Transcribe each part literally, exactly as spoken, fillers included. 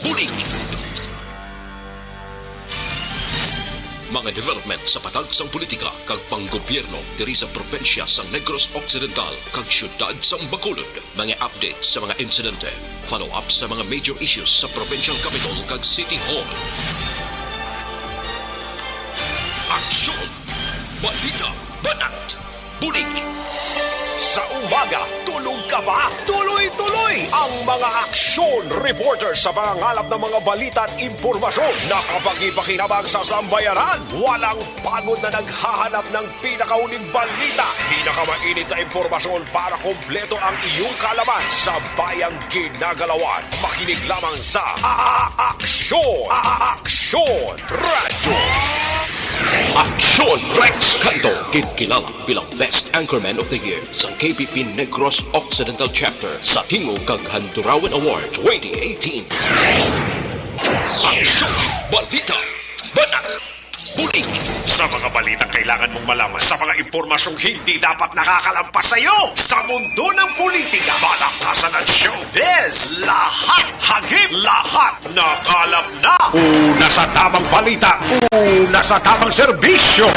Bulig! Mga development sa patag sang politika kag panggobyerno diri sa probinsya sang Negros Occidental kag siyudad sang Bacolod. Mga update sa mga insidente, follow-up sa mga major issues sa provincial capital kag city hall. Aksyon! Balita! Banat! Bulig! Sa umaga, tulog ka ba? Tuloy-tuloy ang mga aksyon reporter sa pangangalap ng mga balita at impormasyon na kapaki-pakinabang sa sambayanan. Walang pagod na naghahanap ng pinakahuling balita, pinakamainit na impormasyon para kompleto ang iyong kaalaman sa bayang ginagalawan. Makinig lamang sa A-, A-, Aksyon! A-, A-, Aksyon Radyo! Aksyon Rex Canto, kinkilala bilang Best Anchorman of the Year sa K P P Negros Occidental Chapter sa Tingog kag Handurawan Award twenty eighteen. Aksyon! Balita! Banat! Bulig! Sa mga balitang kailangan mong malaman, sa mga impormasyong hindi dapat nakakalampas sa iyo, sa mundo ng politika, balakasan at showbiz, lahat hagip, lahat nakalap na. Una sa tamang balita, una sa tamang serbisyo.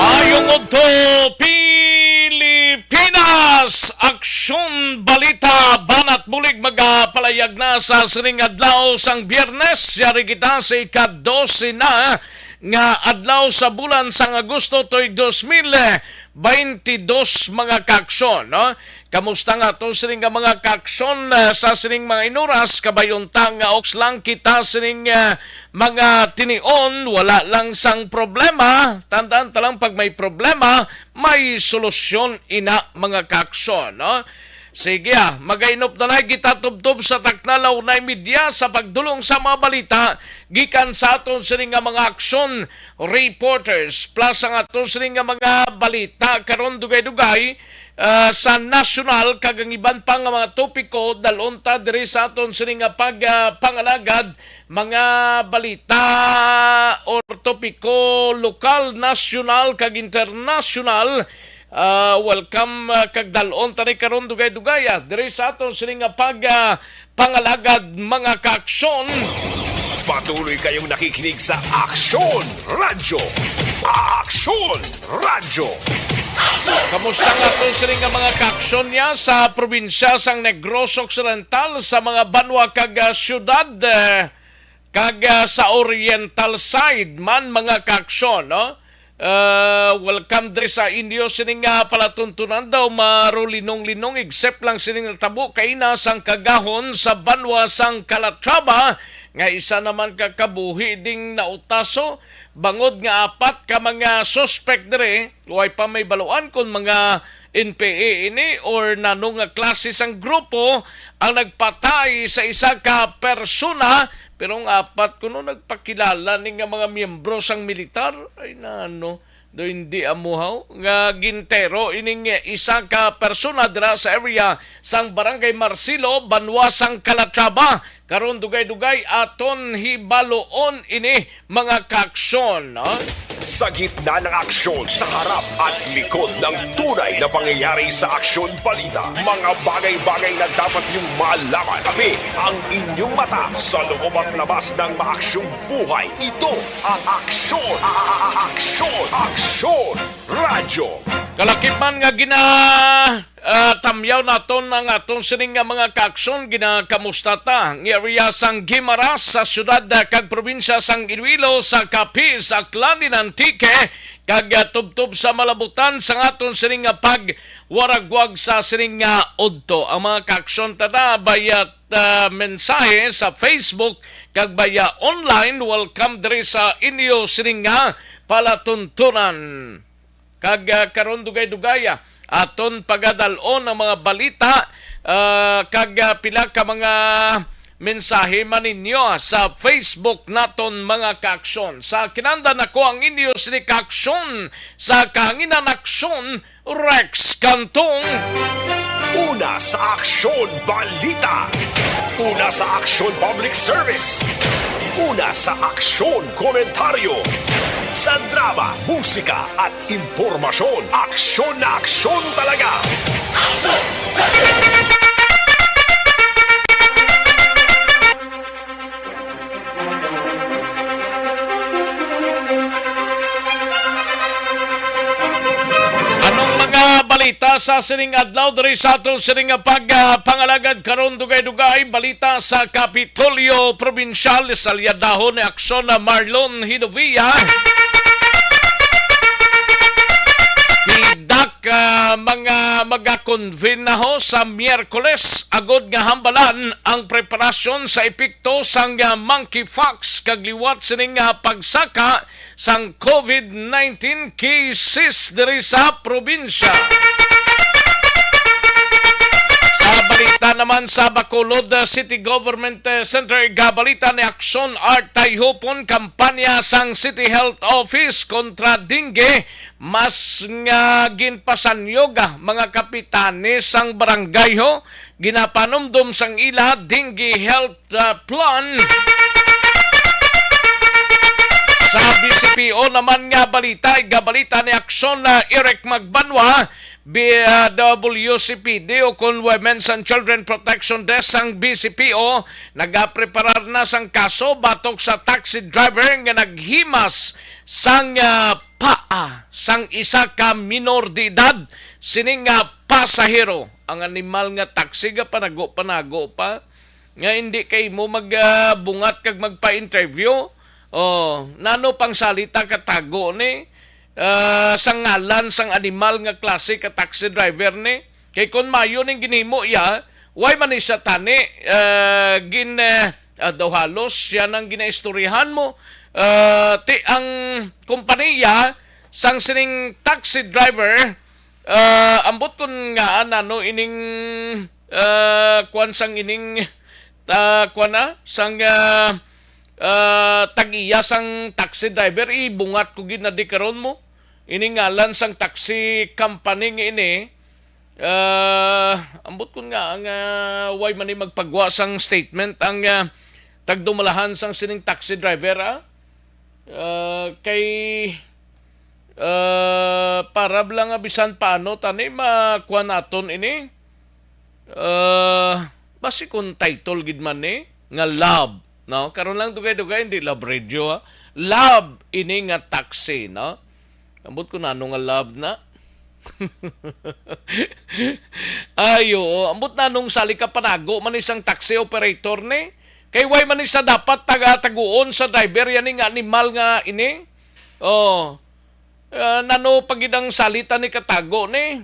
Mayong udto, Pilipinas! Aksyon, balita, banat bulig magapalayag na sa sining adlaw sang Biyernes. Yari kita sa ika-dose na nga adlaw sa bulan sang Agosto tuig dos mil baynte dos, mga kaaksyon, no? Kamusta nga aton sining nga mga kaaksyon, ah, sa sining mga inuras? Kabay unta nga oks lang kita sining, ah, mga tinion, wala lang sang problema. Tandaan ta lang, pag may problema, may solusyon ina, mga kaaksyon, no? Sige, ah, magainop na lang kita tubtob sa takna la una y media sa pagdulong sa mga balita gikan sa aton sini nga mga aksyon reporters, plus ang aton sini nga mga balita karon, dugay-dugay, ah, sa nasyonal kag ang iban pa nga mga topiko, dalon ta diri sa aton sini nga pag, ah, pangalagad, mga balita or topiko lokal, nasyonal kag internasyonal. Ah, welcome, ah, kag dal-on ta ni karon, dugay-dugay, ah, diri sa aton sini nga pag, ah, pangalagad, mga kaaksyon. Patuloy kayong nakikinig sa Aksyon Radyo. Aksyon Radyo. Kamusta nga aton sini nga mga kaaksyon niya sa probinsya sang Negros Occidental, sa mga banwa kag, ah, syudad, eh, kag, ah, sa oriental side man, mga kaaksyon, no? Ah, welcome diri sa inyo sining nga palatuntunan daw, marulinong-linong, except lang sining natabo kaina sang kagahon sa banwa sang Calatrava, nga isa naman ka kabuhi ding nautaso, bangod nga apat ka mga suspect diri, way pa may baluan kon mga N P A ini or nano nga klase sang grupo ang nagpatay sa isa ka persona, pero ang apat kuno nagpakilala ni nga mga miyembro sang militar. Ay, nano, do hindi amuhaw nga gintero ining isa ka persona dira sa area sang Barangay Marcelo, banwa sang Calatrava. Karon, dugay-dugay aton hibaloon ini, mga kaaksyon, no? Sa gitna ng aksyon, sa harap at likod ng tunay na pangyayari sa Aksyon Balita, mga bagay-bagay na dapat niyong malaman. Kami ang inyong mata sa loob at labas ng maaksyong buhay. Ito ang Aksyon, a-, a-, a-, Aksyon, Aksyon Radyo. Kalakip man nga gina- Ah, tamyaw naton ang aton sining nga mga kaaksyon. Ginakamusta ta ang area sang Guimaras sa siyudad, ah, kag probinsya sang Iloilo, sa Capiz, Aklan, in Antique, kag, ah, tubtob sa malabutan sang aton sining nga pagwaragwag sa sining nga udto. Ang mga kaaksyon ta na bayat, ah, mensahe sa Facebook kag baya online, welcome diri sa inyo sining nga palatuntunan. Kag, ah, karon, dugay-dugay, ah, aton pagadal-on ang mga balita, ah, kag, ah, pila ka mga, mensahe man ninyo sa Facebook naton, mga kaaksyon. Sa kinahanglan nako ang inyo sini kaaksyon sa kahanginan aksyon, Rex Cantong. Una sa aksyon, balita. Una sa aksyon, public service. Una sa aksyon, komentaryo. Sa drama, musika, at impormasyon, aksyon na aksyon talaga. Anong mga balita sa sining adlaw diri sa aton sining nga pag, ah, pangalagad karon? Dugay-dugay balita sa Kapitolyo Probinsyal, salyadahon ni aksyon na Marlon Hinovia. Pidak, ah, mga magakonvene na ho sa Miyerkules agod nga hambalan ang preparasyon sa epekto sang, ah, monkeypox kag liwat sining, ah, pagsaka sang COVID nineteen cases diri sa probinsya. Sa balita naman sa Bacolod, uh, City Government, uh, Center, igabalita ni Aksyon Art Tayhupon kampanya sang City Health Office kontra dengue, mas nga ginpasanyog, ah, mga kapitanes sang barangay ho, ginapanumdom sang ila dengue health, ah, plan. Sa B C P O naman nga balita, igabalita ni Aksyon na Eric Magbanwa, B-, ah, W C P D o kon Women's and Children Protection Desk sang B C P O, nagapreparar na sang kaso batok sa taxi driver nga naghimas sang, ah, paa sang isa ka minor de edad sining nga pasahero. Ang animal nga taxi, gapanago-panago pa nga hindi kay mo mag, ah, bungat kag magpa-interview. Oh, nano pang salita katago ni, ah, sa ngalan sang animal nga klase ka taxi driver ni? Kay kon mayo ning ginhimo iya, why man ni siya tani, ah, gin, ah, ah, daw halos siya nang ginaistoryahan mo? Ah, ti ang kompanya sang sining taxi driver, ah, ambot kon nga nano ining, ah, kwan sang ining, ah, kwan na, sang, ah, ah, tag-iya sang taxi driver, ibungat ko gid na di karon mo. Ini ngalan sang taxi company nga ini, ah, ambot kon nga ang, ah, why man ni magpagwa sang statement ang, ah, tagdumalahan sang sining taxi driver, ah? Ah, kay, ah, para lang nga bisan paano tani makuha naton ini. Ah, basi kung title gid man ni nga love, no? Karon lang dugay-dugay, hindi love radio, ha? Love ini nga taxi, no? Ambot ko nano nga love na. Ay, oo. Ambot nanong sali ka panago man isang taxi operator ni. Kay why man isa dapat taga-taguon sa driver yan nga animal nga ini? Oh. Ah, nano pa gid ang salita ni katago ni?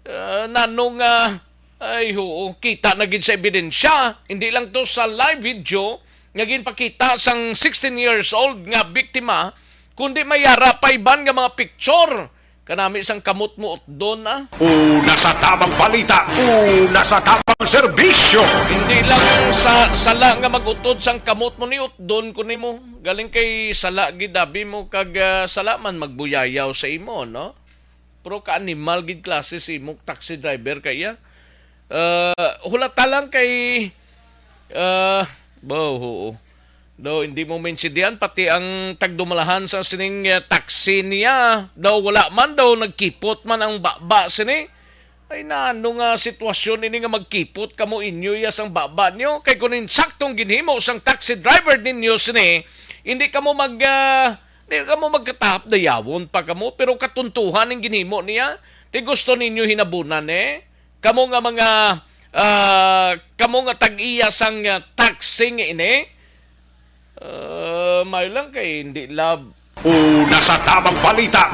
Ah, nano nga, ay, oo, kita na gid sa ebidensya. Hindi lang to sa live video nga ginpakita sang sixteen years old nga biktima, kundi may ara pa iban nga mga picture. Kanami sang kamot mo utdon, ah. Una sa tamang balita, una sa tamang serbisyo. Hindi lang sa sala nga mag-utod sang kamot mo ni utdon ko nimo. Galing kay sala gid abi mo kag, ah, sala man magbuyayaw sa imo, no? Pero ka-animal gid klase si imong taxi driver kaya. Ah, hulata lang kay, ah, bo, oo. Daw hindi mo maintindihan, pati ang tagdumalahan sa sining, ah, taxi niya. Daw wala man, daw nagkipot man ang baba sini. Ay, nano nga sitwasyon ini nga magkipot kamo inyo ya sang baba niyo? Kay kung insaktong ginhimo sang taxi driver ninyo sini, hindi kamo mag, ah, di kamo magkatahap dayawon pa kamo, pero katuntuhan ning ginhimo niya. Ti gusto ninyo hinabunan, eh? Kamo nga mga, ah, kamo nga tag-iya sang, ah, taxi nga ini, ah, may lang kay hindi love. Una sa tamang balita,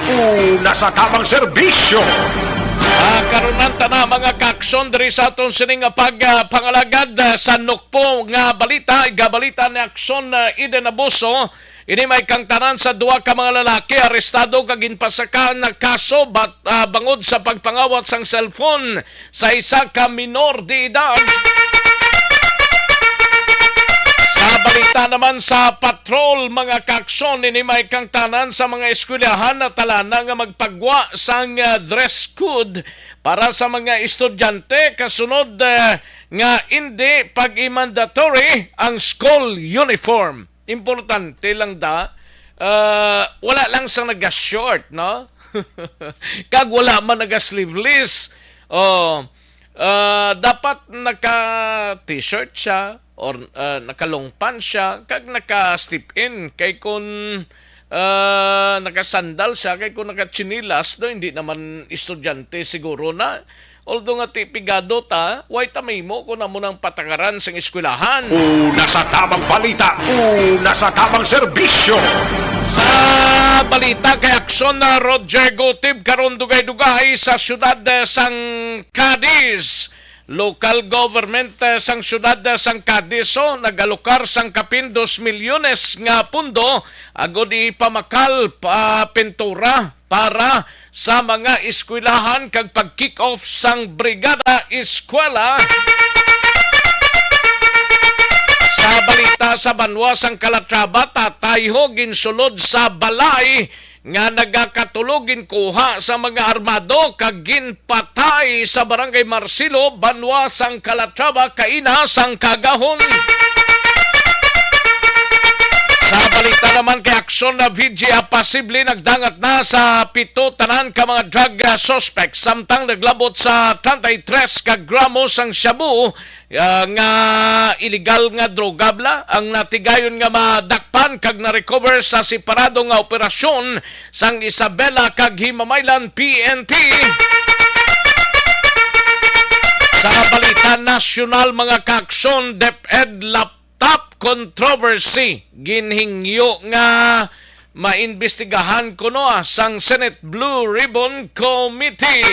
una sa tamang serbisyo. Ah, karon ang tanan mga kaaksyon diri sa aton sini nga pag, ah, pangalagad, ah, sa nukpo nga balita, igabalita ni Aksyon, ah, Eden Abuso. Ini may kangtanan sa duha ka mga lalaki arestado kag ginpasaka na kaso bat-, ah, bangod sa pagpangawat sang cellphone sa isa ka minor de edad. Balita naman sa patrol, mga kaaksyon, ini may kangtanan sa mga eskwelahan na talana nga magpagwa sang, ah, dress code para sa mga estudyante, kasunod, ah, nga indi pag-i-mandatory ang school uniform. Importante lang da, ah, wala lang sa naga-short, no? Kag wala man naga-sleeveless. Oh, ah, dapat naka-t-shirt siya or, ah, naka-long pants siya kag naka-step-in. Kay kun, ah, naka-sandal siya, kay kun naka-tsinelas, no, hindi naman estudyante siguro na. Although nga ti pigado ta, way ta mahimo kun amo nang patakaran sang eskwelahan. Una sa tamang balita, una sa tamang serbisyo. Sa balita kay aksyon na Roger Gutib karon dugay-dugay sa siyudad, eh, sang Cadiz. Local government, eh, sang siyudad, eh, sang Cadiz, oh, nag-alokar sang kapin dos milyones nga pundo agod ipamakal pa pintura para sa mga eskwelahan kag pag-kick off sang Brigada Eskwela. Sa balita sa banwa sang Calatrava, tatayho ginsulod sa balay nga nagakatulog ginkuha sa mga armado kag ginpatay sa Barangay Marcelo, banwa sang Calatrava, kaina sang kagahon. Sa balita naman kay aksyon na V G A, posible nagdangat na sa pito tanan ka mga drug, ah, suspects, samtang naglabot sa treinta y tres ka gramo sang shabu, ah, nga iligal nga droga bala ang natigayon nga madakpan kag na-recover sa separado nga operasyon sang Isabela kag Himamaylan P N P. Sa balita nasyonal, mga kaaksyon, DepEd lap top controversy ginhingyo nga maimbestigahan kuno, ah, sang Senate Blue Ribbon Committee.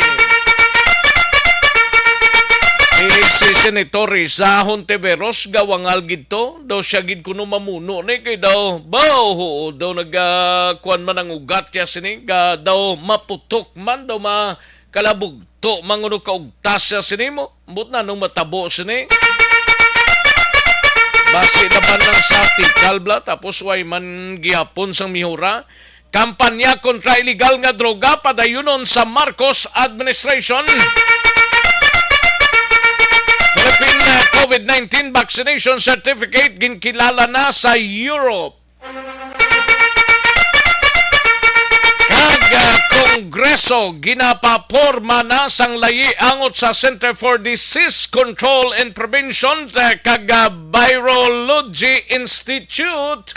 Eh, si Senator Risa Hontiveros, gawangal gid to. Daw siya gid kuno mamuno ni, kay daw, baw, oo, daw nag, ah, kuwan man ang ugat niya sini, ga, daw maputok man, daw ma-, kalabugto man kuno kaugtas siya sini mo. Ambot na nung matabo sini. Basi na ba nang sa tikal bala, tapos way man gihapon sang mihura. Kampanya kontra iligal nga droga padayunon sa Marcos administration. Philippine, uh, COVID nineteen vaccination certificate ginkilala na sa Europe. Kag, ah, Kongreso ginapaporma na sang layi angot sa Center for Disease Control and Prevention, eh, kag, ah, Virology Institute.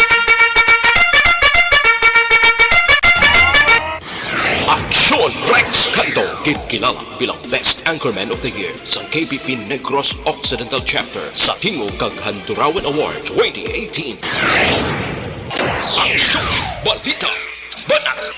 Aksyon Rex Canto, ginkilala bilang Best Anchorman of the Year sa K P P Negros Occidental Chapter sa Tingog kag Handurawan Award twenty eighteen. Aksyon! Balita! Banat!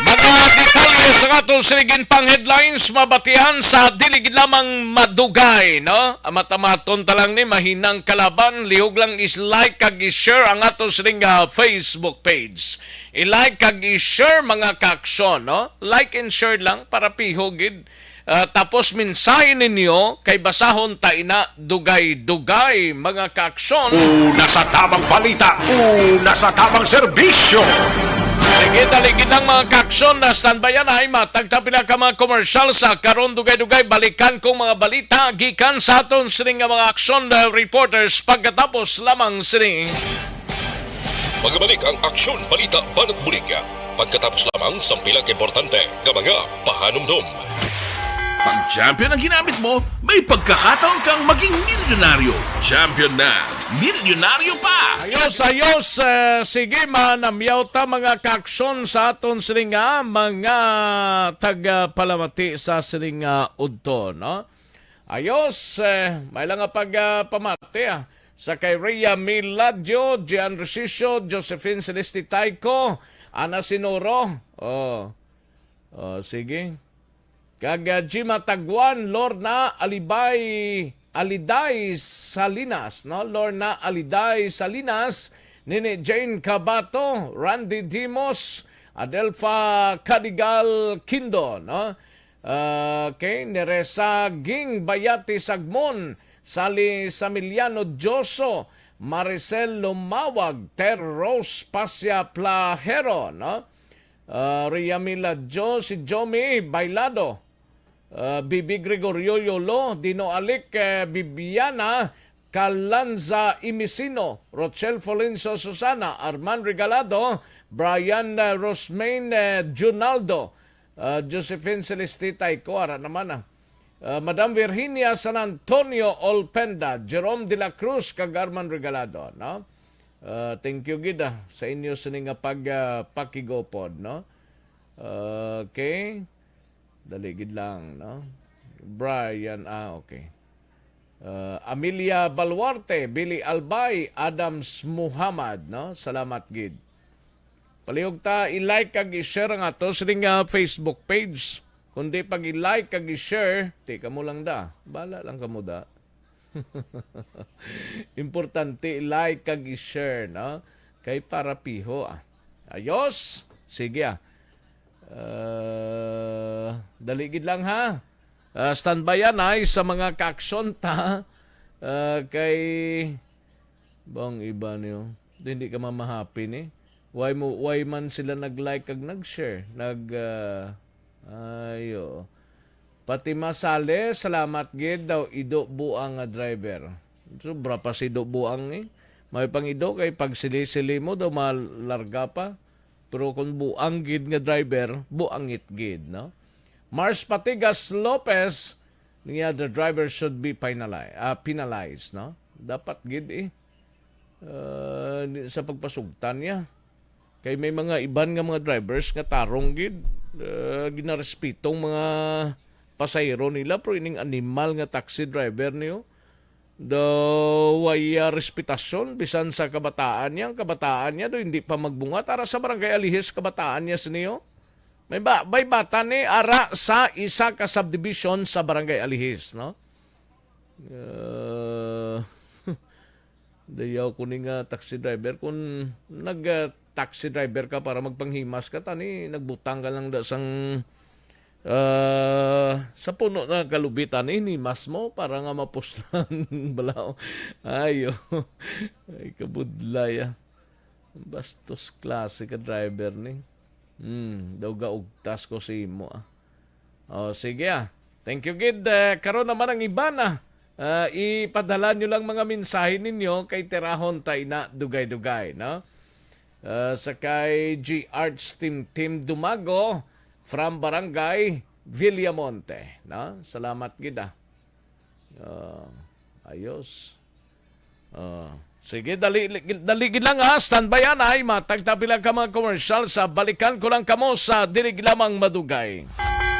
Mga detalye sa aton sining pang headlines mabatian sa dili gid lamang madugay, no? Amat-amaton ta lang ni mahinang kalaban, lihog lang is-like kag i-share ang aton sining, ah, Facebook page. I-like kag i-share, mga kaaksyon, no? Like and share lang para piho gid. Ah, tapos mensahe ninyo kay basahon ta ina dugay-dugay, mga kaaksyon. Una sa tamang balita, una sa tamang serbisyo. Sige, dali gid lang, mga kaaksyon, na standby na ay matag ta pila ka mga commercial sa karon dugay-dugay. Balikan kong mga balita gikan sa aton sining nga mga aksyon, ah, reporters pagkatapos lamang sini. Magabalik ang Aksyon Balita Banat Bulig pagkatapos lamang sang pila ka importante nga mga pahanumdom. Pag champion ang ginamit mo, may pagkakataon kang maging milyonaryo. Champion na, milyonaryo pa! Ayos, ayos. Eh, sige, manamyaw ta, mga kaaksyon, sa aton sining nga mga tagapalamati sa sining nga udto, no? Ayos, eh, may lang nga pag, ah, pamati, ah. Sa kay Rhea Miladio, Gian Resicio, Josephine Celeste Taico, Ana Sinoro. Oh. Oh, sige. Kag, ah, Jima Taguan, Lorna Alibay, Aliday Salinas, no? Lorna Aliday Salinas, Nini Jane Cabato, Randy Dimos, Adelfa Cadigal Kindo, no? Ah, okay, Neresa Ging Bayati Sagmon, Sally Samiliano Dioso, Maricel Lumawag, Ter Rose Pasya Plahero, no? Ah, Ria Mila Dio, si Jomi Bailado, ah, Bibi Gregorio Yolo, Dino Alic, eh, Bibiana Calanza Imisino, Rochelle Florencio Susana, Arman Regalado, Brian, eh, Rosmain, eh, Junaldo, ah, Josephine Celestita, ikaw, ara naman, ah. Ah, Madam Virginia San Antonio Olpenda, Jerome de la Cruz, kag Arman Regalado, no? Ah, thank you gid, ah, sa inyo sini nga pag, ah, pakigupod, no? Okay. Dali gid lang, no? Brian, ah, okay. Ah, Amelia Baluarte, Billy Albay, Adams Muhammad, no? Salamat gid. Palihog ta i-like kag i-share ang ato sining, ah, Facebook page. Kundi pag i-like kag i-share, ti kamo lang da. Bala lang kamo da. Importante i-like kag i-share, no? Kay para piho, ah. Ayos. Sige, ah. Ah, dali gid lang, ha. Ah, standby yan, ay, sa mga kaaksyon ta. Ah, kay bang iba niyo. Di, hindi ka mamahapi ni. Why mo, why man sila nag-like kag nag-share? Nag, ah, ayo. Pati masali, salamat gid daw, ido buang nga driver. Sobra pa si ido buang, eh. May pang ido kay pagsili-sili mo daw malarga pa. Pero kung buang gid nga driver, buangit gid, no? Mars Patigas Lopez, niya, the driver should be penali-, ah, penalized, no? Dapat gid, eh. Ah, di, sa pagpasugtan niya. Kay may mga iban nga mga drivers nga tarong gid, ah, ginarespetong mga pasahero nila, pero ining animal nga taxi driver niyo, daw way, ah, respetasyon bisan sa kabataan niya. Ang kabataan niya daw hindi pa magbunga. Tara sa Barangay Alihis, kabataan niya siniyo. May ba, may bata ni ara sa isa ka subdivision sa Barangay Alihis, no? Ah, dayaw ko ni nga taxi driver. Kung nag, ah, taxi driver ka para magpanghimas ka, tani nagbutang ka lang da sang, ah, sa puno na kalubitan, hinimas mo para nga mapuslan balaw. Ayo. Ay, kabudlay, ah. Bastos klase ka driver ni. Hmm, daw gaugtas ko sa imo, ah. Oh, sige, ah. Thank you gid. Eh, karon naman ang iban, ah. Ah, ipadala nyo lang mga mensahe ninyo kay tirahon ta ina dugay-dugay, no? Ah, sa kay G Arts Team Team Dumago from Barangay Villamonte, no? Salamat gid, ah. Ah, ayos. Ah, sige, dali, dali gid lang, ha. Standby yan, ay. Matag ta pila ka mga commercial sa balikan ko lang kamo sa dili lamang madugay.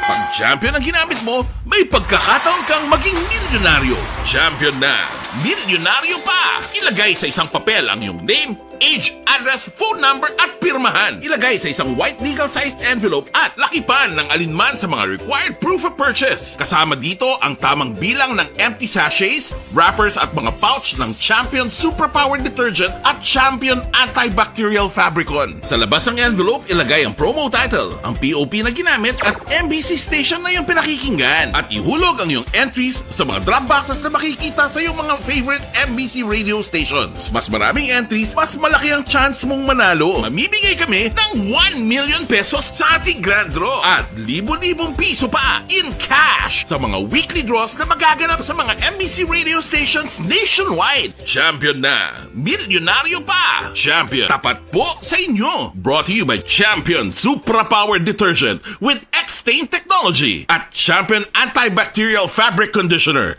Pag champion ang ginamit mo, may pagkakataon kang maging milyonaryo. Champion na, milyonaryo pa! Ilagay sa isang papel ang iyong name, age, address, phone number, at pirmahan. Ilagay sa isang white legal-sized envelope at lakipan ng alinman sa mga required proof of purchase. Kasama dito ang tamang bilang ng empty sachets, wrappers, at mga pouch ng Champion Superpower Detergent at Champion Antibacterial Fabricon. Sa labas ng envelope, ilagay ang promo title, ang P O P na ginamit, at M B C station na iyong pinakikinggan. At ihulog ang iyong entries sa mga drop boxes na makikita sa iyong mga favorite M B C radio stations. Mas maraming entries, mas malaki ang chance mong manalo. Mamimigay kami ng one million pesos sa ating grand draw at libo-libong piso pa in cash sa mga weekly draws na magaganap sa mga M B C radio stations nationwide. Champion na! Milyonaryo pa! Champion, tapat po sa inyo! Brought to you by Champion Supra Power Detergent with X-Stain Technology at Champion Antibacterial Fabric Conditioner.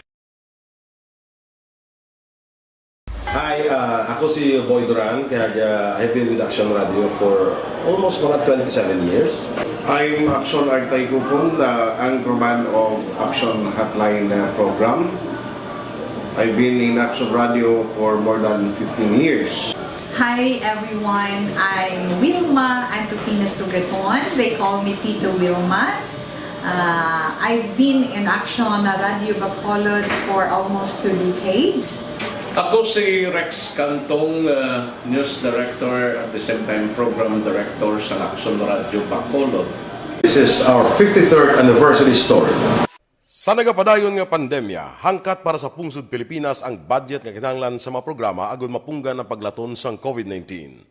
Hi, uh, ako si Boy Duran, kaya uh, I've been with Action Radio for almost mga twenty-seven years. I'm Action Artay Kupon, the anchorman of Action Hotline uh, program. I've been in Action Radio for more than fifteen years. Hi everyone, I'm Wilma Antupina Sugaton. They call me Tito Wilma. Uh, I've been in Action Radio Bacolod for almost two decades. Ako si Rex Cantong, uh, news director, at the same time program director sa Action Radio Bacolod. This is our fifty-third anniversary story. Sa nagapadayon nga pandemya, hangkat para sa pungsod Pilipinas ang budget nga kinahanglan sa mga programa agud mapunggan ang paglaton sang COVID nineteen.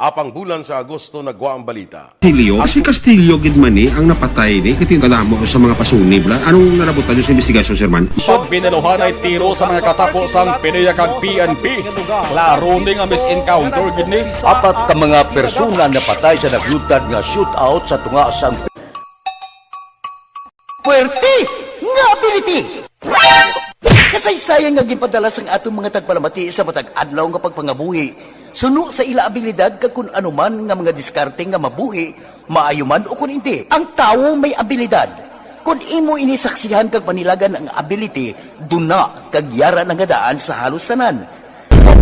Apang bulan sa Agosto nagwa ang balita. Castillo? Si Castillo gid man ni ang napatay ni, kay tingkadamo sa mga pasunib la. Anong nalabutan niyo sa investigasyon, Sir Man? Pagbinaluhanay tiro sa mga katapo sang PDEA kag P N P. Klaro ni nga mis-encounter gid ni. Apat ka mga persona napatay sa naglutad nga shootout sa tunga sang Puwerte nga ability! Kasaysayan nga ginpadala sang aton mga tagpalamati sa matag adlaw nga pagpangabuhi, suno sa ila abilidad kag kun ano man nga mga diskarte nga mabuhi, maayo man o kun indi. Ang tawo may abilidad. Kun imo ini saksihan kag panilagan ang ability, duna kag yara na nga daan sa halos tanan.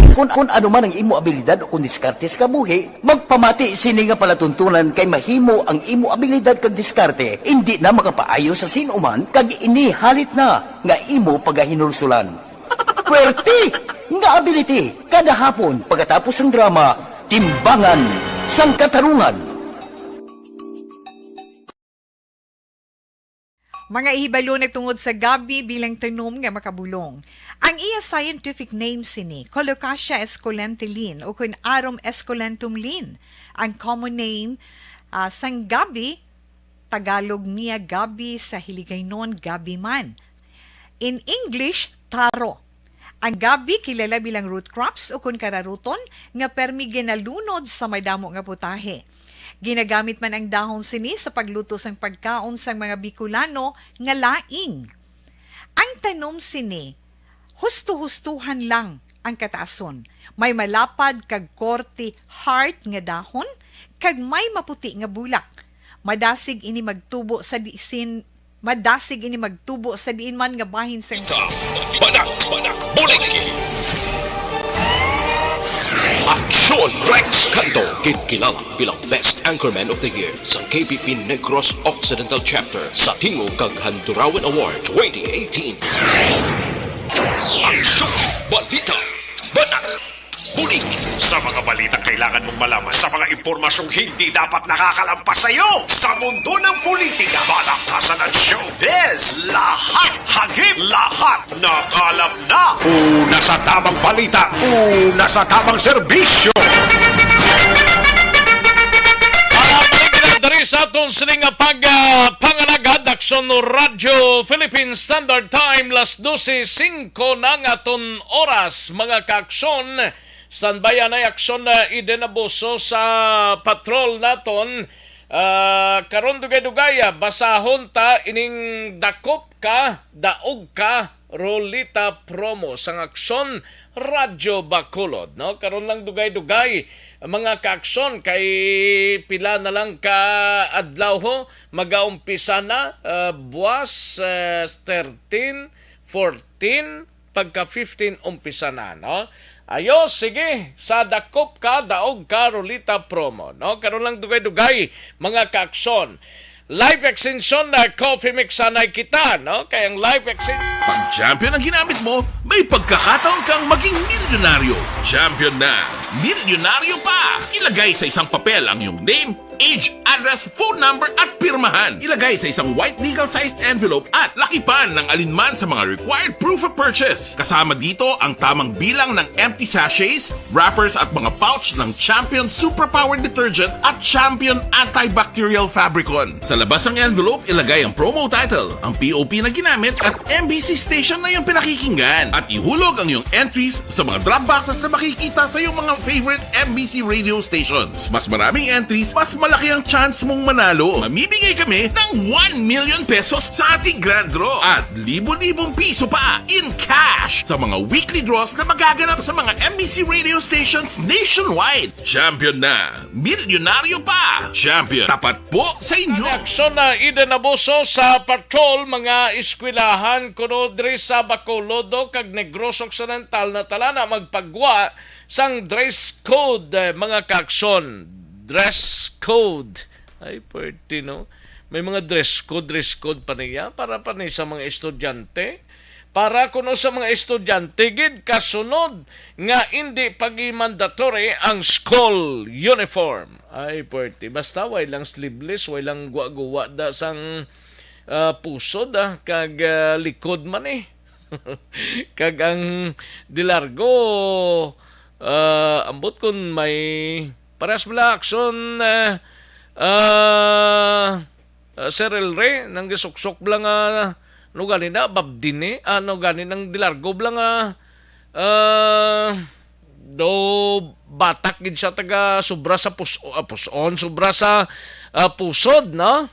Kung, kung ano man ang imo abilidad o kung diskarte sa kabuhi, magpamati sini nga palatuntunan, kay mahimo ang imo abilidad kag diskarte indi na makapaayo sa sin-o man, kag ini halit na nga imo pagahinulsulan. Puwerte nga ability, kada hapon pagkatapos sang drama, Timbangan sang Katarungan. Mga hibalo na tungod sa gabi bilang tanom nga makabulong. Ang iya scientific name sini, Colocasia esculenta Lin, o kun Arum esculentum Lin. Ang common name, ah, sang gabi, Tagalog niya gabi, sa Hiligaynon gabi man. In English, taro. Ang gabi kilala bilang root crops o kun kararuton nga permi ginalunod sa madamo nga putahe. Ginagamit man ang dahon sini sa pagluto sang pagkaon sang mga Bicolano nga laing. Ang tanom sini, husto-hustohan lang ang kataason. May malapad kag korte heart nga dahon, kag may maputi nga bulak. Madasig ini magtubo sa disin Madasig ini magtubo sa diin man nga bahin sang Balita, balita, bulig. Aksyon Rex Canto, ginkilala bilang Best Anchorman of the Year sa K P P Negros Occidental Chapter sa Tingog kag Handurawan Award twenty eighteen. Aksyon, balita, balita. Bulig. Sa mga balitang kailangan mong malaman, sa mga impormasyong hindi dapat nakakalampas sa iyo, sa mundo ng politika, balaktasan at showbiz, lahat hagip, lahat nakalap na. Una sa tamang balita, una sa tamang serbisyo. Ah, balik na diri sa aton sining nga pag, ah, pangalagad, Aksyon Radyo Philippine Standard Time, las dose singko na nga aton oras, mga kaaksyon. Standby anay aksyon na Eden Abuso sa patrol naton. Ah, karon dugay-dugay, ah, basahon ta ining dakop ka, daog ka, Rolita promo sang Aksyon Radyo Bacolod, no? Karon lang dugay-dugay, mga kaaksyon, kay pila na lang ka adlaw ho, magaumpisa na, ah, buwas, ah, thirteen, fourteen, pagka fifteen umpisa na, no? Ayo, sige, sa dakop ka, daog ka, Rolita promo, no? Karon lang dugay-dugay, mga kaaksyon. Life Extension na Coffee Mix sanay kita, no? Kay ang Life Extension Pag champion ang ginamit mo, may pagkakataon kang maging milyonaryo. Champion na, milyonaryo pa! Ilagay sa isang papel ang iyong name, age, address, phone number, at pirmahan. Ilagay sa isang white legal-sized envelope at lakipan ng alinman sa mga required proof of purchase. Kasama dito ang tamang bilang ng empty sachets, wrappers at mga pouch ng Champion Superpower Detergent at Champion Antibacterial Fabricon. Sa labas ng envelope, ilagay ang promo title, ang P O P na ginamit at M B C station na iyong pinakikinggan. At ihulog ang iyong entries sa mga drop boxes na makikita sa iyong mga favorite M B C radio stations. Mas maraming entries, mas malaki ang chance mong manalo. Mamimigay kami ng one million pesos sa ating grand draw at libo-libong piso pa in cash sa mga weekly draws na magaganap sa mga M B C radio stations nationwide. Champion na! Milyonaryo pa! Champion, tapat po sa inyo! Aksyon na Eden Abuso sa patrol, mga eskwelahan kuno diri sa Bacolod kag Negros Occidental na talana magpagwa sang dress code, eh, mga kaaksyon. Dress code. Ay, pwerte, no? May mga dress code, dress code pa niya para pa ni sa mga estudyante. Para kuno sa mga estudyante gid kasunod nga indi pagi mandatory ang school uniform. Ay, pwerte. Basta way lang sleeveless, way lang guwa-guwa da sang, ah, Pusod, ah, kag, ah, Likod man, eh. Kag ang De Largo, ah, ambot kun may parehas bala aksyon, ah, ah, ah, Sir El Rey, nang gisuksok bala nga, ano gani na, Babdini, ano gani nang De Largo bala nga, ah, do batak gid siya taga sobra sa pus-, ah, puson, sobra sa, ah, pusod, no?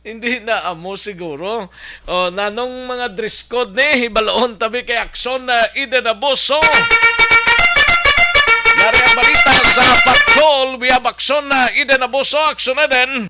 Hindi na amo siguro. O, nanong mga dress code ni, hibaloon tabi kay Aksyon na Eden Abuso. Yari ang balita sa Patrol. We have Aksyon na Eden Abuso. Aksyon na din.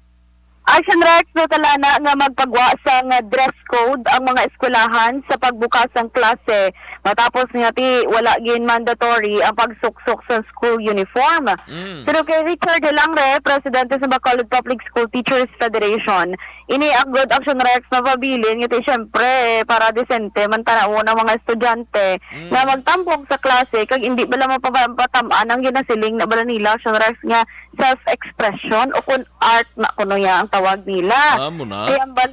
Action Rex, natala na nga magpagwa sang dress code ang mga eskwelahan sa pagbukas sang klase matapos nga ti wala gin mandatory ang pagsuksok sa school uniform. Mm. Pero kay Richard Hilangre, presidente sa Bacolod Public School Teachers Federation, ini ang good action Rex mapabilin nga ti syempre para disente man tanawon ang mga estudyante Mm. nga magtambong sa klase kag indi bala mapatam-an ang ginasiling na bala nila action Rex nga self-expression o kun art na kuno ya ang tawag nila. Amo na. Kay hambal,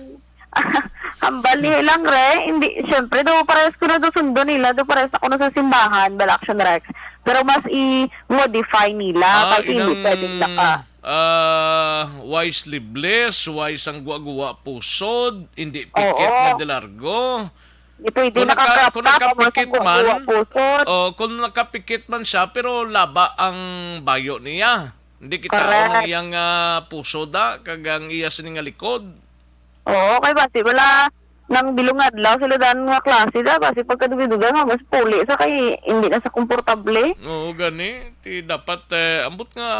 hambal ni Hilangre, hindi, syempre, do parehas kuno do sundo nila, do parehas na kuno sa simbahan, bala action Rex. Pero mas i-modify nila, Ah, kay hindi inang, pwedeng naka- ah, why sleeveless, why sang guwa-guwa pusod, hindi pikit Oo. nga de largo. Di pwede Kung naka, naka-crop kung top, nakapikit ang man, guwa-guwa pusod. Oh, kung nakapikit man siya, pero laba ang bayo niya. Hindi kita Correct. ang iyang, ah, puso da, kag ang iya sini nga likod. Oo, kay basi wala nang bilong adlaw sila dan nga klase da, basi pagkadugay-dugay nga mas puli sa kay hindi na sa komportable. Oo, gani. Ti dapat, eh, ambot nga,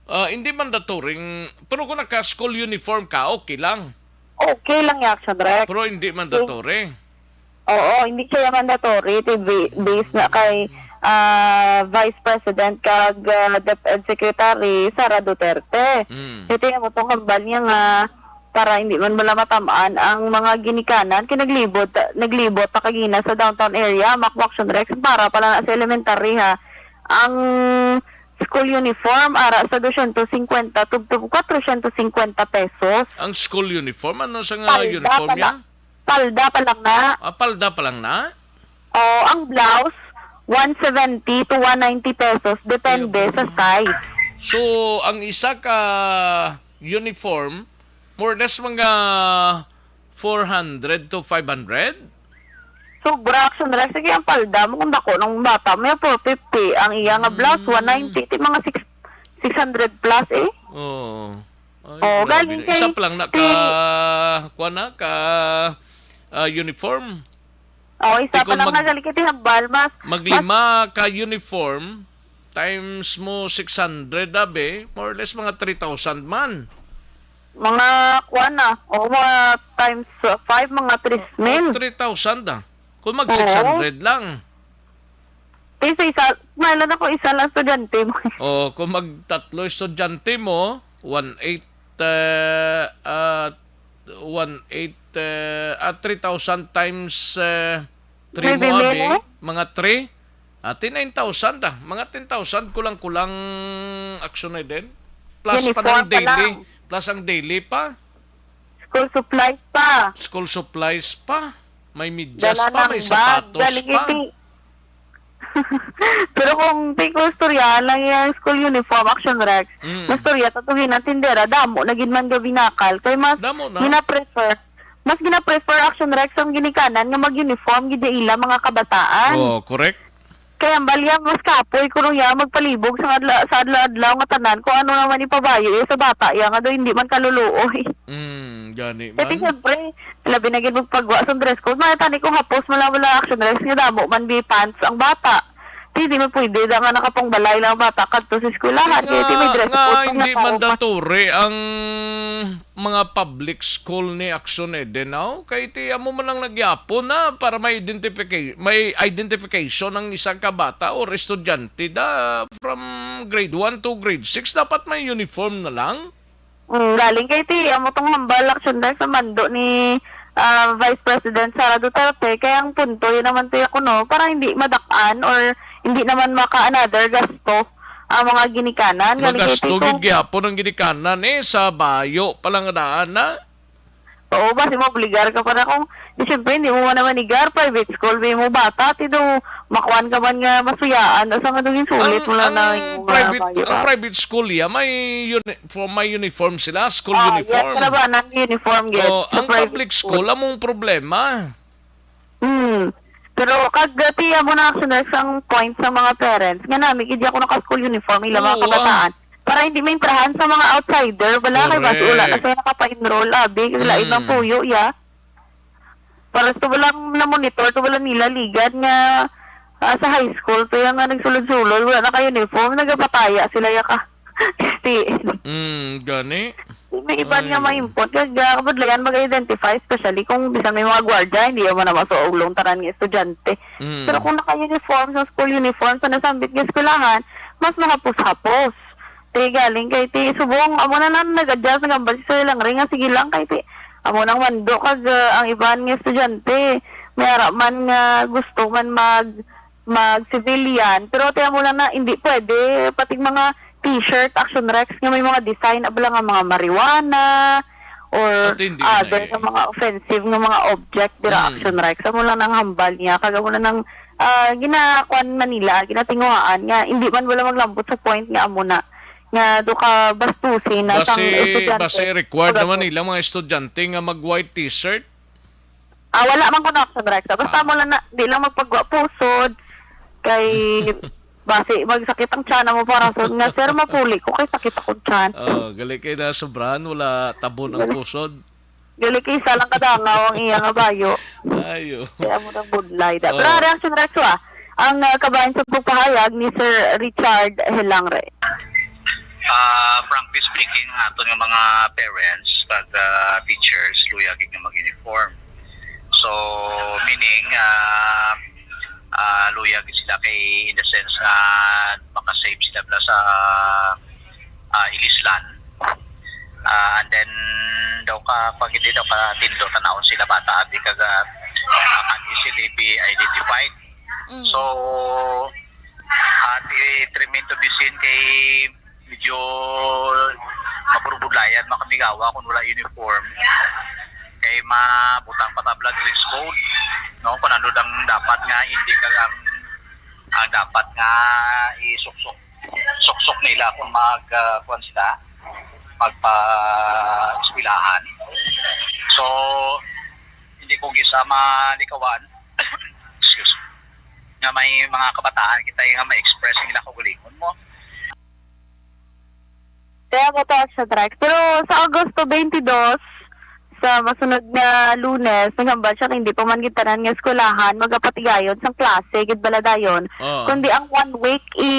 ah, hindi mandatory. Pero kung naka-school uniform ka, okay lang. Okay lang yung action, Rex. Pero hindi mandatory. Oo, hindi siya mandatory. Ti bi-, based na kay, ah, Vice President kag, ah, DepEd Secretary Sara Duterte. Mm. Ito yung utong hambal niya nga para hindi man bala matamaan ang mga ginikanan. Kay naglibot, naglibot ta kagina sa downtown area, Makwa Action Rex, para pala na sa elementary, ha. Ang school uniform, ara sa dosyentos singkwenta tubtob kwatrosyentos singkwenta pesos. Ang school uniform? Ano sa nga Palda uniform pala. niya? Palda pa lang na. Ah, palda pa lang na? O, ang blouse, one seventy to one ninety pesos, depende Ayun. sa size. So, ang isa ka uniform, more or less mga four hundred to five hundred? Sobra, action Rex. Sige, ang palda mo, kung dako ng bata mo, four fifty. Ang iya nga blouse, Mm. one ninety. Ti mga six, six hundred plus, eh. Oo. Ay, Oh, grabe galing na. Isa kay pa lang na ti- ka, kuwan na, ka, ah, uniform. Oh, isa Ti pa kung lang mag-, na galing kay ti hambal, mas, maglima ka uniform, times mo six hundred, abi, more or less mga three thousand man. Mga kuwan na. O, mga times, uh, five, mga three mil. Three thousand, ah. Kung mag Oo. six hundred lang. Ti sa isa, mailan ako isa lang estudyante mo. O, kung magtatlo estudyante mo, one eight, uh, uh, one eight, uh, ah, three thousand times, uh, three May mo, bibili? abi, mga three. Ah, ti nine thousand, ah. Mga ten thousand kulang-kulang action na din. Plus pa Uniform ng pa daily. lang. Plus ang daily pa. School supplies pa. School supplies pa. May medyas Dala pa, ng may bag, sapatos galing pa. iti. Pero kung ti ko istoryahan lang yung school uniform, action Rex, Mm. mastorya ta to ginatindera, damo na gid man gabinakal. Kay mas Damo na. gina-prefer, mas gina-prefer action Rex ang ginikanan nga mag-uniform gid ila mga kabataan. Oh, correct. Kay ang balya, mas kapoy kuno ya magpalibog sa adla-, sa adlaw-adlaw nga tanan kung ano naman ipabayo iya sa bata ya nga daw hindi man kaluluoy. Mm, gani Kaya man. siyempre, labi na gid magpagwa sa dress code. Mga tani kung hapos mo lang wala action dress nga damo man bi pants ang bata. Di, di man pwede da nga nakapangbalay lang ang bata kadto sa eskwelahan. Kaya di may Nga, dress nga code, hindi mga tao pa. mandatory ang mga public school ni Action Eden, no? Kay ti amo man ang nagyapon na para may identifica-, may identification ang isang kabata or estudyante da from grade one to grade six, dapat may uniform na lang. Mm, galing kay ti amo tong hambal action dahil sa mando ni, ah, Vice President Sara Duterte, kay ang punto yun naman ti kuno para hindi madak-an or hindi naman maka another gasto ang mga ginikanan. Galing kay Magasto ti gid kung gihapon ang ginikanan, eh, sa bayo pa lang daan na. Oo, basi maobligar ka pa na kung, di, siyempre, hindi mo man naman igar, private school, may mo bata, ti do, makuan ka man nga masuyaan, asa nga do ginsulit Ang, mo lang ang na yung mga private, bayo, ang ah. Private school, ya, may uni-, for, may uniform sila, school Ah, yes, uniform. Wala ba nang uniform, yes, Oh, sa ang private public school, school. Among problema. Hmm. Pero kag, uh, tiya mo na, Action Rex, ang point sa mga parents nga nami gid ako naka-school uniform ila mga Oo, ah. Kabataan para hindi maintrahan sa mga outsider. Wala kay basi wala na Correct. Sila nakapa-enroll, abi, kay lain ang Mm. Puyo, ya. Para sa walang na-monitor, sa walang nila ligan nga, ah, sa high school, kaya nga nagsulod-sulod, wala na ka uniform, nagapataya sila, ya ka. Ti- Mm, gani. May iban nga Ay. Maimpot, kag, ah, kabudlayan mag-identify, especially kung bisan may mga gwardiya, hindi naman na masuulong tanan nga estudyante. Mm. Pero kung naka-uniform, sa school uniform, sa nasambit nga eskwelahan, mas mahapos-hapos. Ti galing kay ti subong, amo na lang nag-adjust, nagambal si Sir Langre nga sige lang kay ti, amo nang mando kag, ah, ang iban nga estudyante, may ara man nga gusto man mag, mag-civilian, pero ti amo lang na hindi pwede, pati mga t-shirt, Action Rex, nga may mga design, abla nga mga marijuana, or At hindi na other eh. Nga mga offensive nga mga object, dira Mm. Action Rex. Amo lang nang hambal niya, kag amo lang nang, ah, ginakuan man nila, ginatinguhaan nga hindi man wala maglambot sa point nga amo na, nga do ka bastusin na sang Base, estudyante. Base required Pag- naman nila mga estudyante nga mag-white t-shirt. Ah, wala man ko na Action Rex. Basta Ah. Mo lang na, di lang magpagwa pusod. Kay, basi, magsakit ang tiyan mo para sa nga, "Sir, mapuli ko kay sakit akong tiyan." Oh, gali kay na sobrahan, wala tabon ang Gali. Pusod. Gali kay isa lang kadangaw ang iya nga bayo. Ayo. Kaya mo nang budlay da. Oh. Pero ari Action Rex, ah. Ang, ah, kabahin sa pagpahayag ni Sir Richard Hilangre. Ah, frankly speaking, ang aton nga mga parents kag, ah, teachers, luya gid nga mag-uniform. So, meaning, ah, ah, luya gid sila kay, in the sense nga makasave sila bala sa, ah, ilislan. Ah, and then, daw ka, pag hindi daw ka tindo, tanawon sila bata, abi kag, ah, can easily be identified. Mm. So, ah, it remain to be seen kay medyo maburbudlayan man kami gawa kung wala uniform. Kay mabutang pa tabla dress code, no? Kung ano lang dapat nga, hindi ka lang, ah, dapat nga isuksok, suksok nila kung mag, ah, kuwan sila, magpa-eskwelahan. So, hindi ko gisa malikawan, excuse, nga may mga kabataan kita nga ma-express ang ilang kaugalingon mo. Kaya mo to, Action Rex. Pero sa Agosto twenty-two, sa masunod nga Lunes, naghambal siya nga hindi pa man gid tanan nga eskwelahan magapatigayon sang klase gid bala dayon. Oo. Kundi ang one week i,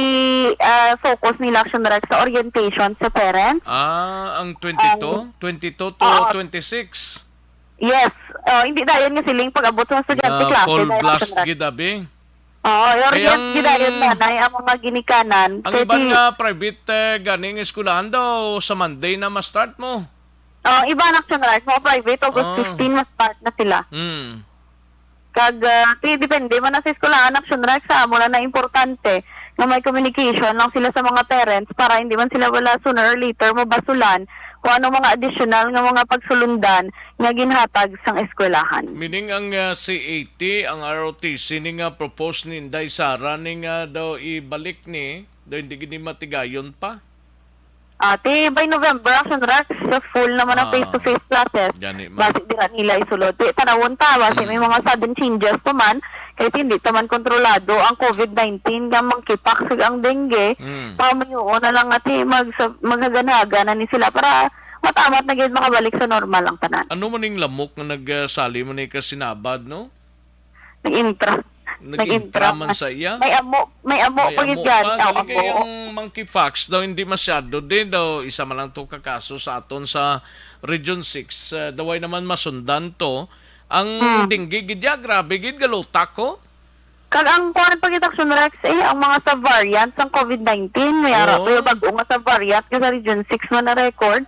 ah, focus nila, Action Rex, sa orientation sa parents. Ah, ang twenty-two? Ang Twenty-two to Oo. Twenty-six? Yes. Oh, hindi dayon nga siling pag-abot sa estudyante Nga klase, full dayon blast siya na. Gid, abi. Oo, Kaya orientation ang, gid dayon, nanay, ang mga ginikanan. Ang Kay iban di nga private, eh, ganing eskwelahan daw, sa Monday na ma-start mo. Oh, iba na siya na, mga private, August Ah. fifteen, ma-start na sila. Hmm. Kag, ah, ti-, depende man na sa eskwelahan, Action Rex, sa amo na na importante nga may communication lang sila sa mga parents para hindi man sila wala sooner or later mabasulan kung ano mga additional nga mga pagsulundan nga ginhatag sang eskwelahan. Meaning ang, ah, C A T, ang R O T C ni nga propose ni Inday Sara ni nga daw ibalik ni, daw hindi gid ni matigayon pa. Ah, ti by November, Action Rex, sa full naman ang Ah. Face-to-face classes. Gani man. Basi dira nila isulod. Ti, tanawon ta, basi may Mm. mga sudden changes pa man. Kay ti, hindi ta man kontrolado ang covid nineteen, nga monkeypox, kag ang dengue. Mm. Pamayoon na lang nga ti, mag-, maghaganhaga na ni sila para matamat na gid makabalik sa normal ang tanan. Ano man ning lamok nga nagsali man ni kasinabad, no? Nag-intra. Nag-intra Nag-intra man man. Sa iya. May amo, may amo May pa gid amo yan. pa. Aw, Galing kay amo. Ang monkeypox daw hindi masyado din daw. Isa man lang to ka kaso sa aton sa Region six. Uh, daway naman masundan to. Ang Hmm. Dengue gid ya, grabe gid, galutak ko. Kag ang kuwan pa gid, Action Rex, eh, ang mga sa variant sang covid nineteen, may ara Oo. Pero bag-o nga sa variant nga sa Region six man na record.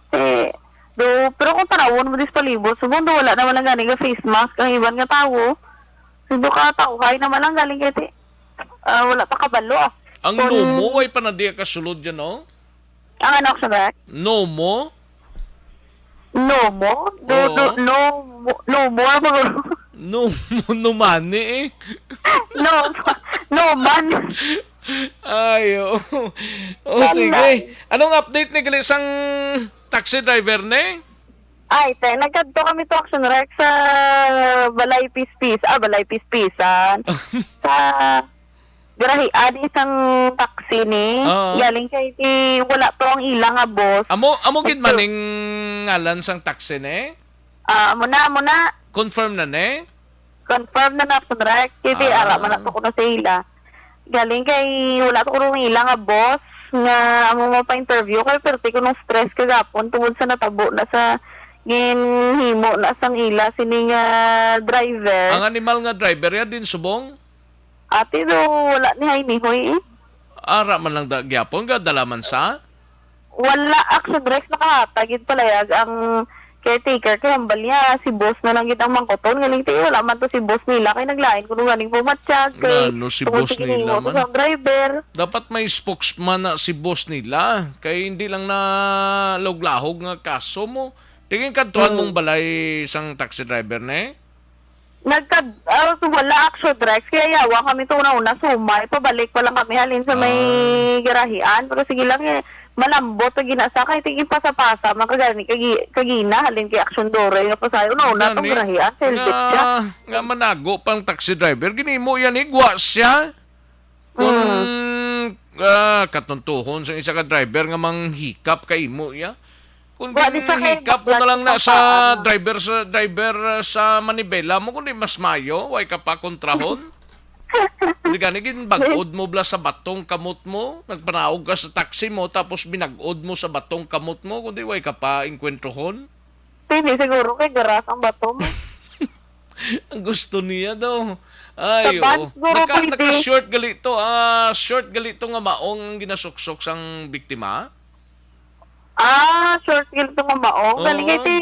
Eh, do, pero kung tanawon mo dis palibot, subong do wala naman lang gani nga face mask ang iban nga tawo. Sundo ka, tawhay naman lang galing kay ti-, ah, wala pa kabalo, ah. Ang Kung Nomo, way pa na diya kasulod dyan, oh? Ang ano, Action Rex? Nomo? No mo? No, no, Oo. no, mo- no more? Mga No, no money eh. No, no man. Ay, oo. Oh, Wala. sige. Anong update ni gali sang taxi driver ni? Ay, te, nagkadto kami to Action Rec sa Balay Pispis. Ah, Balay Pispisan. Sa garahian isang taxi ni. Oo. Galing kay di wala to ang ila nga boss. Amo, amo gid Ito. man ning ngalan sang taxi ni? Ah, amo na, amo na. Confirm na ni? Confirm na na, Action Rec. Kay di, Ah. ara man na to kuno sa ila. Galing kay wala to kuno ang ila nga boss nga amo mo pa interview kay perti ko nung stress kagapon tungod sa natabo na sa ginhimo na sang ila sini nga driver. Ang animal nga driver ya din subong? Ate do, wala ni hay ni hoy eh. Ara man lang da gyapon, gadala man sa? Wala, Action Rec, nakahatag gid palayag ang caretaker kay hambal niya si boss na lang gid ang mangkuton, galing ti wala man to si boss nila kay naglain kuno ganing pumatyag kay Ngano si tungod boss sa ginhimo nila to man? sa driver. Dapat may spokesman na si boss nila kay hindi lang na lahuglahog nga kaso mo. Tingin kadtuan Hmm. mong balay sang taxi driver ni? Nagkad-, ah, so wala, Action Rec. Kaya yawa kami to una-una, sumay. Pabalik pa lang kami halin sa may Ah. garahian. Pero sige lang eh, malambot ang ginasa. Kahit yung pasa-pasa, man kagani, kagi-, kagina, halin kay Action Dore, nga pasayo. Una-una tong Gani, garahian, helmet siya. nga, nga manago pang taxi driver. Ginimo yan, igwa siya. Kung, Mm. ah, katuntuhon sa isa ka driver nga manghikap ka imo, ya. Kung Wa, di sa kay ginhikap mo na lang na sa sa, ano. driver sa, driver, ah, sa manibela mo, kundi mas mayo, way ka pa kontrahon. Di gani, ginbag-od mo bla sa batong kamot mo, nagpanaog ka sa taxi mo, tapos binag-od mo sa batong kamot mo, kundi way ka pa engkwentrohon. Pwede siguro kay garas ang bato mo. Ang gusto niya daw. Ay, Sa van, oo. siguro Naka-, pwede. naka-short gali to. Ah, short gali to nga maong ang ginasuksok sang biktima? Ah, short gali to nga maong. Oo. Galing kay ti,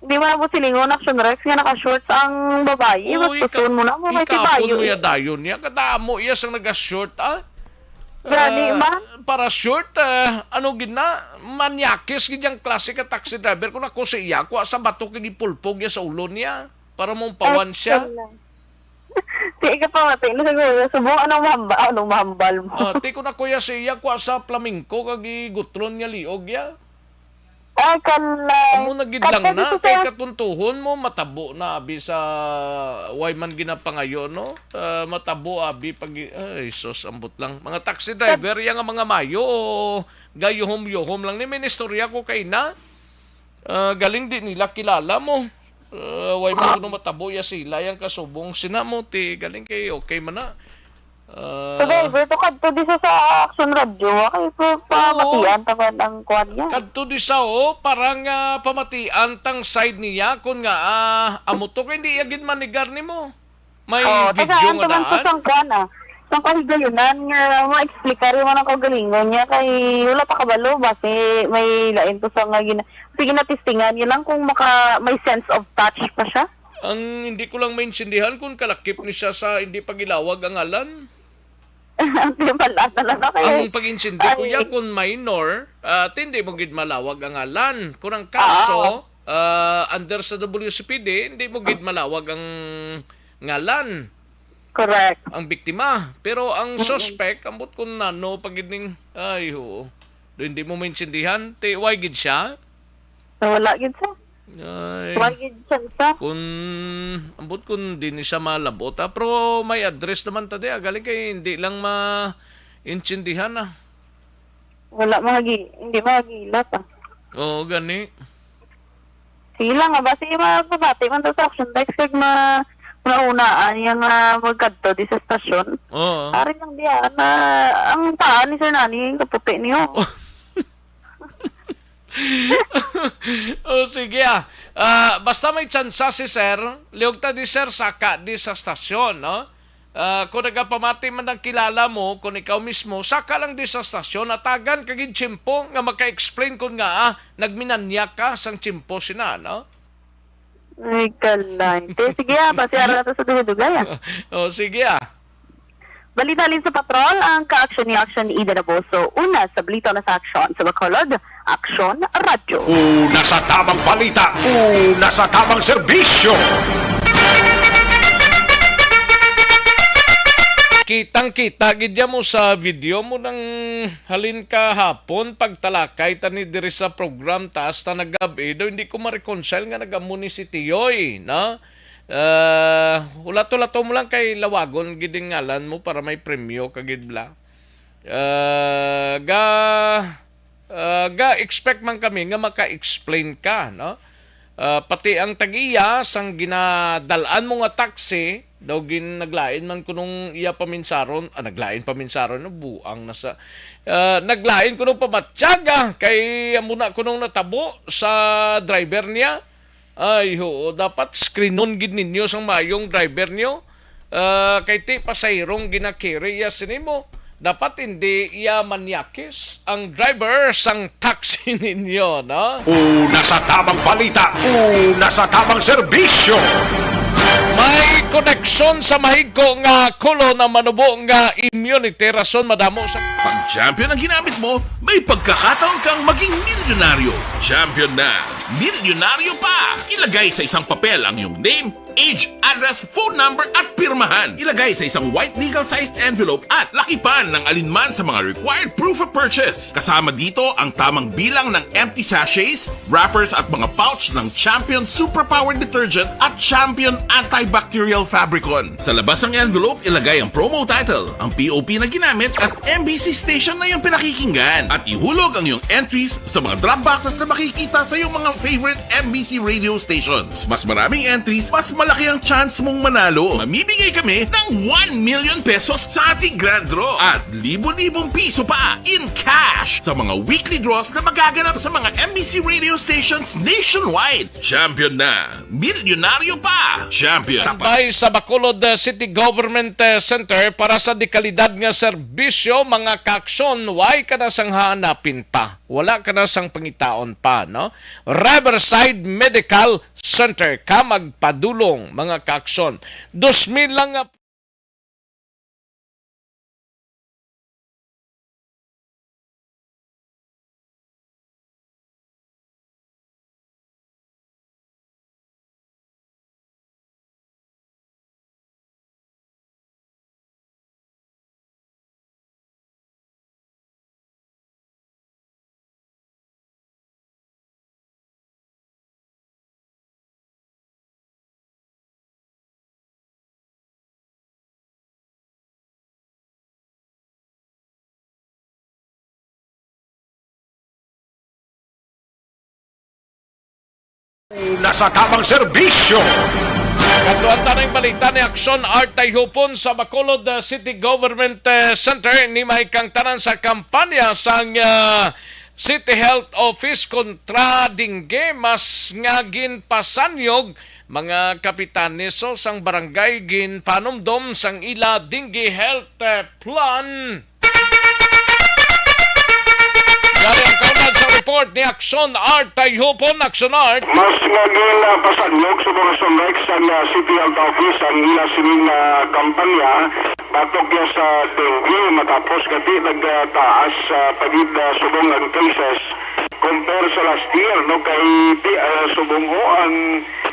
di man mo silingon, Action Rex, nga naka-shorts ang babayi. Uy, Bastuson ka-, mo na mo, kay ti ikapon bayo mo eh. ya dayon niya. Kadamo iya sang naga-short, ah. Gani Ah, man. Para short, ah, ano gid na, manyakis gid yang klase ka taxi driver. Kung ako sa iya, kuha sa bato kay gipulpog niya sa ulo niya para mong pawan siya. Excellent. Di ka pa mati na siguro. Subong anong mahamba-, anong mahambal mo? Ah, ti ko na kuya sa iya, kuha sa flamenco, kag igutron niya liog ya. Ah, kalay. Amo na gid lang Kadto na, dito kay sa katuntuhon mo, matabo na abi sa way man ginapangayo, no? Ah, matabo abi pag, ay, sus, ambot lang. Mga taxi driver, iya nga mga mayo, o gayuhom-yuhom lang. Ni may istorya ko kay na, ah, galing di nila kilala mo. Ah, way mo kuno matabo ya sila, yang kasubong sina mo, ti galing kay okay man na. Ah. Sa driver to, kadto di sa, sa Action Radio, ah, kay pa-, Oo. pamatian ta man ang kuwan niya. Kadto di sa, oh, para nga pamatian tang side niya, kun nga, ah, amo to, kay hindi ya gid manigar nimo. May Oo, video tagaan nga to man to daan? sang kuwan, ah. Sang kahigayunan nga ma-explicar yung mga kaugalingon niya, kay wala pa kabalo, basi may lain to sa nga gina-, sige, natistingan niya lang kung maka-, may sense of touch pa siya. Ang hindi ko lang maintindihan kung kalakip ni siya sa hindi pag-ilawag ang ngalan. Ang timbal-an na lang, no? Kaya, Ang pag-intindi ko ay. ya, kung minor, ah, ti hindi mo gid malawag ang ngalan. Kung ang kaso, Ah. ah, under sa W C P D, hindi mo gid malawag ang ngalan. Correct. Ang biktima. Pero ang Mm-mm. suspect, ambot kung nano pa gid ning, ay, oo. Do hindi mo maintindihan, ti, why gid siya? Wala gid siya. Ay. Why gid siya sa? Kun, ambot kun di ni siya malabot, ah. Pero may address naman ta di, ah. Galing kay hindi lang maintindihan, ah. Wala mahagi-, hindi mahagila pa. Oo, gani. Sige lang, ah. Basi mapabati man to sa Action Bikes kag ma-, maunaan niya nga magkadto di sa stasyon. Oo. Ari lang diyan, ah, ang paa ni Sir Nani, kaputi niyo. Oh. Oh, sige, ah. Ah, basta may tsansa si sir, liog ta di, sir, saka di sa stasyon, no? Ah, kung nagapamati man ang kilala mo, kung ikaw mismo, saka lang di sa stasyon, atagan ka gid tiyempo nga maka-explain kun nga, ah, nagminanyak ka sang tiyempo sina, no? Ay, kalay. Te, sige, ah, basi ara na to sa dugay-dugay, ah. Oh, sige, ah. Balita halin sa patrol, ang ka-aksyon ni Aksyon Ida Naboso. Una sa balita na sa aksyon sa Bacolod, Aksyon Radyo. Una sa tamang balita, una sa tamang serbisyo. Kitang-kita gid ya mo sa video mo nang halin kahapon, pagtalakay ta ni diri sa program taas ta nagab-i daw, hindi ko ma-reconcile nga nag-amo ni si Tiyoy, no? Ah, hulat-hulat mo lang kay lawagon gid ang ngalan mo para may premyo ka gid bla. Ah, ga, ah, ga-expect man kami nga maka-explain ka, no? Ah, pati ang tag-iya sang ginadal-an mo nga taxi, daw gin-, naglain man kunong iya paminsaron, ah, naglain paminsaron, no? Buang na sa, ah, naglain kunong pamatyaga kay amo na kunong natabo sa driver niya. Ay, oo, dapat screenon gid ninyo sang maayong driver niyo. Ah, kay ti pasahirong ginakiri iya sini mo. Dapat hindi iya manyakis ang driver sang taxi ninyo, no? Una sa tamang balita, una sa tamang serbisyo. May koneksyon sa mahigko nga kulo na manubo nga immunity, rason madamo sa Pag champion ang ginamit mo, may pagkakataon kang maging milyonaryo. Champion na, milyonaryo pa! Ilagay sa isang papel ang iyong name, age, address, phone number, at pirmahan. Ilagay sa isang white legal-sized envelope at lakipan ng alinman sa mga required proof of purchase. Kasama dito ang tamang bilang ng empty sachets, wrappers, at mga pouch ng Champion Superpower Detergent at Champion Antibacterial Fabricon. Sa labas ng envelope, ilagay ang promo title, ang P O P na ginamit, at M B C station na iyong pinakikinggan. At ihulog ang iyong entries sa mga drop boxes na makikita sa iyong mga favorite M B C radio stations. Mas maraming entries, mas malaki ang chance mong manalo. Mamimigay kami ng one million pesos sa ating grand draw at libo-libong piso pa in cash sa mga weekly draws na magaganap sa mga M B C radio stations nationwide. Champion na! Milyonaryo pa! Champion! Tambay sa Bacolod, uh, City Government, uh, Center para sa dekalidad nga serbisyo, mga kaaksyon, way ka na sang hahanapin pa. Wala ka na sang pangitaon pa, no? Riverside Medical Center ka magpadulong, mga kaaksyon. Dos mil lang nga Una sa tamang serbisyo. Katuan ta ning balita ni Aksyon Art Tayhupon sa Bacolod, uh, City Government, uh, Center. Ni may kang tanan sa kampanya sang, uh, City Health Office kontra dengue, mas nga ginpasanyog mga kapitanes sang barangay ginpanumdom sang ila dengue health, uh, plan. Gani ang kaunad sa report ni Aksyon Art Tayhupon. Aksyon Art. Mas nga ginpasanyog subong sa Rex ang, ah, City Health Office ang ila sining, ah, kampanya batok niya sa dengue matapos gati nagtaas, ah, pagid, ah, subong ang cases compare sa last year, no, kay di, ah, subong ho ang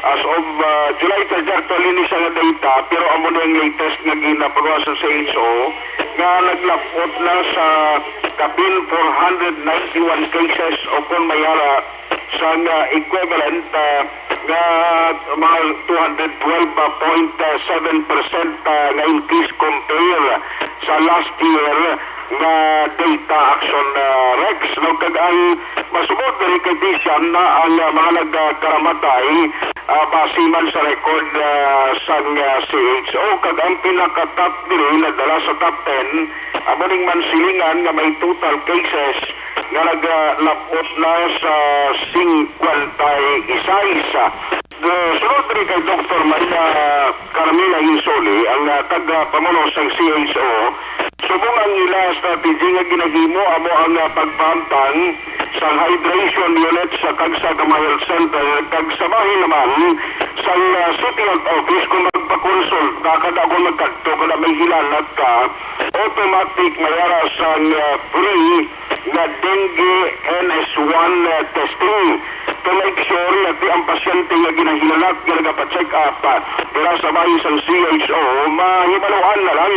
as of, ah, July thirty actually ni siya nga data, pero amo na ang latest nga ginapagawa sa C H O nga naglabot na sa kapin four hundred ninety-one cases o kon may ara sa nga equivalent, ah, nga mga two hundred twelve point seven percent, ah, nga increase compare sa last year nga data, Aksyon, ah, Rex. No, kag ang masugod diri kay Disian na ang, ah, mga nagkaramatay, ah, base man sa record, ah, sang, ah, C H O, kag ang pinaka-top diri nagdala sa top ten amo ning Mansilingan nga may total cases nga nagalabot na sa singkwenta y seis. Ah, sunod diri kay Doktor Maria Carmela Insoli, ang, ah, taga-pamuno sang C H O, subong ang ila strategy nga ginahimo amo ang, ah, pagpahamtang sa hydration unit sa Cagsa Gamay Health Center, kag sa bahin naman sang, ah, City Health Office kung magpakonsulta ka Kung magkadto ka na may hilanat ka, automatic may ara sang, ah, free nga dengue N S one, ah, testing. To make sure nga ti ang pasyente nga ginahilanat nga nagapa-check up, ah, dira sa bahin sang C H O, mahibaluan na lang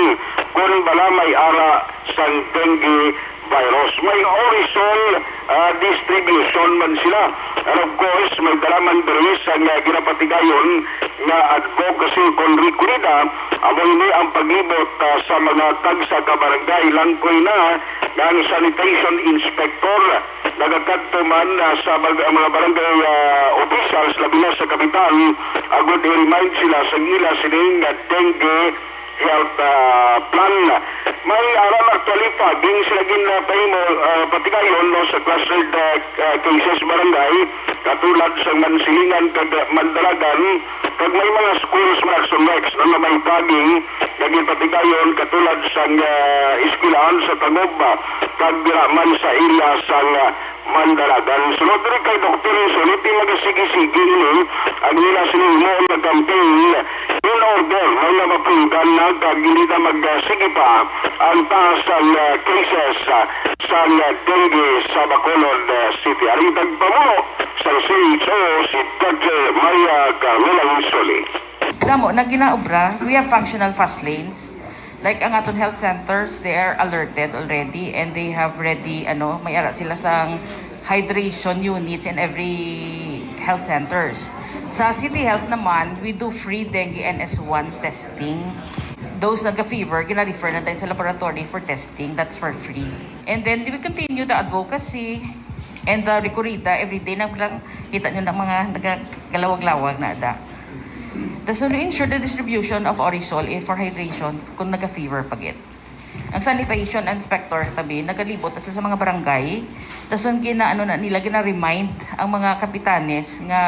kung bala may ara sang dengue virus. May Orisol, ah, distribution man sila. And of course, may dala man diri sa nga ginapatigayon nga advocacy kon rekorida. Amo ini ang paglibot, ah, sa mga tagsa ka barangay. Langkoy na nga ang sanitation inspector nagakadto man, ah, sa bag-, mga barangay, ah, officials, labi na sa kapital, agud i-remind sila sa ila sining nga dengue health, ah, plan. May aram actually pa, din sila ginapahimo, ah, patigayon, no, sa clustered, ah, ah, cases barangay, katulad sa Mansilingan kag Mandalagan, kag may mga schools, mga Action Rex, na may paging naging patigayon, katulad sa, ah, eskwelahan sa Tagob, ah, kag dira man sa area sa, ah, Mandalagan. Sunod diri kay Doktor Rizzo, ti magasigi-sigi ini ang ila sining himuon nga campaign in order nga mapunggan na kag hindi na magasigi pa ang taas sang, ah, cases, ah, sang, ah, dengue sa Bacolod, ah, City. Aring tagpamuno sa C H O, si Doktor Maria Carmela Insoli. Alam mo, na ginaobra, we have functional fast lanes. Like ang aton health centers, they are alerted already and they have ready, ano, may ara sila sang hydration units in every health centers. Sa City Health naman, we do free dengue N S one testing. Those nagka-fever, gina-refer na tayo sa laboratory for testing. That's for free. And then we continue the advocacy and the rekorida. Every day na lang, kita nyo na mga nagagalawag-lawag na ada. Thus, we ensure the distribution of Orisol, eh, for hydration kung naga-fever pa gid. Ang sanitation inspector, tabi, nagalibot na sila sa mga barangay. Tapos ang ginaano na nila, gina-remind ang mga kapitanes nga,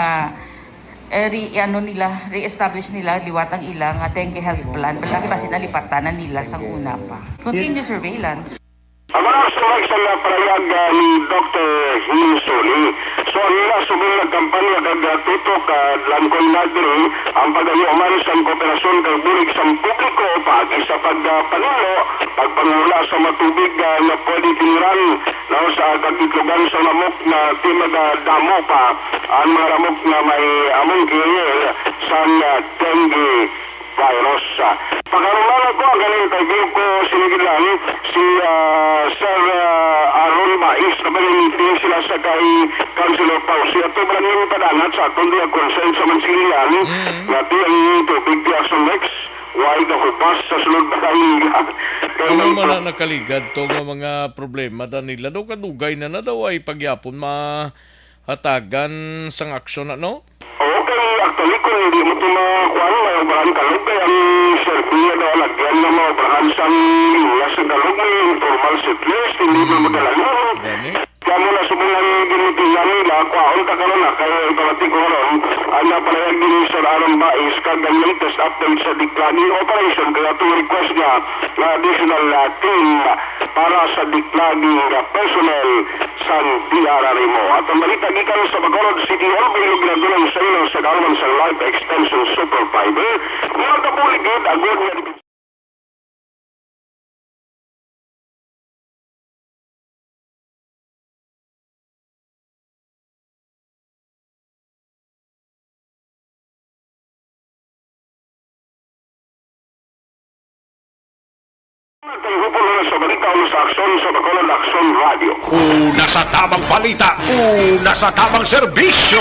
eh, re-, ano nila, re-establish nila liwat ang ila nga dengue health plan. Balaki ba sinalipatan na nila sang una pa? Continue surveillance. Ang mga suwag sa mga parayag, ah, ni Doktor Hinsuli. So, ang ila subong nga kampanya kag, ah, tutok, ah, langkoy na diri ang pag-ayo man sang kooperasyon kag bulig sang publiko paagi sa pag, ah, panilo, pagpangula sa matubig, ah, nga pwede tiniran, no, sa kag itlogan sa lamok nga ti magadamo pa ang mga lamok nga may among carrier sang, ah, dengue virus. Ah, pagkaron lang ko ang galing interview ko, sige lang, si, ah, Sir, ah, Aaron Mais, na may meeting sila sa kay Councilor Pausi. Ato ba lang yung padangat sa aton diya concern sa Mansilian, Mm. nga ti ang tubig diya sa next, why the hubas sa sulod ba kayo? Ano man ang nakaligad to nga mga problema, Danila? Daw kadugay na na daw ay pagyapon mahatagan sang aksyon, ano? Oo, kay actually, kung hindi mo ito makuhaan, may obrahan kalog, kay ang survey na daw lagyan na maobrahan sa linya sa kalog, may informal settlers, hindi mo Mm. magalalim. Gani? Kaya mo na subungan ginitihan nila, kuhaon ta karon na, kay ipamati ko karon, ang napalayag din ni Sir Aaron Bais, kag ang latest update sa declogging operation, kaya itong request niya na additional, ah, team para sa declogging, ah, personnel sang D R R M O. At ang balita gikan sa Bacolod City Hall, may ginadulang sa ilo sa kaluman sa Life Extension Superfiber. Makabulig gid agud nga Tayo po na sa balita o sa aksyon sa Bacolod Aksyon Radio. Una sa tamang balita, una sa tamang serbisyo.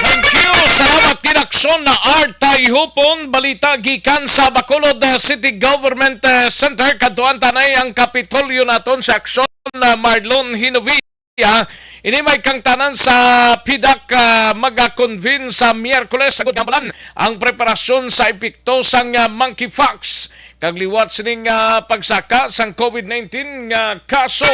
Thank you. Salamat gid, Aksyon na Art Tayhupon. Balita gikan sa Bacolod, uh, City Government, uh, Center. Kadtuan tanay ang Kapitolyo naton sa Aksyon na Marlon Hinovia. Ini may kangtanan sa PDAC, ah, maga-convene sa Miyerkules. Agud gambalan ang preparasyon sa epekto sang, ah, monkeypox kag liwat sining, ah, pagsaka sang COVID nineteen nga kaso.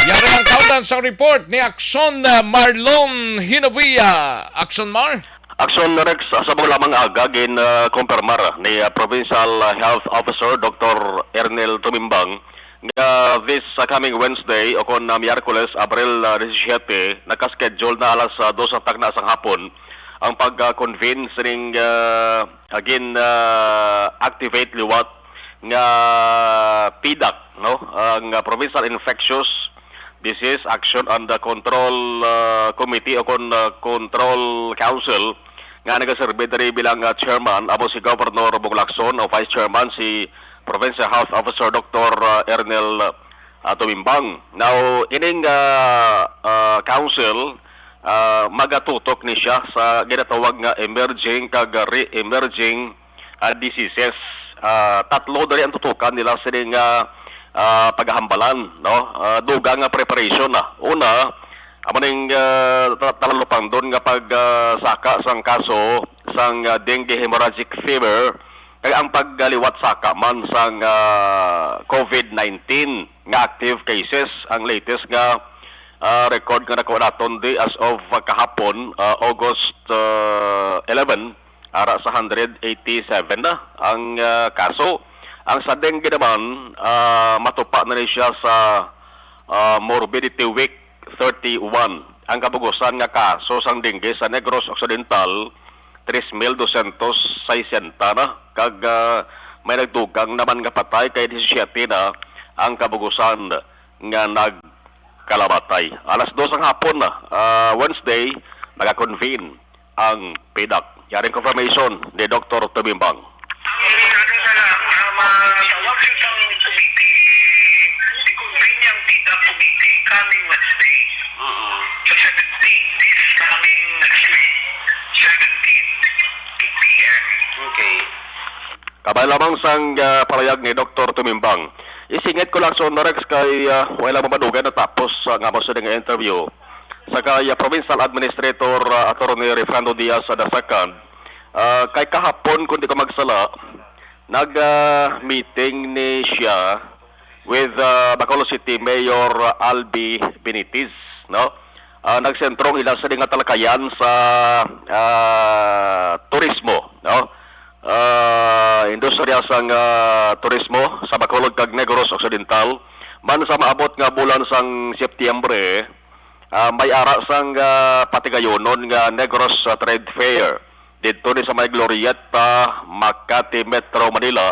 Yari ang kaundan sa report ni Aksyon, ah, Marlon Hinovia. Aksyon, Mar? Aksyon, Rex, sa buong lamang aga, gin, ah, kumpirmar ni, ah, Provincial, ah, Health Officer Doktor Ernel Tumimbang nga this, uh, coming Wednesday o kon, uh, Miyerkules, Abril, uh, disisiete, naka-schedule na alas, uh, dos sa tagna sang hapon ang pag-convene sining, ah, again, ah, activate liwat nga PDAC, no? Ang, ah, Provincial Infectious Disease Action and, ah, Control, ah, Committee o kon, ah, Control Council nga nagaserbi diri bilang, ah, chairman, amo si Governor Bong Lacson, o vice chairman si Provincial Health Officer Doktor, ah, Ernel, ah, Tumimbang. Now, ining, ah, ah, council, ah, magatutok ni siya sa ginatawag nga emerging kag re-emerging, ah, diseases. Ah, tatlo diri ang tutukan nila sini nga, ah, paghambalan, no? Ah, dugang nga preparation na. Una, amo ning, ah, ta-, talalupangdon nga pag, ah, saka sang kaso sang, ah, dengue hemorrhagic fever, kag ang pagliwat saka man sang, ah, COVID nineteen nga active cases. Ang latest nga, ah, record nga nakuha naton di as of, ah, kahapon, ah, August, ah, eleven, ara sa hundred eighty-seven na ang, ah, kaso. Ang sa dengue naman, ah, matupa na ni siya sa, ah, Morbidity Week thirty-one. Ang kabugusan nga kaso sang dengue sa Negros Occidental, tres mil dosyentos sesenta na, kag, ah, may nagdugang naman nga patay kay disisiete na ang kabugusan nga nagkalamatay. Alas dos ang hapon na, ah, Wednesday, magakonvene ang PDAC. Yaring confirmation ni Doktor Tumimbang. Ang ano na lang, ang mga tawag sa isang committee, i-convene yung PDAC committee coming Wednesday. Mm-mm. Sa seventeen, this coming next week, seventeen, two p m. Okay. Kabay lamang sang, ah, palayag ni Doktor Tumimbang. Isingit ko lang, Sonda Rex, kay, ah, wala mamadugay natapos, ah, nga mo sa nga interview sa kay, ah, Provincial Administrator, ah, Attorney Refrando Diaz the second. Ah, kay kahapon, kung di ko magsala, nag, ah, meeting ni siya with, ah, Bacolod City Mayor Albi Benitez, no? Ah, nagsentro ang ila sa nga talakayan sa, ah, turismo, no? Ah, industriya sang, ah, turismo sa Bacolod kag Negros Occidental. Man sa maabot nga bulan sang Setyembre, ah, may ara sang, ah, patigayonon nga Negros, ah, Trade Fair didto ni sa may Glorieta, Makati, Metro Manila.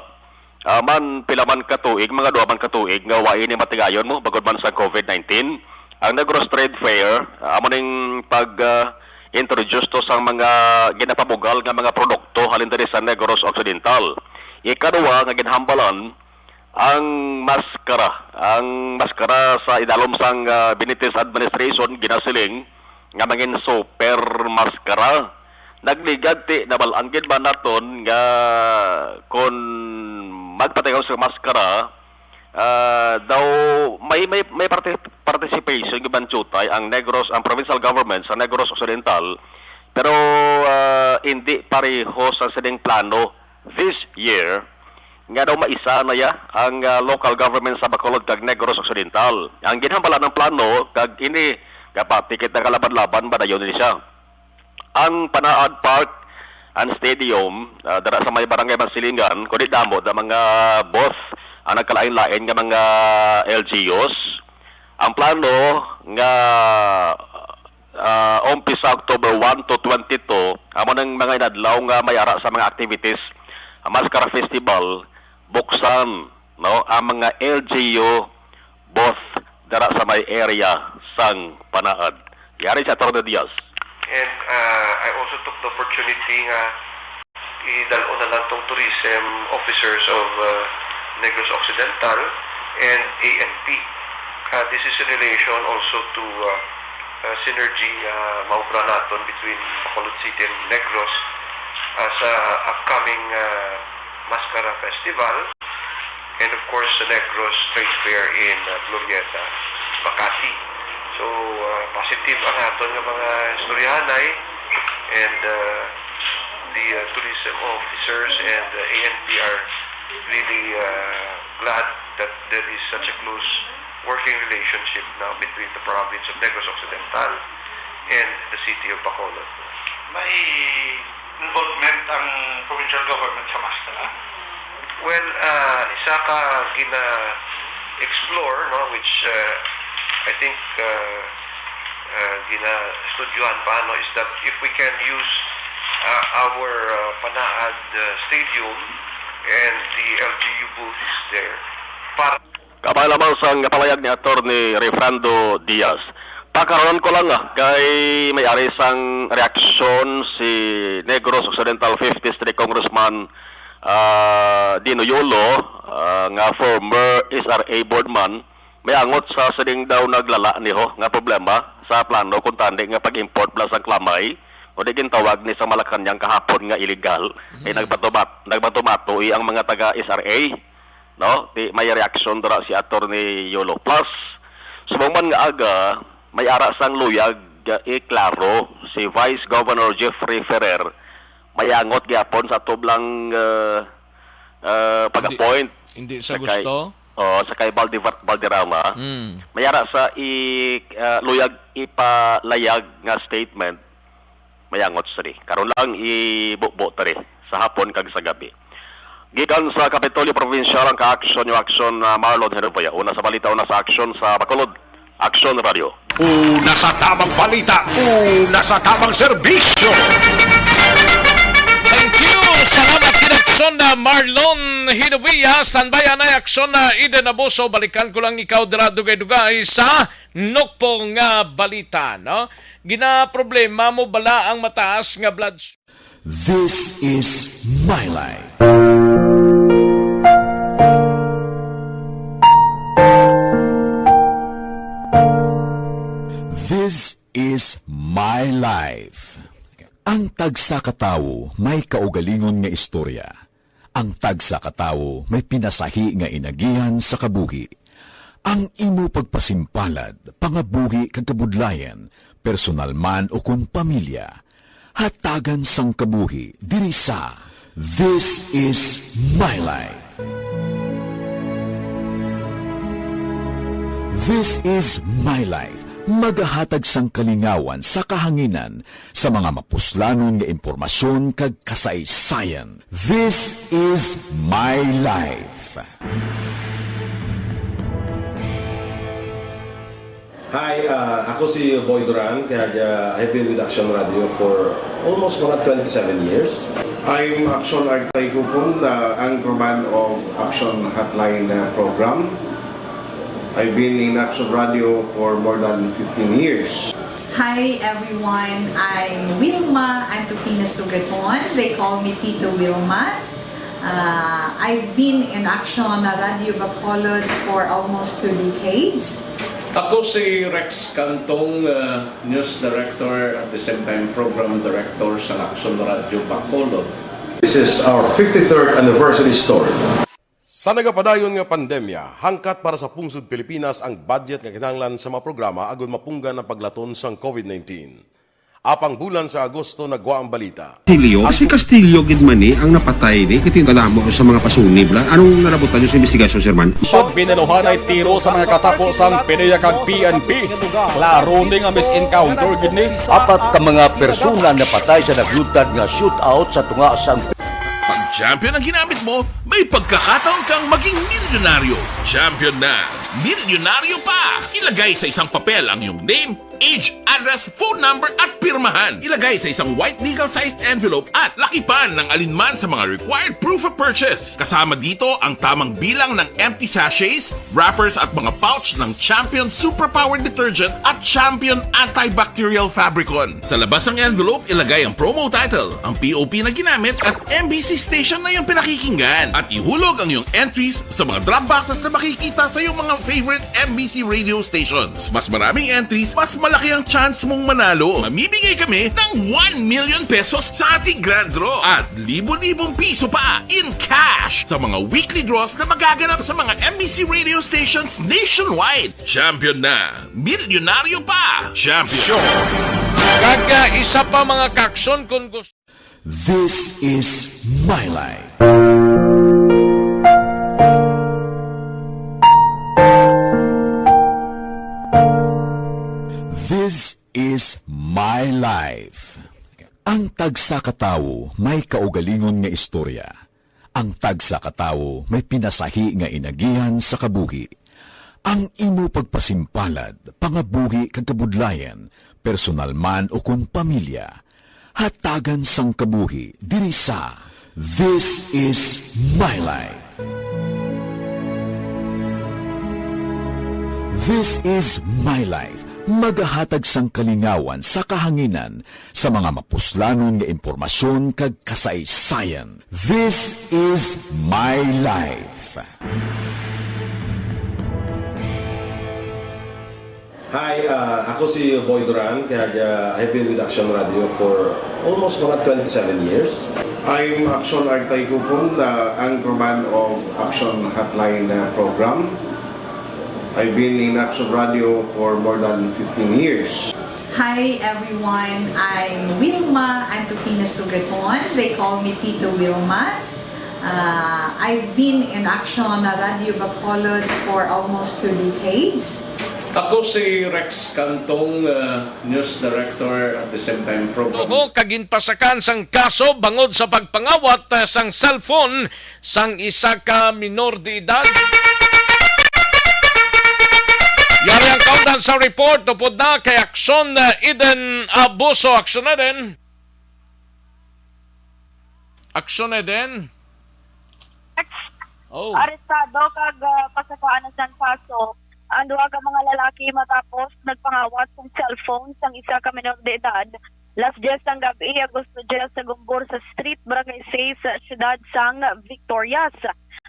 Ah, man pila man ka tuig, mga duha man ka tuig nga wa ini matigayon mo bangod man sa COVID nineteen. Ang Negros Trade Fair, ah, amo ning pag, ah, introduce to sang mga ginapabugal nga mga produkto halin diri sa Negros Occidental. Ikaduha nga ginhambalan, ang maskara. Ang maskara sa idalom sang, ah, Benitez administration ginasiling nga mangin super maskara. Nagligad ti nabal-an gid man naton nga kon magpatigaw sa maskara, ah, daw may, may, may parti-, participation gid man diutay ang Negros, ang provincial government sa Negros Occidental, pero, ah, indi pareho sa sining plano this year nga daw maisa na ya ang, ah, local government sa Bacolod kag Negros Occidental. Ang ginhambalan ng plano kag ini nga pati kita kalaban-laban ba dayon ni siya. Ang Panaad Park and Stadium, ah, dara sa may Barangay Mansilingan, kundi damo da mga booth ang nagkalain-lain nga mga L G Us. Ang plano nga, ah, umpisa October one to twenty-two, amo nang mga inadlaw nga may ara sa mga activities, ang Maskara Festival, buksan, no, ang mga L G U booth dara sa may area sang Panaad. Yari si Attorney Diaz. And, uh, I also took the opportunity nga idal-on na lang tong tourism officers of, uh, Negros Occidental and A N P. Uh, this is in relation also to, uh, uh, synergy, uh, maubra naton between Bacolod City and Negros, uh, sa upcoming, uh, Maskara Festival, and of course, the Negros Trade Fair in, uh, Glorieta, Makati. So, uh, positive ang aton nga mga istoryahanay, and, uh, the, uh, tourism officers and, uh, A N P are really, uh, glad that there is such a close working relationship now between the province of Negros Occidental and the city of Bacolod. May involvement ang provincial government sa maskara? Well, ah, isa ka gina-explore, no, which, ah, I think, ah, ah, gina-estudyohan pa, no, is that if we can use our uh, Panaad uh, Stadium and the L G U booth is there. Para Kabay lamang sang palayag ni Attorney Refrando Diaz. Pakaron ko lang, ah, kay may ari sang reaksyon si Negros Occidental fifth District Congressman, ah, Dino Yolo, ah, nga former S R A board man, may angot sa sining daw naglala niho nga problema sa plano kung tani nga pag-import bala sang klamay, o di gintawag ni sa Malacañang kahapon nga illegal, ay nagpatubat-, nagpatumato ang mga taga S R A, no? Di may reaksyon dira si Attorney Yolo. Plus, subong man nga aga, may ara sang luyag, ah, iklaro si Vice Governor Jeffrey Ferrer, may angot gyapon sa tublang, ah, ah, pag-appoint. Hindi sa Sa kay gusto? Oo, sa kay Valdivar-, Valderrama. Mm. May ara sa i-, ah, luyag ipalayag nga statement, may angot sini. Karon lang ibubo tari sa hapon kag sa gabi. Gikan sa Kapitolyo Provincial ang ka-aksyon, yung aksyon na Marlon Herboya. Una sa balita, una sa aksyon sa Bacolod. Aksyon Radio. Una sa tamang balita, una sa tamang serbisyo. Thank you. Salamat, Kinaksyon na Marlon Hinovia. Standby, anay aksyon na Eden Abuso. Balikan ko lang ikaw dira dugay-dugay sa nukpong nga balita, no? Ginaproblema mo bala ang mataas nga blood This is my life. This is my life. Ang tagsa ka tawo may kaugalingon nga istorya. Ang tagsa ka tawo may pinasahi nga inagihan sa kabuhi. Ang imo pagpasimpalad, pangabuhi kag kabudlayan, personal man o kon pamilya, hatagan sang kabuhi diri sa This Is My Life. This Is My Life, magahatag sang kalingawan sa kahanginan sa mga mapuslanon nga impormasyon kag kasaysayan. This Is My Life. Hi, ah, ako si Boy Duran, kag, ah, I've been with Action Radio for almost mga twenty-seven years. I'm Action Artay Kupon, the anchorman of Action Hotline, ah, program. I've been in Action Radio for more than fifteen years. Hi everyone, I'm Wilma Antupina Sugaton. They call me Tito Wilma. Uh, I've been in Action Radio Bacolod for almost two decades. Ako si Rex Cantong, uh, news director at the same time program director sa Action Radio Bacolod. This is our fifty-third anniversary story. Sa nagapadayon nga pandemya, hangkat para sa pungsod Pilipinas ang budget nga kinahanglan sa mga programa agud mapunggan ang paglaton sang COVID nineteen. Apang bulan sa Agosto nagwa ang balita. Castillo? Si Castillo gid man ni ang napatay ni, kay kadamo sa mga pasunib lang. Anong nalabutan niyo sa investigasyon, Sir Man? Pagbinaluhanay tiro sa mga katapo sang PDEA kag P N P. Klaro ni nga mis-encounter gid ni. Apat ka mga persona napatay sa naglutad nga shootout sa tunga sang Pag champion ang ginamit mo, may pagkakataon kang maging milyonaryo. Champion na! Milyonaryo pa! Ilagay sa isang papel ang iyong name, age, address, phone number, at pirmahan. Ilagay sa isang white legal-sized envelope at lakipan ng alinman sa mga required proof of purchase. Kasama dito ang tamang bilang ng empty sachets, wrappers at mga pouch ng Champion Superpower Detergent at Champion Antibacterial Fabricon. Sa labas ng envelope, ilagay ang promo title, ang P O P na ginamit at M B C station na iyong pinakikinggan. At ihulog ang iyong entries sa mga drop boxes na makikita sa iyong mga favorite M B C radio stations. Mas maraming entries, mas malaki ang chance mong manalo. Mamimigay kami ng one million pesos sa ating grand draw at libo-libong piso pa in cash sa mga weekly draws na magaganap sa mga M B C radio stations nationwide. Champion na! Milyonaryo pa! Champion! Kag, ah, isa pa, mga kakson, kung gusto. This is my life. This is my life. Ang tagsa ka tawo may kaugalingon nga istorya. Ang tagsa ka tawo may pinasahi nga inagihan sa kabuhi. Ang imo pagpasimpalad, pangabuhi kag kabudlayan, personal man o kon pamilya, Hatagan sang kabuhi diri sa This Is My Life. This Is My Life, magahatag sang kalingawan sa kahanginan sa mga mapuslanon nga impormasyon kag kasaysayan. This Is My Life. Hi, uh, ako si Boy Duran, kag uh, I've been with Action Radio for almost mga twenty-seven years. I'm Action Artay Kupon, the anchorman of Action Hotline uh, program. I've been in Action Radio for more than fifteen years. Hi everyone, I'm Wilma Antokina Sugaton. They call me Tito Wilma. Uh, I've been in Action Radio Bacolod for almost two decades. Ako si Rex Cantong, uh, news director at the same time program. Oho, kaginpasakan sang kaso bangod sa pagpangawat, uh, sang cellphone sang isa ka minor de edad. Yari ang kaundan sa report upod na kay Action, uh, Eden Abuso. Action Eden. Action Eden. Oh. Arestado kag, ah, pasakaan na sang kaso ang duha ka mga lalaki matapos nagpangawat sang cellphone sang isa ka menor de edad las diyes sang gab-i, Agosto diyes, sa Gumbor sa Street, Barangay sais, sa siyudad sang Victorias.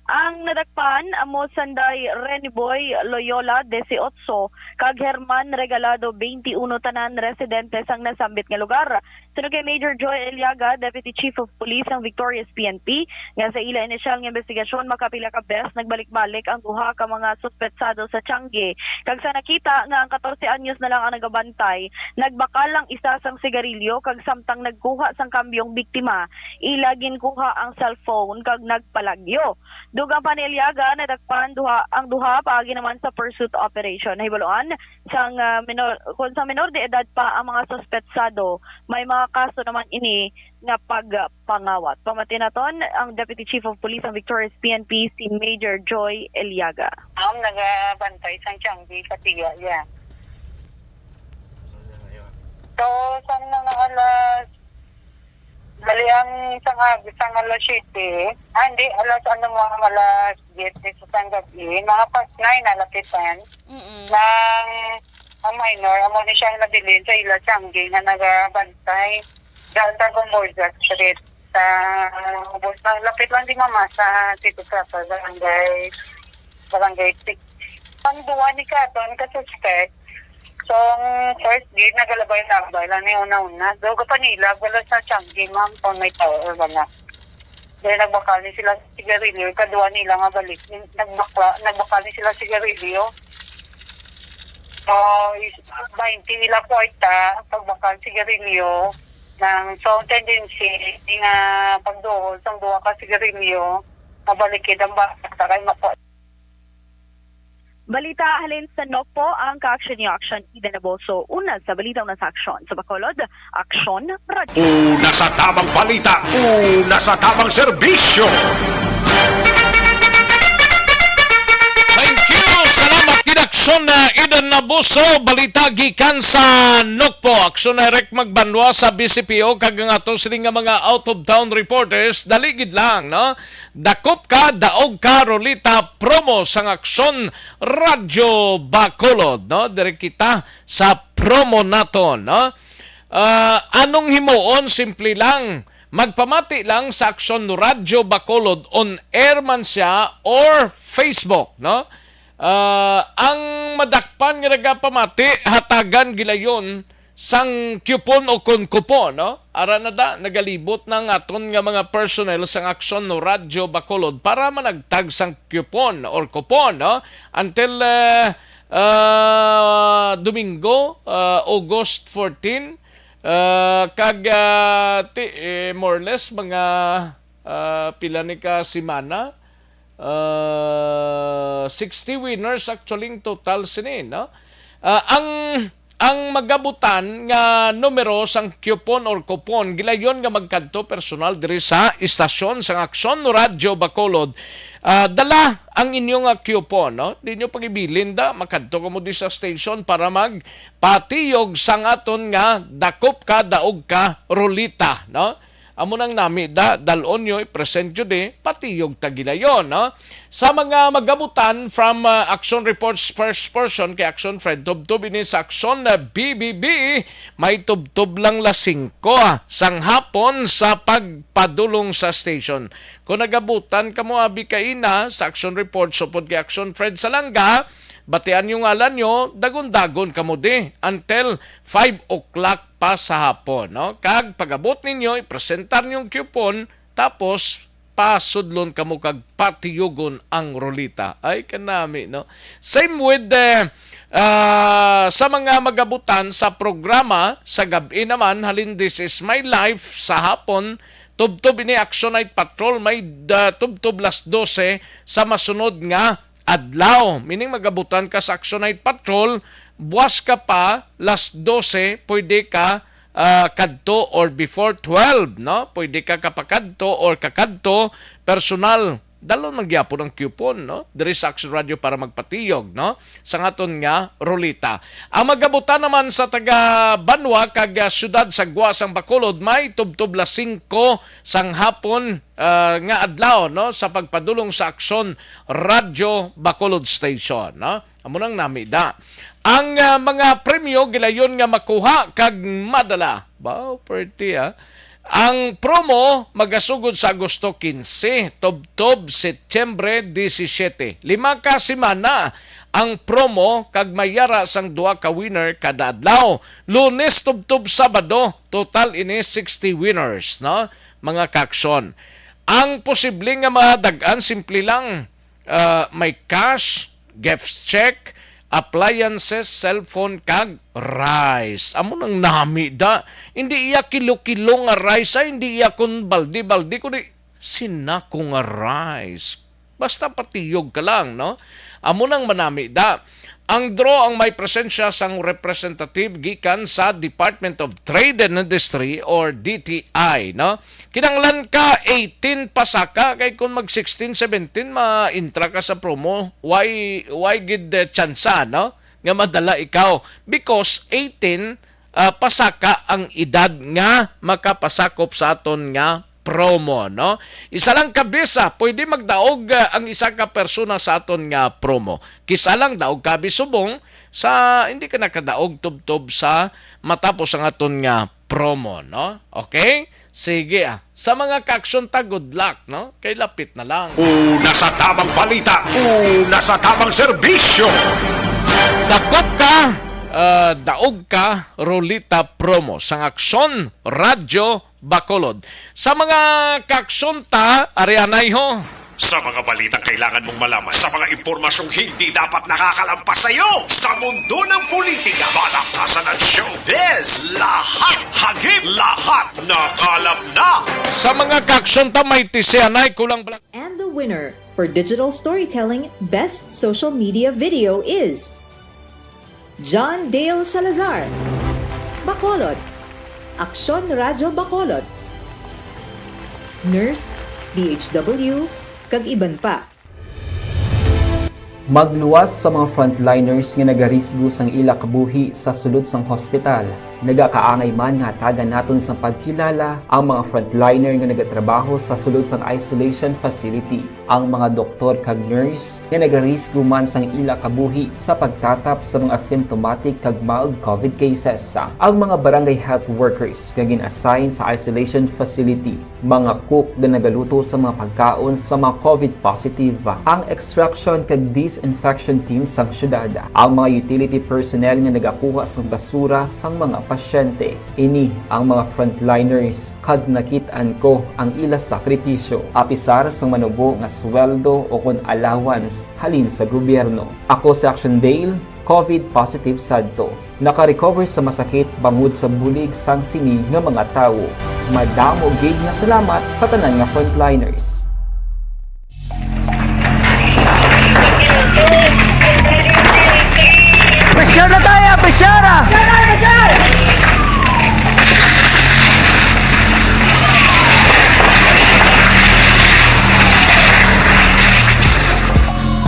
Ang nadakpan amo sanday Reniboy Loyola, dieciocho, kag Herman Regalado, twenty-uno, tanan residente sang nasambit nga lugar. Suno kay Major Joy Eliaga, Deputy Chief of Police sang Victorias P N P, nga sa ila inisyal nga imbestigasyon, makapila ka bes nagbalik-balik ang duha ka mga suspetsado sa tiangge. Kag sa nakita nga ang katorse anyos na lang ang nagabantay, nagbakal ang isa sang sigarilyo kag samtang nagkuha sang kambyo ang biktima, ila ginkuha ang cellphone kag nagpalagyo. Dugang pa ni Eliaga, nadakpan duha, ang duha paagi naman sa pursuit operation. Nahibaluan sang, ah, minor, kung sa minor de edad pa ang mga suspetsado, may mga kaso naman ini nga pagpangawat. Pamati naton ang Deputy Chief of Police sang Victorias P N P, si Major Joy Eliaga. Ang nagabantay sang tiangge sa tiya, yeah. So, sa mga alas, bali ang sang, sang alas siyete, ah, hindi, alas, ano mo, ang alas diyes sa sang gabi, mga past nine, alapitan, Mm-mm. Nang ang minor, amo ni siya nabilin sa ila tiangge nga nagabantay. Daan sa Gomboza Street, sa ubos ng lapit lang di mama sa City Plaza, Barangay, Barangay six. Ang duwa ni katon ka suspect, so ang first gate nagalabay-labay lang ni una-una. Daw ka panila, wala sa tiangge, ma'am, kung may tao or wala. Dahil nagbakal ni sila sigarilyo, ikaduha nila nga balik, nagbakla, nagbakal ni sila sigarilyo. So, is, twenty nila kwarta, pagbakal sigarilyo, nang so, ang tendency nga pagduol sang duha ka sigarilyo, mabalikid ang bata kay makuha. Balita halin sa Nokpo, ang ka-action niyo, Action Eden Abuso. Una sa balita, una sa aksyon. Sa Bacolod, Action Radio. Una sa tamang balita, una sa tamang serbisyo. Thank you. Salamat gid, Action, uh, Eden Abuso. Balita gikan sa Nokpo. Action Eric Magbanwa sa B C P O kag ang ato sini nga mga out-of-town reporters. Dali gid lang, no? Dakop ka, daog ka, Rolita, promo sang Aksyon Radyo Bacolod, no? Diri kita sa promo naton, no? Ah, anong himuon? Simple lang. Magpamati lang sa Aksyon Radyo Bacolod, on air man siya or Facebook, no? Ah, ang madakpan nga nagapamati, hatagan gilayon sang coupon o kon kupon, no? Ara na da, nagalibot na ang aton nga mga personnel sang Aksyon Radyo Bacolod para managtag sang coupon or kupon, no? Until, eh, ah, Domingo, ah, August fourteen, ah, kag, ah, ti-, eh, more or less mga, ah, pila ni ka semana, ah, sixty winners actually ang total sini, no? Ah, ang Ang magabutan nga numero sang coupon or coupon, gilayon nga magkadto personal diri sa istasyon sang Aksyon Radyo Bacolod. Ah, dala ang inyo nga coupon, no? Di nyo pagibilin da, makadto kamo di sa station para magpatiyog sang aton nga dakop ka, daog ka, rolita, no? Amo nang nami da, dalon nyo, i-present nyo di, patiyog ta gilayon, no? Sa mga magabutan from, ah, Action Reports first person kay Action Fred, tubtob ini sa Action, ah, B B B, may tubtob lang las singko, ah, sang hapon sa pagpadulong sa station. Kung nagabutan kamo abi kaina sa Action Reports upod kay Action Fred Salanga, batian yung ngalan nyo, dagon-dagon kamo di until five o'clock pa sa hapon, no? Kag pag-abot ninyo, ipresentar ninyong coupon, tapos pasudlon kamo kag patiyugon ang rolita. Ay, kanami, no? Same with the, ah, sa mga magabutan sa programa, sa gab-i naman, halin This Is My Life sa hapon, tubtob ini Action Night Patrol, may, ah, tubtob las dose sa masunod nga adlaw. Meaning, magabutan ka sa Action Night Patrol, buwas ka pa, las dose, pwede ka, ah, kadto or before twelve, no? Pwede ka kapakadto or kakadto, personal. Dalon man gyapon ang coupon, no? Diri sa Action Radio para magpatiyog, no? Sa ngaton nga rolita. Ang magabutan naman sa taga Banwa kag, ah, siyudad sa Guas ang Bacolod, may tubtob las singko sang hapon, ah, nga adlaw, no? Sa pagpadulong sa Action Radio Bacolod Station, no? Amo nang nami da. Ang, ah, mga premyo gilayon nga makuha kag madala. Wow, pretty, ah. Ang promo magasugod sa Agosto quince, tubtob Setyembre disisiete. Lima ka semana ang promo kag may yara sang duha ka winner kada adlaw. Lunes tubtob Sabado, total ini sixty winners, no? Mga kaaksyon. Ang posible nga madag-an, simple lang, ah, may cash, gifts check, appliances, cellphone, kag rice. Amo nang nami da. Hindi iya kilo-kilo nga rice, ay, hindi iya kun balde-balde, kundi sinako nga rice. Basta patiyog ka lang, no? Amo nang manami da. Ang draw ang may presensya sang representative gikan sa Department of Trade and Industry or D T I, no? Kinahanglan ka eighteen pasaka, kay kung mag sixteen, seventeen, ma-intra ka sa promo. Why, why gid, eh, tsansa, no? Nga madala ikaw? Because eighteen, ah, pasaka ang edad nga makapasakop sa aton nga promo, no? Isa lang ka bisa, pwede magdaog, ah, ang isa ka persona sa aton nga promo. Kis-a lang daog ka abi subong sa hindi ka nakadaog tubtob sa matapos ang aton nga promo, no? Okay? Sige, ah. Sa mga kaaksyon ta, good luck, no? Kay lapit na lang. Una sa tamang balita, una sa tamang serbisyo. Dakop ka, ah, daog ka, rolita promo sang Aksyon Radyo Bacolod. Sa mga kaaksyon ta, ari anay ho. Sa mga balitang kailangan mong malaman, sa mga impormasyong hindi dapat nakakalampas sa iyo, sa mundo ng politika, balaktasan at showbiz, lahat hagip, lahat nakalap na. Sa mga kaaksyon ta, may tisianay, kulang bala- And the winner for digital storytelling best social media video is John Dale Salazar, Bacolod, Aksyon Radyo Bacolod, Nurse, D H W, kag iban pa. Magluwas sa mga frontliners nga nagarisgo sang ila kabuhi sa sulod sang hospital. Nagakaangay man nga hatagan naton sang pagkilala ang mga frontliner nga nagatrabaho sa sulod sang isolation facility, ang mga doktor kag nurse nga nagarisgo man sang ila kabuhi sa pagtatap sa mga asymptomatic kag mild COVID cases, ang mga barangay health workers nga gin-assign sa isolation facility, mga cook nga nagaluto sa mga pagkaon sa mga COVID positive, ang extraction kag disinfection team sang syudad, ang mga utility personnel nga nagakuha sang basura sang mga pasyente. Ini ang mga frontliners, kag nakit-an ko ang ila sakripisyo, apisar sang manubo nga sweldo o kon allowance halin sa gobyerno. Ako si Action Dale, COVID positive sadto. Naka-recover sa masakit bangod sa bulig sang sini nga mga tawo. Madamo gid nga salamat sa tanan nga frontliners. Pressure na tayo, pressure na!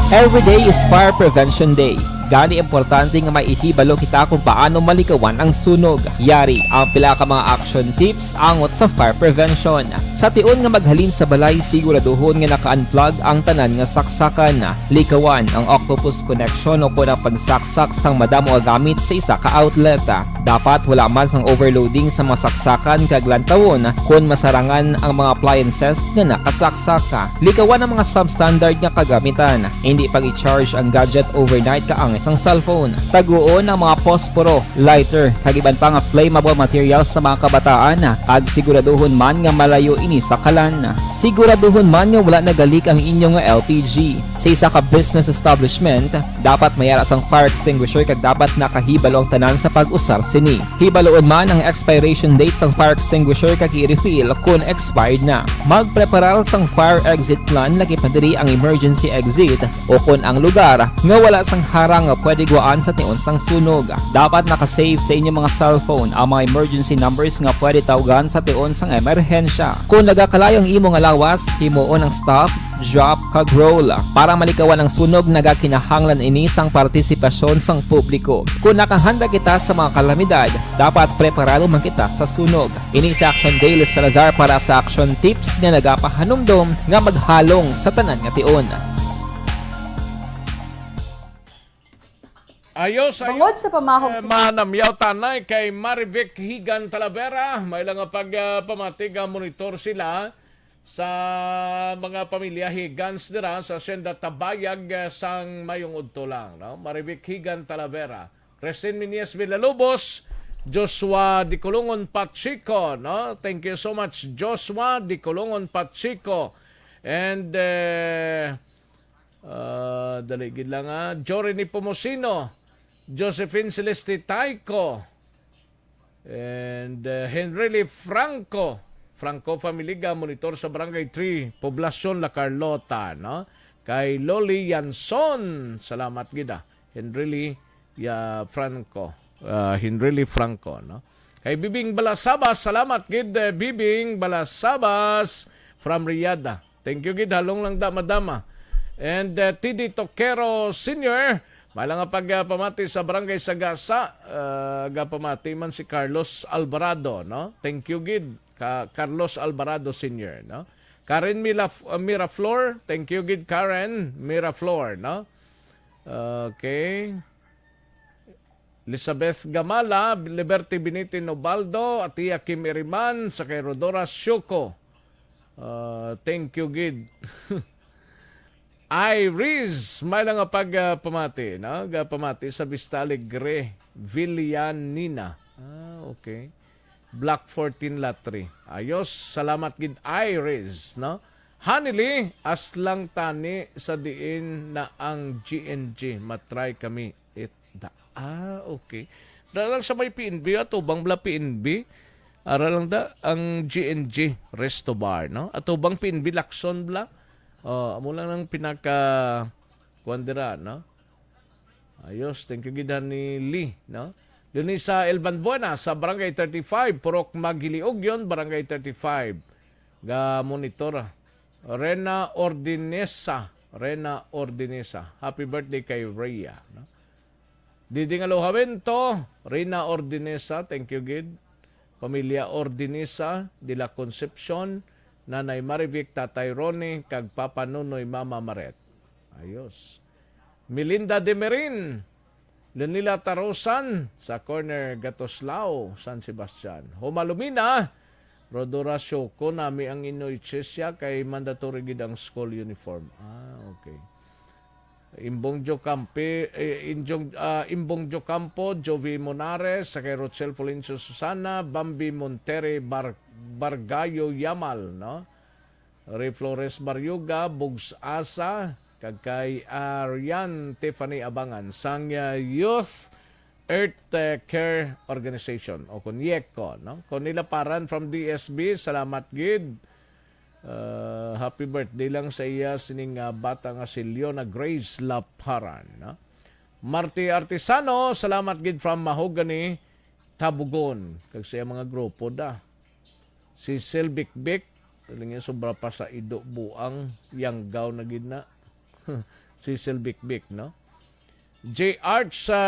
Every day is Fire Prevention Day. Gani, importante nga maihibalo kita kung paano malikawan ang sunog. Yari ang pila ka mga action tips angot sa fire prevention. Sa tion nga maghalin sa balay, siguraduhon nga naka-unplug ang tanan nga saksakan. Likawan ang octopus connection o kon ang pagsaksak sang madamo nga gamit sa isa ka outlet. Dapat wala man sang overloading sa mga saksakan kag lantawon kon masarangan ang mga appliances nga nakasaksak. Likawan ang mga substandard nga kagamitan. Hindi pag-i-charge ang gadget overnight kaangay sang cellphone. Taguon ang mga posporo, lighter, kag iban pa nga flammable materials sa mga kabataan, kag siguraduhon man nga malayo ini sa kalan. Siguraduhon man nga wala nagalik ang inyo nga L P G. Sa isa ka business establishment, dapat may ara sang fire extinguisher kag dapat nakahibalo ang tanan sa pag-usar sini. Hibaluon man ang expiration date sang fire extinguisher kag i-refill kon expired na. Magpreparar sang fire exit plan, lakip na diri ang emergency exit, o kon ang lugar nga wala sang harang nga pwede gwaan sa tion sang sunog. Dapat naka-save sa inyo mga cellphone ang mga emergency numbers nga pwede tawgan sa tion sang emerhensya. Kung nagakalayo ang imo nga lawas, himuon ang stop, drop, kag roll. Para malikawan ang sunog, nagakinahanglan ini sang partisipasyon sang publiko. Kung nakahanda kita sa mga kalamidad, dapat preparado man kita sa sunog. Ini si Action Dale Salazar para sa Action Tips nga nagapahanumdom nga maghalong sa tanan nga tion. Ayos, ayos. Bangod sa pamahog Eh, sa manamyaw tanay kay Marivic Higan Talavera. May lang nga pag, ah, pamati nga monitor sila sa mga pamilya Higans dira sa Hacienda Tabayag, ah, sang mayong udto lang, no? Marivic Higan Talavera. Resin Minies Villalobos, Joshua Dicolongon Pacheco, no? Thank you so much, Joshua Dicolongon Pacheco. And, eh, ah, dali gid lang, ah. Jory Nepomuceno, Josephine Celeste Taico, and, uh, Henry Lee Franco. Franco Family ga monitor sa Barangay three, Poblacion La Carlota, no? Kay Loli Yanson, salamat gid, ah. Henry Lee, ya, Franco. Ah, Henry Lee Franco, no? Kay Bibing Balasabas, salamat gid, eh, Bibing Balasabas from Riyadh. Thank you gid, halong lang da, madama. And, uh, T D Toquero Senior, may lang nga pag, uh, pamati sa Barangay Sagasa, uh, gapamati man si Carlos Alvarado, no? Thank you gid, ka Carlos Alvarado Senior, no? Karen Mila-, uh, Miraflor, thank you gid, Karen Miraflor, no? Okay. Elizabeth Gamala, Liberty Binitin Ubaldo, Atia Kim Iriman, sa kay Rodora Sioko. Ah, thank you gid. Iris, may lang nga pag, ah, pamati, no? Ga pamati sa Vista Alegre, Villanina. Ah, okay. Block fourteen, Lot three. Ayos, salamat gid, Iris, no? Hanili, as lang tani sa diin na ang G N G, matry kami. It da. Ah, okay. Da lang sa may P N B, atubang bala P N B. Ara lang da ang G N G Resto Bar, no? Atubang P N B Lacson bala. Oh, amo lang ang pinaka kuan dira, no? Ayos, thank you gid ni Lee, no? Lunisa Elban Buena sa Barangay thirty-five, Purok Magiliugyon, Barangay thirty-five. Ga monitor. Rena Ordinesa, Rena Ordinesa. Happy birthday kay Rhea, no? Diding Alojamento, Rina Ordinesa, thank you gid. Pamilya Ordinesa, de la Concepcion, Nanay Marivic, Tatay Ronnie, kag Papa Nunoy, Mama Maret. Ayos. Melinda Demerin, Lenila Tarosan, sa corner Gatoslao, San Sebastian. Homalumina, Rodora Sioko, nami ang Inoy Chesia, kay mandatory gid ang school uniform. Ah, okay. Imbong Jocampi, eh, Injong, ah, Imbong Jocampo, Jovi Monares, sa kay Rochelle Florencio Susana, Bambi Monterrey, Bar-, Bargayo Yamal, no? Ray Flores Barriuga, Bugs Asa, kag kay Arian Tiffany Abangan, sang, ah, Youth Earth, eh, Care Organization, o kon YECO, no? Kon nila paran from D S B, salamat gid. Ah, happy birthday lang sa iya sining, ah, bata nga si Leona Grace Laparan, no? Marty Artisano, salamat gid from Mahogany, Tabugon. Kag sa iya mga grupo da. Si Sel Bikbik, kaling sobra pa sa ido buang, yanggaw na gid na. Cecil Bikbik, no? J Arch sa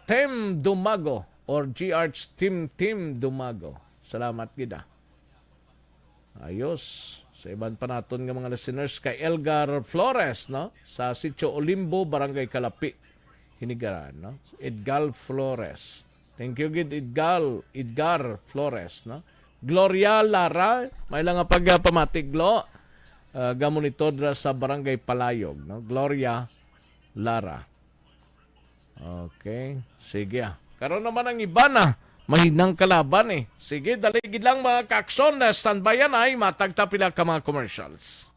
Tem Dumago or J Arch Tim Tim Dumago. Salamat gid, ah. Ayos. Sa iban pa naton nga mga listeners, kay Elgar Flores, no? Sa Sitio Olimbo, Barangay Kalapi, Hinigaran, no? Edgar Flores. Thank you gid, Edgar, Edgar Flores, no? Gloria Lara, may lang nga pagpamati, Glo. Ah, gamonitor dira sa Barangay Palayog, no? Gloria Lara. Okay, sige, ah. Karon naman ang iba na mahinang kalaban, eh. Sige, dali gid lang, mga kaakson, na standby yan ay matag ta pila ka mga commercials.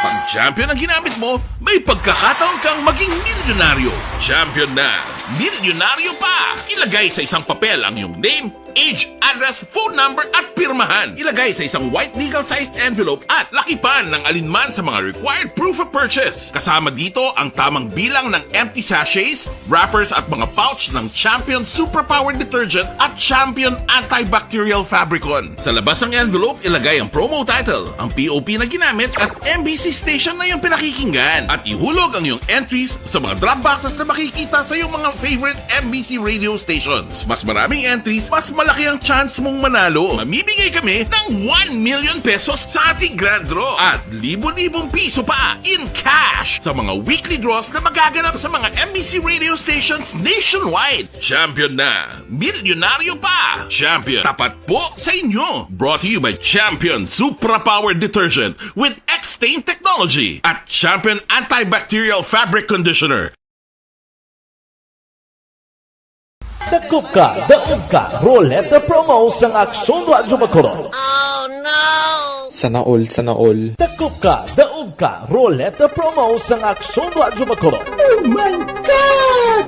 Pag champion ang ginamit mo, may pagkakataon kang maging milyonaryo. Champion na, milyonaryo pa! Ilagay sa isang papel ang iyong name, age, address, phone number at pirmahan. Ilagay sa isang white legal-sized envelope at lakipan ng alinman sa mga required proof of purchase. Kasama dito ang tamang bilang ng empty sachets, wrappers at mga pouch ng Champion Superpower Detergent at Champion Antibacterial Fabricon. Sa labas ng envelope, ilagay ang promo title, ang P O P na ginamit at M B C station na iyong pinakikinggan. At ihulog ang iyong entries sa mga drop boxes na makikita sa iyong mga favorite M B C radio stations. Mas maraming entries, mas malaki ang chance mong manalo. Mamimigay kami ng one million pesos sa ating grand draw. At libo-libong piso pa in cash sa mga weekly draws na magaganap sa mga M B C radio stations nationwide. Champion na! Milyonaryo pa! Champion, tapat po sa inyo! Brought to you by Champion Supra Power Detergent with X-Stain Technology at Champion Antibacterial Fabric Conditioner. Dakop ka, daog ka, Roleta Promo sang Aksyon Radyo Bacolod. Sana all, sana all. Dakop ka, daog ka, Roleta Promo sang Aksyon Radyo Bacolod. Oh my God!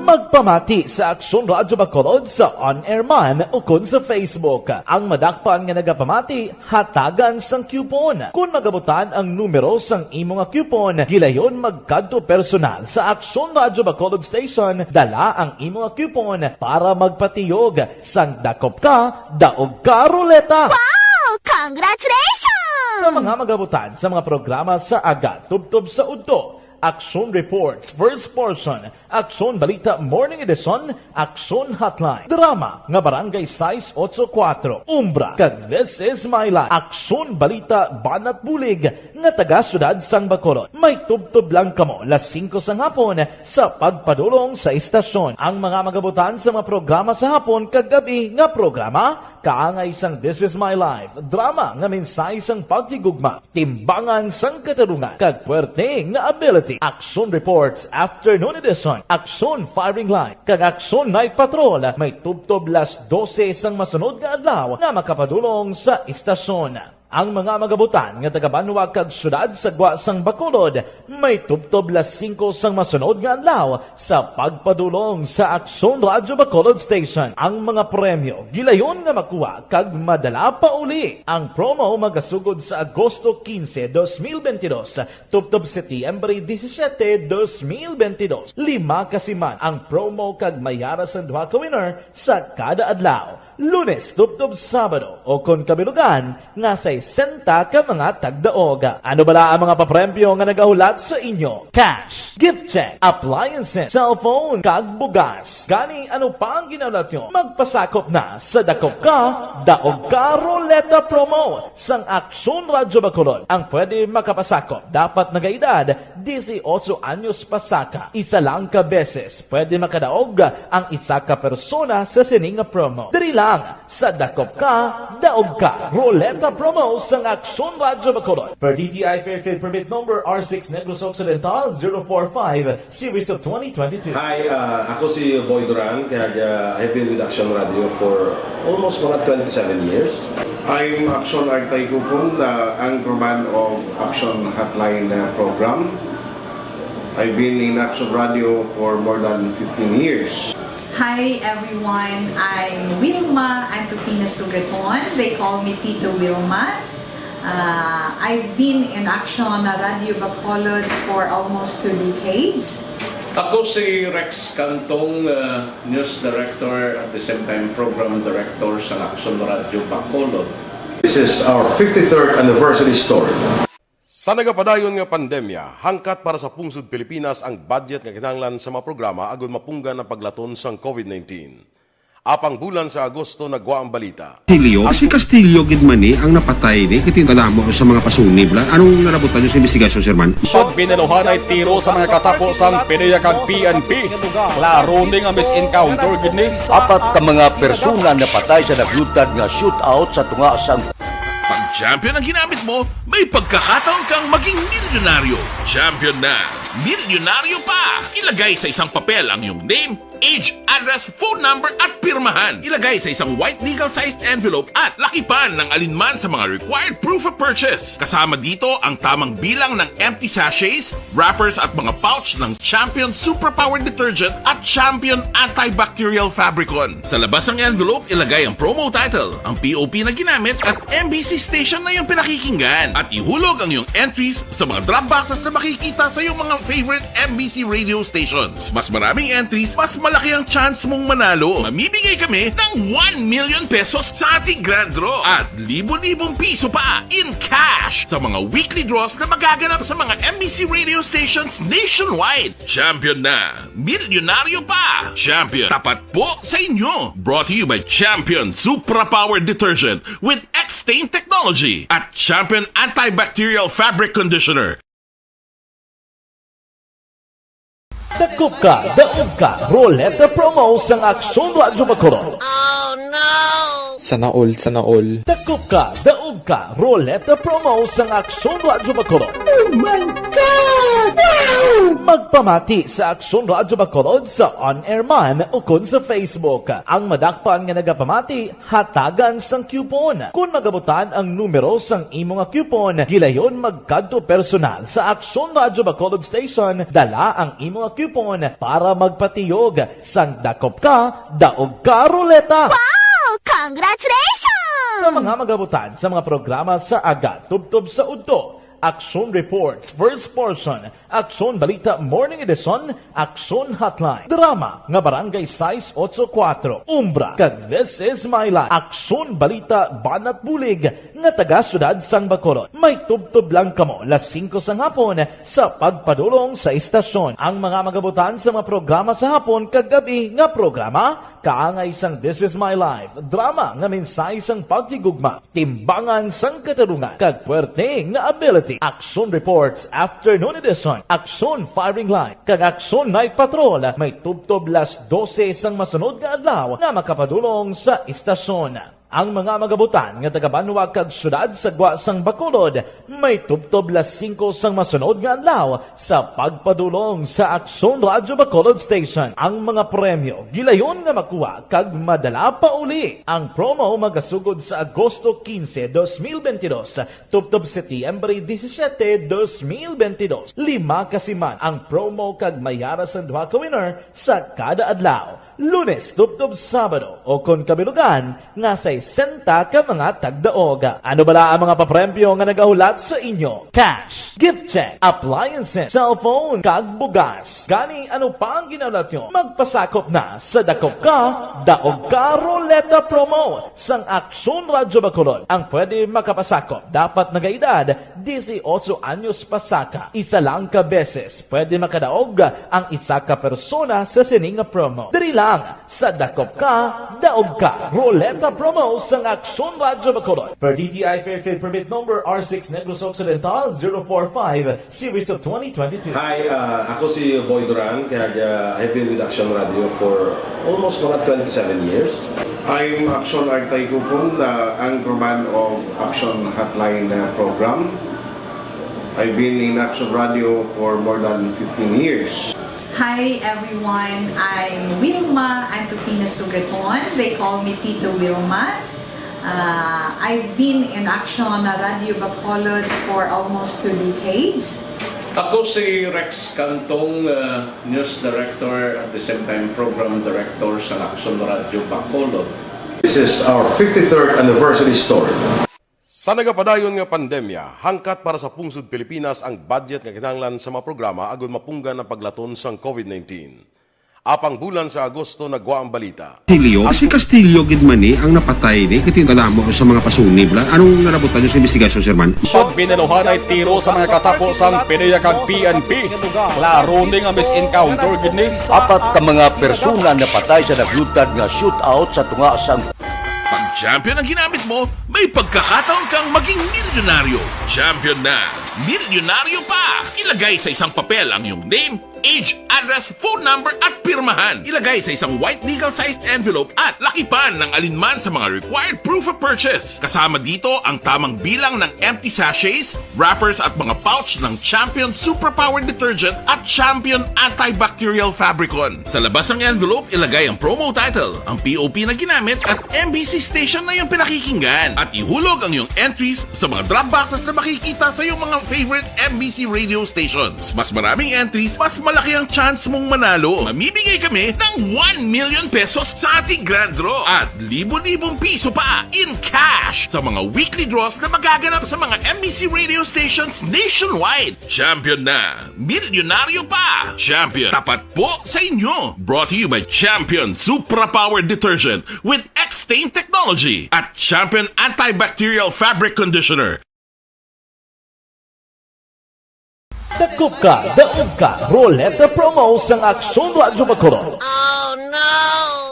Magpamati sa Aksyon Radyo Bacolod sa on-air man ukon sa Facebook. Ang madakpan nga nagapamati, hatagan sang coupon. Kon magabutan ang numero sang imo nga coupon, gilayon magkadto personal sa Aksyon Radyo Bacolod Station, dala ang imo nga coupon para magpatiyog sang Dakop Ka, Daog Ka Roleta. Wow! Congratulations! Sa mga magabutan sa mga programa sa aga tubtob sa udto, Aksyon Reports, First Portion, Aksyon Balita Morning Edition, Aksyon Hotline, drama nga Barangay sais otso kuwatro, Umbra, kag This Is My Life, Aksyon Balita Banat Bulig nga taga Siyudad sang Bacolod. May tubtob lang kamo las singko sang hapon sa pagpadulong sa istasyon. Ang mga magabutan sa mga programa sa hapon kag gab-i nga programa, kaangay sang This Is My Life, drama nga mensahe sang paghigugma, timbangan sang katarungan, kag puwerte nga ability. Aksyon Reports Afternoon Edition, Aksyon Firing Line, kag Aksyon Night Patrol may tubtob las dose sang masunod nga adlaw nga makapadulong sa istasyon. Ang mga magabutan nga taga-banwa kag siyudad sa gwa sang Bacolod may tubtob las singko sang masunod nga adlaw sa pagpadulong sa Aksyon Radyo Bacolod Station. Ang mga premyo gilayon nga makuha kag madala pauli. Ang promo magasugod sa Agosto quince, dos mil veintidós, tubtob Setyembre disisiete, dos mil veintidós. Lima ka siman ang promo kag may ara sang duha ka winner sa kada adlaw. Lunes tubtob Sabado, o kon kabilugan nga sesenta ka mga tagdaog. Ano bala ang mga papremyo nga nagahulat sa inyo? Cash, gift check, appliances, cellphone, kag bugas. Gani, ano pa ang ginahulat nyo? Magpasakop na sa Dakop Ka, Daog Ka Roleta Promo sang Aksyon Radyo Bacolod. Ang pwede makapasakop dapat nagaedad disiotso anyos pa saka. Isa lang ka beses pwede makadaog ang isa ka persona sa sini nga promo. Diri lang sa Dakop Ka, Daog Ka Roleta Promo sang Aksyon Radyo Bacolod. Per D T I Fair Trade Permit Number R six Negros Occidental zero four five, Series of twenty twenty-two. Hi, ah, ako si Boy Duran, kag, ah, I've been with Action Radio for almost mga twenty-seven years. I'm Action Artay Kupon, the anchorman of Action Hotline, uh, program. I've been in Action Radio for more than fifteen years. Hi everyone, I'm Wilma Antupina Sugaton. They call me Tito Wilma. Uh, I've been in Action Radio Bacolod for almost two decades. Ako si Rex Cantong, uh, News Director at the same time Program Director sa Action Radio Bacolod. This is our fifty-third anniversary story. Sa nagapadayon nga pandemya, hangkat para sa pungsod Pilipinas ang budget nga kinahanglan sa mga programa agud mapunggan ang paglaton sang COVID nineteen. Apang bulan sa Agosto nagwa ang balita. Castillo? Si Castillo gid man ni ang napatay ni, kay tinda namo sa mga pasunib la. Anong nalabutan niyo sa investigasyon, Sir Man? Pagpinaluhanay tiro sa mga katapo sang PDEA kag P N P. Klaro ni nga mis-encounter gid ni. Apat ka mga persona napatay sa naglutad nga shootout sa tunga sang Pag Champion ang ginamit mo, may pagkakataon kang maging milyonaryo. Champion na! Milyonaryo pa! Ilagay sa isang papel ang iyong name, age, address, phone number, at pirmahan. Ilagay sa isang white legal-sized envelope at lakipan ng alinman sa mga required proof of purchase. Kasama dito ang tamang bilang ng empty sachets, wrappers, at mga pouch ng Champion Superpower Detergent at Champion Antibacterial Fabricon. Sa labas ng envelope, ilagay ang promo title, ang P O P na ginamit, at M B C station na iyong pinakikinggan. At ihulog ang iyong entries sa mga drop boxes na makikita sa iyong mga favorite M B C radio stations. Mas maraming entries, mas malaki ang chance mong manalo. Mamimigay kami ng one million pesos sa ating grand draw at libo-libong piso pa in cash sa mga weekly draws na magaganap sa mga M B C radio stations nationwide. Champion na! Milyonaryo pa! Champion, tapat po sa inyo! Brought to you by Champion Supra Power Detergent with X-Stain Technology at Champion Antibacterial Fabric Conditioner. Dakop ka, daog ka, Roleta Promo sang Aksyon Radyo Bacolod. Sana all, sana all. Dakop ka, daog ka, Roleta Promo sang Aksyon Radyo Bacolod. Oh my God! Wow! Magpamati sa Aksyon Radyo Bacolod sa on-air man ukon sa Facebook. Ang madakpan nga nagapamati, hatagan sang coupon. Kon magabutan ang numero sang imo nga coupon, gilayon magkadto personal sa Aksyon Radyo Bacolod Station, dala ang imo nga coupon para magpatiyog sang Dakop Ka, Daog Ka Roleta. Wow! Congratulations! Sa mga magabutan sa mga programa sa aga tubtob sa udto, Aksyon Reports, First Portion, Aksyon Balita Morning Edition, Aksyon Hotline, drama nga Barangay sais ocho kuatro, Umbra, kag This Is My Life, Aksyon Balita Banat Bulig nga taga Siyudad sang Bacolod. May tubtob lang kamo las singko sang hapon sa pagpadulong sa istasyon. Ang mga magabutan sa mga programa sa hapon kag gab-i nga programa, kaangay sang This Is My Life, drama nga mensahe sang paghigugma, timbangan sang katarungan, kag puwerte nga ability. Aksyon Reports Afternoon Edition, Aksyon Firing Line, kag Aksyon Night Patrol may tubtob las dose sang masunod nga adlaw nga makapadulong sa istasyon. Ang mga magabutan nga taga-banwa kag siyudad sa gwa sang Bacolod may tubtob las singko sang masunod nga adlaw sa pagpadulong sa Aksyon Radyo Bacolod Station. Ang mga premyo gilayon nga makuha kag madala pauli. Ang promo magasugod sa Agosto quince, dos mil veintidós, tubtob Setyembre disisiete, dos mil veintidós. Lima ka siman ang promo kag may ara sang duha ka winner sa kada adlaw. Lunes tubtob Sabado, o kon kabilugan nga sesenta ka mga tagdaog. Ano bala ang mga papremyo nga nagahulat sa inyo? Cash, gift check, appliances, cellphone, kag bugas. Gani, ano pa ang ginahulat nyo? Magpasakop na sa Dakop Ka, Daog Ka Roleta Promo sang Aksyon Radyo Bacolod. Ang pwede makapasakop dapat nagaedad disiotso anyos pasaka. Isa lang ka beses pwede makadaog ang isa ka persona sa sini nga promo. Diri lang sa Dakop Ka, Daog Ka Roleta Promo sang Aksyon Radyo Bacolod. Per D T I Fair Trade Permit Number R six Negros Occidental zero four five, Series of twenty twenty-two. Hi, uh, ako si Boy Duran, kag, uh, I've been with Action Radio for almost mga twenty-seven years. I'm Action Artay Kupon, the anchorman of Action Hotline, uh, program. I've been in Action Radio for more than fifteen years. Hi everyone, I'm Wilma Antupina Sugaton. They call me Tito Wilma. Uh, I've been in Action Radio Bacolod for almost two decades. Ako si Rex Cantong, uh, News Director, at the same time Program Director sa Action Radio Bacolod. This is our fifty-third anniversary story. Sa nagapadayon nga pandemya, hangkat para sa pungsod Pilipinas ang budget nga kinahanglan sa mga programa agud mapunggan ang paglaton sang COVID nineteen. Apang bulan sa Agosto nagwa ang balita. Castillo? Si Castillo gid man ni ang napatay ni, kay tindala mo sa mga pasunib la. Anong nalabutan niyo sa investigasyon, sir man? Pag binaluhan ay tiro sa mga katapo sang PDEA kag P N P. Klaro ni nga misencounter gid ni. Apat ka mga persona napatay sa naglutad nga shootout sa tunga sang Pag champion ang ginamit mo, may pagkakataon kang maging milyonaryo. Champion na, milyonaryo pa! Ilagay sa isang papel ang iyong name, age, address, phone number, at pirmahan. Ilagay sa isang white legal-sized envelope at lakipan ng alinman sa mga required proof of purchase. Kasama dito ang tamang bilang ng empty sachets, wrappers at mga pouch ng Champion Superpower Detergent at Champion Antibacterial Fabricon. Sa labas ng envelope, ilagay ang promo title, ang P O P na ginamit, at M B C station na iyong pinakikinggan. At ihulog ang iyong entries sa mga drop boxes na makikita sa iyong mga favorite M B C radio stations. Mas maraming entries, mas malaki ang chance mong manalo. Mamimigay kami ng one million pesos sa ating grand draw at libo-libong piso pa in cash sa mga weekly draws na magaganap sa mga M B C radio stations nationwide. Champion na! Milyonaryo pa! Champion, tapat po sa inyo! Brought to you by Champion Supra Power Detergent with X-Stain Technology at Champion Antibacterial Fabric Conditioner. Dakop ka, daog ka, Roleta Promo sang Aksyon Radyo Bacolod.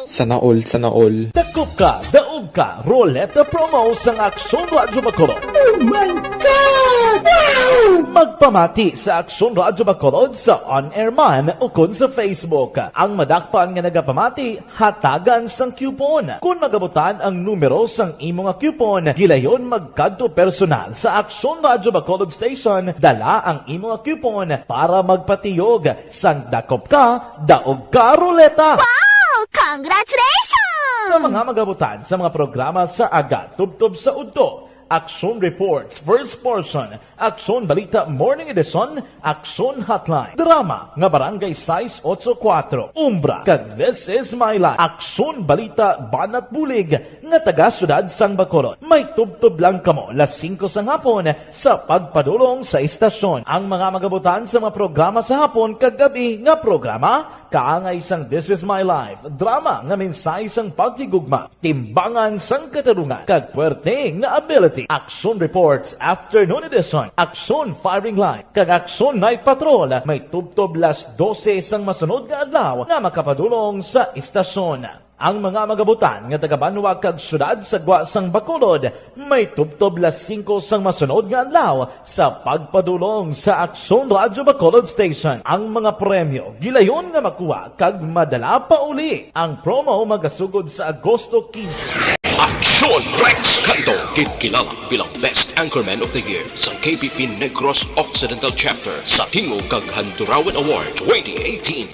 Sana all, sana all. Dakop ka, daog ka, Roleta Promo sang Aksyon Radyo Bacolod. Oh my God! Wow! Magpamati sa Aksyon Radyo Bacolod sa on-air man ukon sa Facebook. Ang madakpan nga nagapamati, hatagan sang coupon. Kon magabutan ang numero sang imo nga coupon, gilayon magkadto personal sa Aksyon Radyo Bacolod Station, dala ang imo nga coupon para magpatiyog sang dakop ka, daog ka, Roleta! Wow! Congratulations! Sa mga magabutan sa mga programa sa aga tubtob sa udto, Aksyon Reports, First Portion, Aksyon Balita Morning Edition, Aksyon Hotline, drama nga Barangay sais otso kuwatro, Umbra, kag This Is My Life, Aksyon Balita Banat Bulig nga taga siyudad sang Bacolod. May tubtob lang kamo las singko sang hapon sa pagpadulong sa istasyon. Ang mga magabutan sa mga programa sa hapon kag gab-i nga programa, kaangay sang This Is My Life, drama nga mensahe sang paghigugma, timbangan sang katarungan, kag puwerte nga ability. Aksyon Reports, Afternoon Edition, Aksyon Firing Line, kag Aksyon Night Patrol may tubtob las dose sang masunod nga adlaw nga makapadulong sa istasyon. Ang mga magabutan nga taga-banwa kag siyudad sa gwa sang Bacolod may tubtob las singko sang masunod nga adlaw sa pagpadulong sa Aksyon Radyo Bacolod Station. Ang mga premyo gilayon nga makuha kag madala pauli. Ang promo magasugod sa Agosto quince. Aksyon Rex Canto, ginkilala bilang Best Anchorman of the Year sa K P P Negros Occidental Chapter sa Tingog kag Handurawan Award twenty eighteen.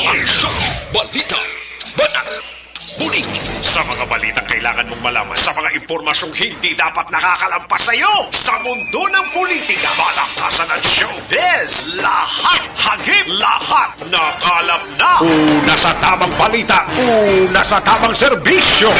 Aksyon! Balita! Banat! Bulig! Sa mga balitang kailangan mong malaman, sa mga impormasyong hindi dapat nakakalampas sa iyo, sa mundo ng politika, palakasan at showbiz, lahat hagip, lahat nakalap na. Una sa tamang balita, una sa tamang serbisyo.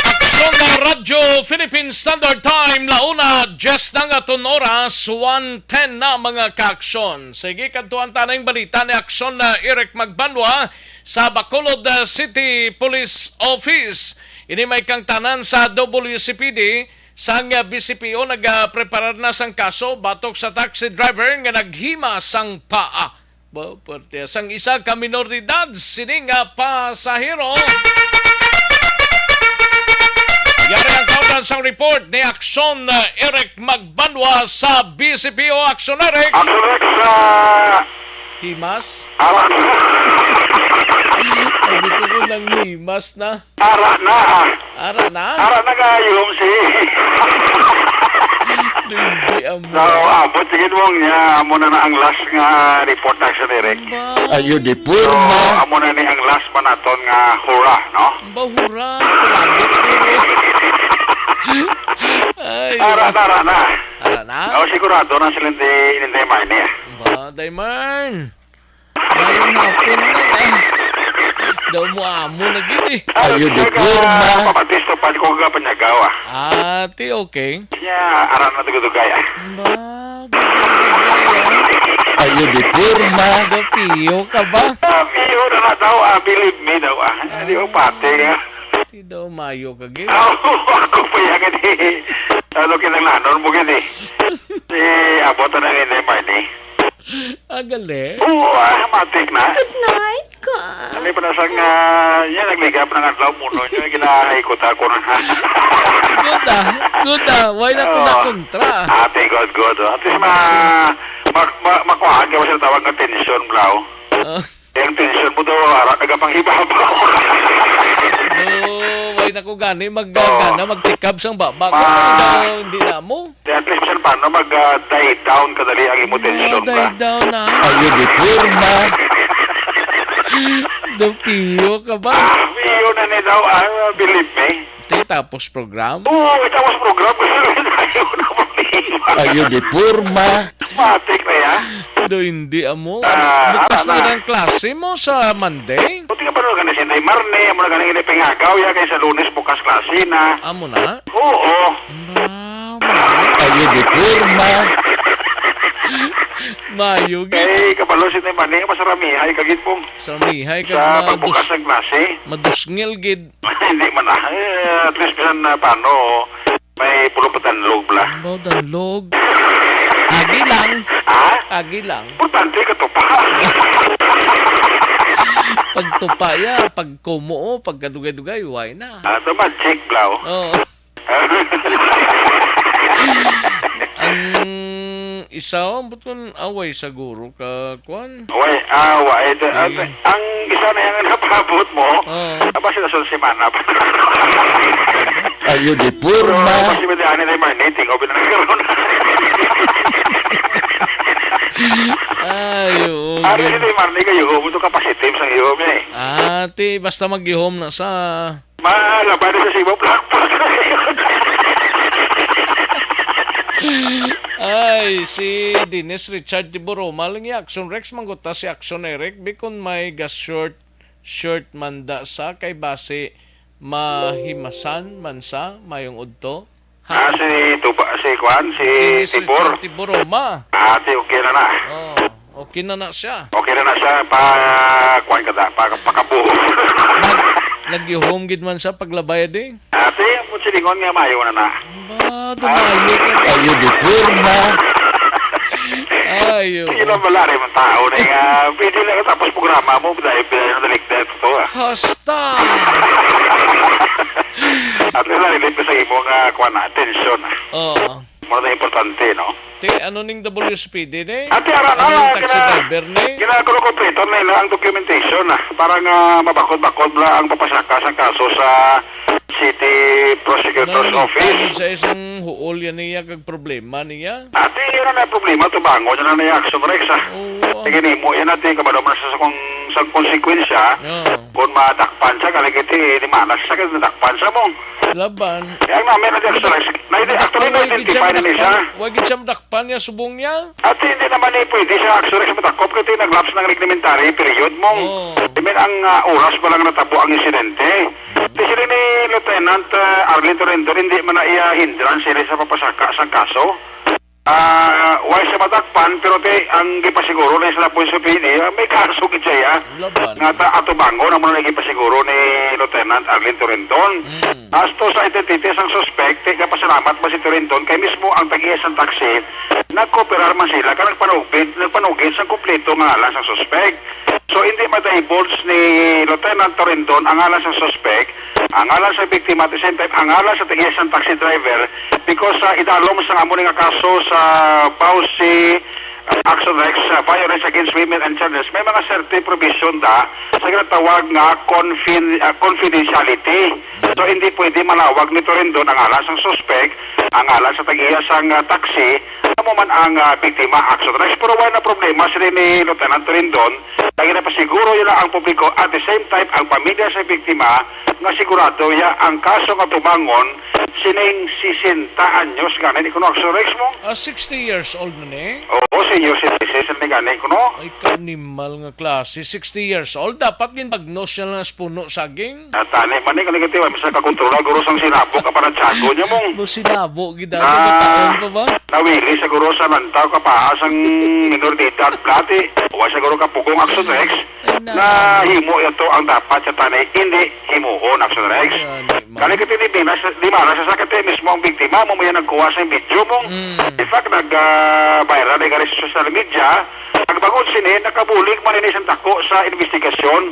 Aksyon na Radyo Philippine Standard Time, la una, diyes na nga aton oras, one ten na, mga kaaksyon. Sige, kadtuan ta na ang balita ni Aksyon na Eric Magbanwa sa Bacolod, uh, City Police Office. Ini may kangtanan sa W C P D, sang, uh, B C P O nagapreparar na sang kaso batok sa taxi driver nga naghima sang paa. Ba, parte sang isa ka minor de edad sini nga pasahero. Yari ang kautan sang report ni Aksyon, uh, Eric Magbanwa sa B C P O. Aksyon, Eric! Aksyon, Eric, sa Himas? Awa. Sabi ko po nang himas na. Ara na. Ara na? Ara na kayo, si Hindi ang So, abot, sige mo niya, amo na na ang last nga report na siya, Eric. Ba? Ayo, di So, purma. Amo na ni ang last pa naton nga hura, no? Ba, hura. Salamat po. Ay, Ara na, ara na. Ara na? Oh, sigurado na sila hindi, hindi mainit. Ba, Dayman? Mayong hapon na, ah. Daw mo amo na gid eh. Ayo, di Siya ka, porma. Papatisto pa ko nga panyagawa. Ah, ti okay. Siya, aran na dugay-dugay, ah. Ba, dugay-dugay, ah. Ayo, di porma. Daw piyo ka ba? Ah, piyo na na daw, ah, believe me daw, ah. Di ko pati nga. Ti daw mayo ka gid. Ah, ako pa yan, eh. Ano kinanglanon mo gid, eh? Si abot na ni Marnie. Ah, gali. Oo, ah, matik na. Good night, ka. Ano pa na sang, ah, yan, nagligap ng adlaw mo, no? Yung ginahay ko, ta ko na. Good ah. Good ah. Why na ko Oo. Nakontra? Ate, good, good. Oh. At least ma, ma, ma, makuhaan ka mo sa tawag nga tension, bro. Ah. Yung tension mo daw, ara, nagapanghibabaw. No, why na ko gani mag, Oo. Gana, magtikab sang baba. Ma- Kaya daw, hindi na mo. Di at least, bisan paano, mag, ah, die down kadali ang imo tension, Ah, die ba? Down na. Ayo, di porma. Dapiyo ka ba? Ah, yun na ni daw, ah, believe me. Te, tapos program? Oo, tapos program kasi yun na problema. Ayo, di porma. Matik na yan. Do hindi amo. Ah, Bukas ano na na? Ang klase mo sa Monday? Buti ka pa naman ganis, hindi Marne, amo na ganing pinagaw ya kay sa Lunes bukas klase na. Amo na? Oo. Ba, Ayo, di porma. Mayo gid. Kay kabalo si Tay Marne, masaramihay ka gid, Pong. Saramihay ka Sa na pagbukas dus-, ng klase. Madusngil gid. Hindi man na. Eh, at least bisan na paano, may pulo pa tanlog bla. Baw danlog. Agi lang. Ha? Agi lang. Importante ka to pa. Pagtupa ya, pagkumuo, pagkadugay-dugay, why na? Ah, to magic bla, oh. Oo. Ang isa, oh, ba't kun away sa guro ka, kwan? Way, ah, way. Sige. Ang, ang isa na yung napabot mo, Oo. Tapos sila sa semana pa. Ayo, di Pero, porma. Kasi may daanan na yung mga nating, o, pinanagkaroon. Ay, oo, Ano yun. Hindi, Marnie, kayo, huwag mo ito kapasitim sa iyo, eh. Ah, ti, basta mag-ihom na sa Malabay na sa simo, plakpak na yun. Ay, si Dennis Richard Tiburoma lang ya, Action Rex, mangguta si Action Eric, bikon may ga-short, short man da sa kay basi mahimasan man sa mayong udto. Ah, si Tuba, si Kwan, si Dennis Tibor. Richard Tiburoma. Ah, ti, okay na na. Oh, okay na na siya. Okay na na siya, pa, kwan ka da, pa, pakabuo. Nag-, nagyuhom gid man siya paglabay, di? Ah, ti, ang silingon nga mayo na na. Ba, dumayo ka na. Ayo, di porma. Ayo. Sige lang, wala rin ang tao na nga. Pwede na tapos programa mo, dahil pinayo na dalik na ito, ah. Hasta! At least, nalilip ko sa imo nga, kuwan na, atensyon, ah. Oo. Muna na importante, no? Ti, ano ning W S P D, ne? Ate, ara, Ano yung ara, taxi gina-, driver, ne? Ginagawa kompleto na nila ang documentation, ah, para nga mabakod-bakod na ang papasaka sa kaso sa City Prosecutor's Nang Office. Sa isang huol yan niya, kag problema niya. Ate, yun na problema, tubangon na na yung action, Rex, ah. Oo. Sige, nimo, yan, ate, kabalo mo na sa, sa kung, sa konsekwensya, Oo. Kung madakpan siya, galing iti, di manas siya, kaya nadakpan siya mo. Laban. Kaya nga, meron din sa, na, hindi, actually, Wala gid siya na-identify na ni siya. Madakpan. Wala gid siya madakpan niya, subong niya. At hindi naman eh, pwede siya actually sa matakop kasi nag-lapse ng reglementary period mo. Oo. I mean, ang, ah, oras pa lang natabo ang insidente. Di sila ni Lieutenant, ah, Arlene Torrendon, hindi man na iya hindrance sila sa papasaka sa kaso. Ah, wala siya matakpan, pero te, ang gipasiguro na sa Labuyo City, ah, may kaso gid siya, ah. Laban. Nga ta-, atubangon ang mga gipasiguro ni Lieutenant Arlene Torrendon. Mm. As to sa identity sang suspect, te, kapasalamat man si Torrendon, kay mismo ang tag-iya sang taxi, nagkooperar man sila, kag nagpanugit, nagpanugit sa kompleto nga ngalan sang suspect. So, hindi ma-divulge ni Lieutenant Torrendon ang ngalan sang suspect, ang ngalan sa biktima, at the same time, ang ngalan sa tag-iya sang taxi driver, because sa idalom sa amo ni nga kaso sa Bausi, uh, Action Rex, uh, Violence Against Women and Children, may mga certain provision da sa ginatawag nga confin-, uh, confidentiality. So, hindi pwede manawag ni Torrendon ang ngalan sang suspect, ang ngalan sa tag-iya sang, uh, taxi, amo man ang, uh, biktima, Action Rex. Pero wala na problema sila ni Lieutenant Torrendon, kay ginapasiguro nila ang publiko, at the same time, ang pamilya sa biktima, nga sigurado ya ang kaso nga tubangon Sining sesenta anyos gani ni kuno, Action Rex, mo? Ah, sixty years old na ni. Oo, senior citizen ni gani kuno. Ay, kanimal nga klase. Sixty years old, dapat ginbagnos siya lang sa puno saging. Ah, tani man ni, kani katiwa, sa kakontrola, guro, sang sinabo ka para tiyago niya, mong. Mo sinabo, gid ang Ah, kabataan pa ba? Nawili sa guro sa lantaw ka pa sang minor de edad, plati. Wa sa guro ka pugong, Action Rex. Ay, na. Na himo ito ang dapat sa tanay, hindi himuon, Action Rex. Ay, di man. Kani ka tinibinas, di ba, nasa sakit mismo ang biktima, mo may nagkuha sa video mo. Mm. In fact, nag, ah, viral na gani sa social media. Nagbangod sini, nakabulig man ini sa tako sa investigasyon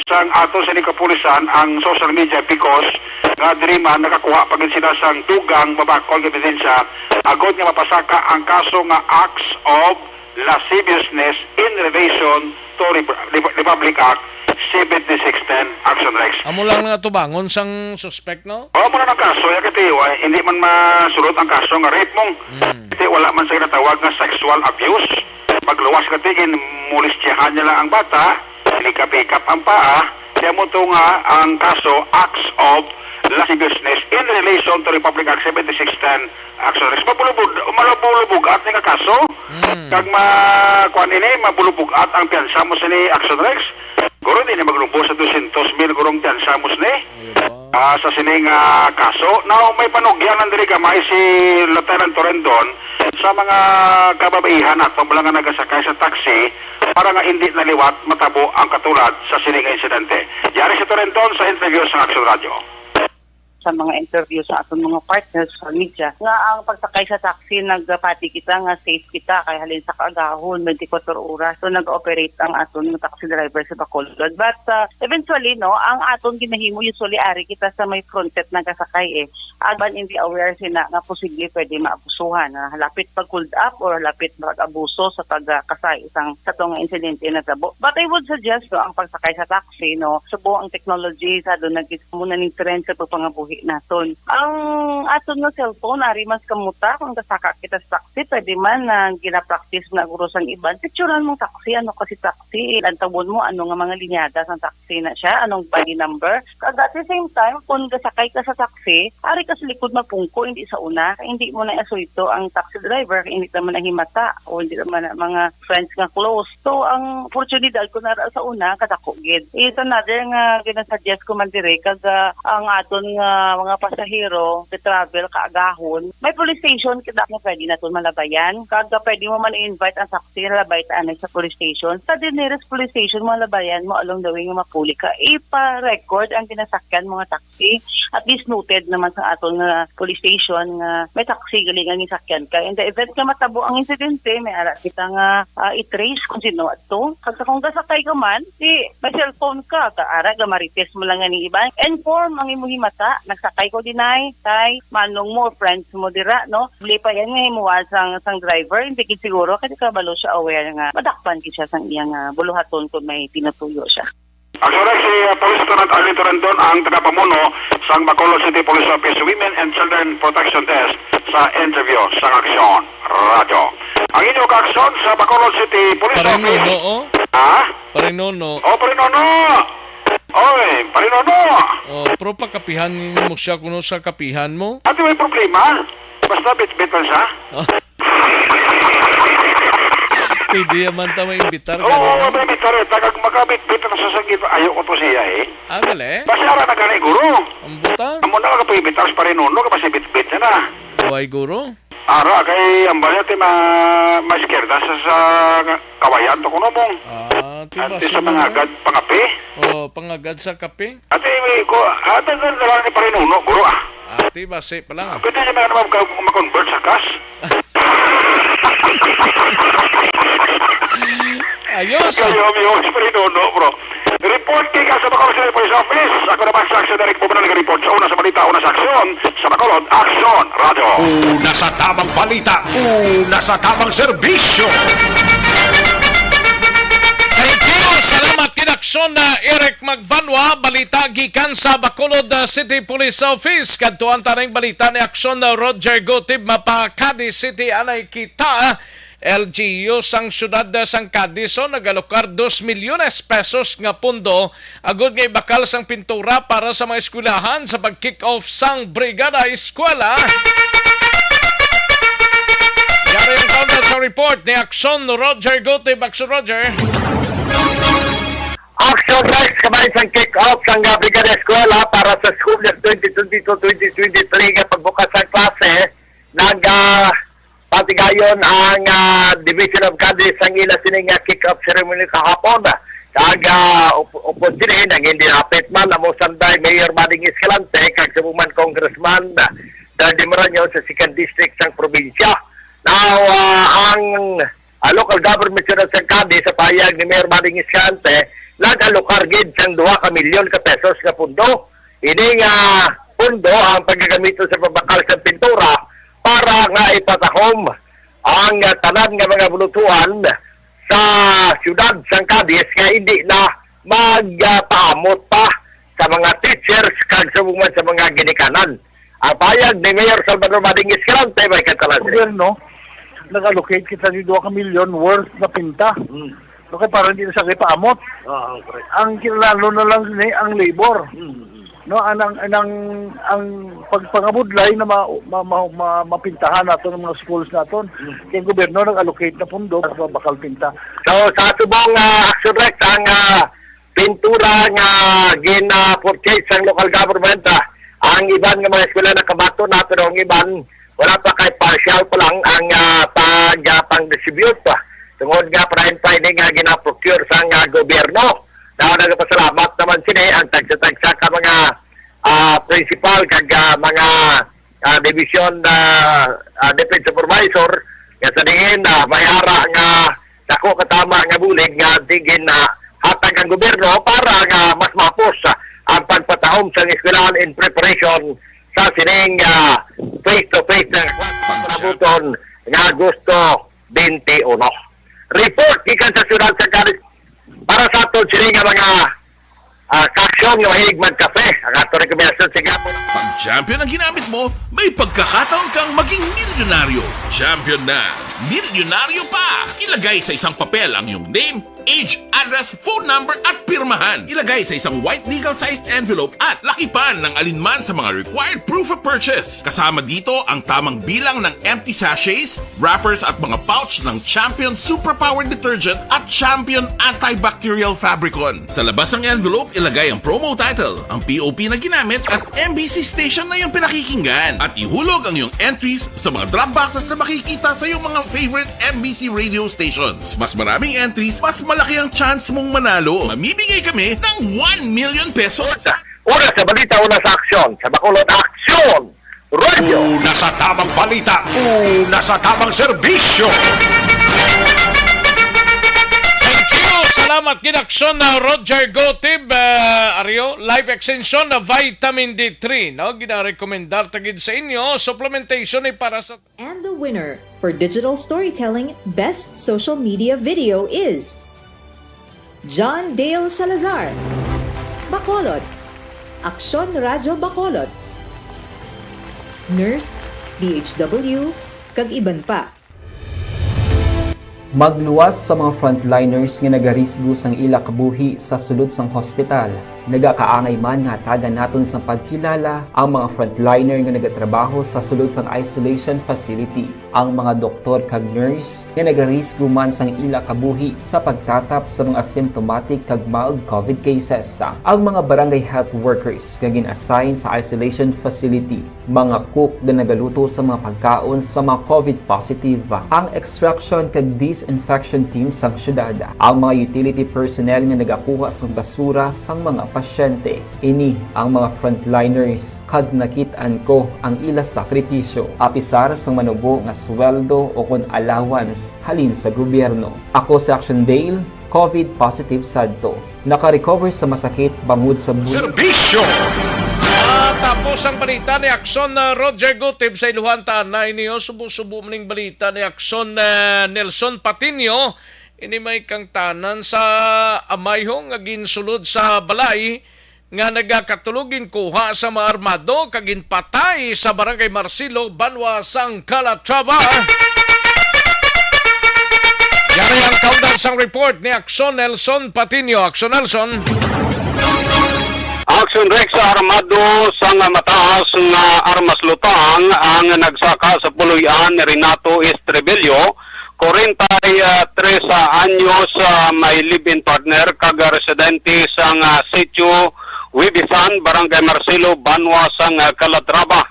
sang ato sa kapulisan ang social media because nga diri man nakakuha pa gid sila sang dugang mabakol nga ebidensya agod nga mapasaka ang kaso nga acts of lasciviousness in relation to Rep-, Rep-, Republic Act seventy-six ten, Action Rex. Amo lang nga tubangon sang suspect, no? O, amo na ang kaso, ya, kay, wa, hindi man masulod ang kaso nga rape, mong. Mm. Kay wala man sa ginatawag nga sexual abuse. Pagluwas ka, tigin, molestyahan niya lang ang bata, pinikap-pikap ang paa, kaya mo to nga ang kaso, acts of lasciviousness in relation to Republic Act seventy-six ten, Action Rex. Mabulubog, malabulubog at nga kaso. Mm. Kag ma-, kuan ini, mabulubog at ang piyansa mo sini, Action Rex. Guro, di ni maglubos sa dosyentos mil gurong piyansa mo sini. Ay, ba? Ah, sa sining, ah, kaso. Now, may panugyan ang diri gamay si Lieutenant Torendon sa mga kababaihan at mga nga nagasakay sa taxi para nga hindi na liwat matabo ang katulad sa sining insidente. Yari si Torendon sa interview sa Action Radio. Sa mga interview sa aton mga partners sa media, nga ang pagsakay sa taxi, nagpati kita nga safe kita, kay halin sa kaagahon, twenty-four oras, so nag-operate ang aton nga taxi driver sa Bacolod. But, uh, eventually, no, ang aton ginahimo, usually, ari kita sa may front seat nagasakay, eh. Aban hindi aware sina nga posible pwede maabusuhan, nga halapit pag-hold up or halapit pag-abuso sa pagkasay sang, sa tong insidente na tabo. But I would suggest, no, ang pagsakay sa taxi, no, subong ang technology sa doon nag-, mo na ning trend sa pagpangabuhi naton. Ang aton nga cellphone, ari mas kamuta, kung kasaka kita sa taxi, pwede man na ginapractice na guro sang iban. Picturean mong taxi, ano kasi taxi, lantawon mo, ano nga mga linyada sang taxi na siya, anong body number. Kag at the same time, kung gasakay ka sa taxi, ari ka sa likod mapungko, hindi sa una. Hindi mo na asuyto ang taxi driver, hindi naman nahimata, o hindi naman na mga friends nga close. So, ang oportunidad ko na ra sa una, kadako gid. Is another nga ginasuggest ko man dire, kag, ah, ang aton nga mga pasahero, the travel, kaagahon, may police station kita nga pwede naton malabayan. Kag, ah, pwede mo man i-invite ang taxi, labay ta anay sa police station. Sa the nearest police station, malabayan mo along the way nga mapuli ka. Ipa-record ang ginasakyan mo nga taxi. At least noted naman sa aton nga police station nga may taxi gali nga gisakyan ka. In the event nga matabo ang insidente, may ara kita nga, ah, i-trace kung sino ato. Kag sa kung gasakay ka man, di may cellphone ka, ka ara, gamarites mo lang nga ning iban. Inform ang imong himata, nagsakay ko dinay, kay manong mo, friends mo dira, no? Bli pa yan nga himuan sang, sang driver, hindi gid siguro, kasi kabalo siya aware nga madakpan gid siya sang iyang, ah, buluhaton kung may tinutuyo siya. Actually, si, uh, Police Lieutenant Arlene Torendon ang tagapamuno sang Bacolod City Police Office Women and Children Protection Desk sa interview sa Aksyon Radyo. Ang inyo kaaksyon sa Bacolod City Police Office. Paring Nono, oh. Ha? Paring Nono. Oh, Paring Nono. Oy, Paring Nono. Oh, pero pakapihan mo siya kuno sa kapihan mo? Ate, may problema. Basta bitbit lang siya. Oh. Pwede naman ta maimbitar Oo, ka, no? Maimbitar ta, kag makabitbit na sa sakit. Ayaw ko to siya, eh. Ah, gali? Basta ara na gani, guro. Ang buta? Amo na makapag-imbitar sa Paring Nono, kapag si bitbit na na. Why, guro? Ara, kay ang balya ti ma-, mas izquierda sa, sa kawayan to kuno, mong. Ah, ti ba Antes sa mga agad pangapi? Oh, pangagad sa kape? Ate, ko, ate, ko na lang ni Paring Nono, guro, ah. Ate, basi pa lang, ah. Pwede niya naman mag-, mag-convert sa cash? Ayos, ah. Kayo, amigo, si Paring Nono, bro. Report kay ka sa Bacolod City Police Office. Ako naman sa aksyon, Derek Bumano, nag-report sa una sa balita, una sa aksyon, sa Bacolod, Aksyon Radio. Una sa tamang balita, una sa tamang serbisyo. Thank you. Salamat, Kinaksyon na Eric Magbanwa. Balita gikan sa Bacolod, uh, City Police Office. Kadtuan ta ning balita ni Aksyon na Roger Gutib, mapa Cadiz City. Anay kita, uh, L G U sang siyudad sang Cadiz, so, nagalokar dos milyones pesos nga pondo agud nga ibakal sang pintura para sa mga eskwelahan sa pag-kick-off sang Brigada Eskwela. Yari ang countdown sa report ni Action Roger Gutib. Action Roger. Action Rex, kamay sang kick-off sang, ah, Brigada Eskwela para sa school year twenty twenty-two twenty twenty-three nga pagbukas sang klase. Nag, ah, patigayon ang, ah, Division of Cadiz sang ila sini nga kick-off ceremony kahapon. Kag, ah, up-, upod sini, nangin dinapit man amo sanday Mayor Manny Escalante kag subong man Congressman Dodie Marañon sa second district sang probinsya. Now, ah, ang, ah, local government sa Cadiz, sa pahayag ni Mayor Manny Escalante, nag-alokar gid sang duha ka milyon ka pesos nga pundo. Ini nga pundo ang pagagamiton sa pagbakal sa pintura para nga ipatahom ang, ah, tanan nga mga bulutuan sa siyudad sang Cadiz nga hindi na magpaamot pa sa mga teachers kag subong man sa mga ginikanan. Ang payag ni Mayor Salvador Manny Escalante may katalan. Gobyerno, nag-allocate kita ni dua ka milyon worth na pinta. Hmm. Okay, para hindi na siya paamot. Ah, correct. Ang kinahanglan na lang ni ang labor. Hmm, hmm. No, anang, anang, ang pagpangabudlay na ma-, ma-, ma-, ma-, mapintahan nato ng mga schools naton. Hmm. Kaya ang gobyerno nag-allocate na pundo para bakal pinta. So, sa subong, ah, Action Rex, ang, ah, pintura nga gina-purchase sang local government, ah, ang iban nga mga eskwela nakabaton na, pero ang iban wala pa, kay partial pa lang ang, ah, pag, ah, pang-distribute pa. Tungod nga prime pa ini nga gina-procure sang, ah, gobyerno. Na nagapasalamat naman sini ang tagsa-tagsa ka mga, ah, principal kag, ah, mga, ah, division, ah, ah, defense supervisor nga sa diin, ah, may ara nga dako katama nga bulig nga tigin na hatag ang gobyerno para nga mas mapos, ah, ang pagpatahom sang eskwelahan in preparation sa sining, ah, face-to-face nga panabuton nga Agosto twenty-one. Report gikan sa siyudad sa Cadiz para sa aton sini nga mga, ah, kaksyon nga mahilig magkape. Ang ato rekomendasyon sa gihapon. Pag champion ang ginamit mo, may pagkakataon kang maging milyonaryo. Champion na, milyonaryo pa! Ilagay sa isang papel ang iyong name, age, address, phone number, at pirmahan. Ilagay sa isang white legal-sized envelope at lakipan ng alinman sa mga required proof of purchase. Kasama dito ang tamang bilang ng empty sachets, wrappers, at mga pouch ng Champion Superpower Detergent at Champion Antibacterial Fabricon. Sa labas ng envelope, ilagay ang promo title, ang P O P na ginamit, at M B C station na iyong pinakikinggan. At ihulog ang iyong entries sa mga drop boxes na makikita sa iyong mga favorite M B C radio stations. Mas maraming entries, mas malaki ang chance mong manalo. Mamimigay kami ng one million pesos. Una sa balita, una sa aksyon. Sa Bacolod, aksyon! Radyo! Una sa tamang balita, una sa tamang serbisyo. Thank you. Salamat gid, Aksyon na Roger Gotib, ah, Ario, Life Extension na Vitamin D three, no? Ginarekomendar ta gid sa inyo, supplementation ni para sa And the winner for digital storytelling best social media video is John Dale Salazar, Bacolod, Aksyon Radyo Bacolod, Nurse, D H W, kag iban pa. Magluwas sa mga frontliners nga nagarisgo sang ila kabuhi sa sulod sang hospital. Nagakaangay man nga hatagan naton sang pagkilala ang mga frontliner nga nagatrabaho sa sulod sang isolation facility, ang mga doktor kag nurse nga nagarisgo man sang ila kabuhi sa pagtatap sa mga symptomatic kag mild covid cases, ang mga barangay health workers nga gin-assign sa isolation facility, mga cook nga nagaluto sa mga pagkaon sa mga covid positive, ang extraction kag disinfection team sang syudad, ang mga utility personnel nga nagakuha sang basura sang mga pasyente. Ini ang mga frontliners, kag nakit-an ko ang ila sakripisyo, apisar sang manubo nga sweldo o kon allowance halin sa gobyerno. Ako si Action Dale, covid positive sadto. Naka-recover sa masakit bangod sa bu- Serbisyo! Ah, tapos ang balita ni Aksyon, ah, Roger Gutib sa Iluhan Tanay niyo. Subo-subo maning balita ni Aksyon, ah, Nelson Patiño. Ini may kangtanan sa amayho nga ginsulod sa balay nga nagakatulog, ginkuha sa mga armado kag ginpatay sa Barangay Marcelo, Banwa sang Calatrava. Kaundan sang report ni Action Nelson Patiño. Action Nelson. Action Rex, armado sang mataas nga armas lutang ang nagsaka sa puloy-an ni Renato Estrebillo, kwarenta y tres anyos, ah, may live-in partner kag residente sang, ah, Sitio Wibisan, Barangay Marcelo, Banwa sang, ah, Calatrava.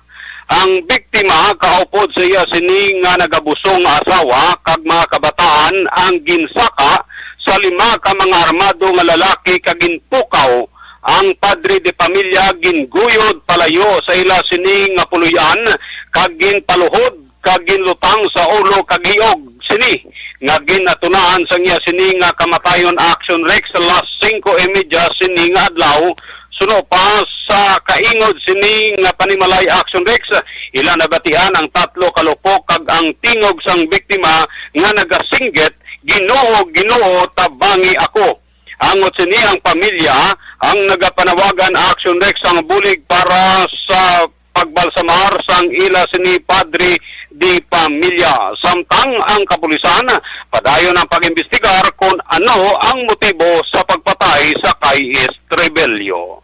Ang biktima kaupod sa iya sini nga nagabusong nga asawa kag mga kabataan ang ginsaka sa lima ka mga armado nga lalaki kag ginpukaw. Ang padre de pamilya ginguyod palayo sa ila sini nga puloy-an kag ginpaluhod kag ginlutang sa ulo kag hiog sini nga ginatunahan sang iya sini nga kamatayon. Action Rex, alas singko y media sini nga adlaw, suno pa sa kaingod sini nga panimalay. Action Rex, ila nabatian ang tatlo ka lupok kag ang tingog sang biktima nga nagasinggit, "Ginoo, Ginoo, tabangi ako." Angot sini ang pamilya ang nagapanawagan. Action Rex, ang bulig para sa pagbalsamar sang ila sini padre de pamilya, samtang ang kapulisan padayon ang pag-imbestigar kon ano ang motibo sa pagpatay sa kay Estrebillo.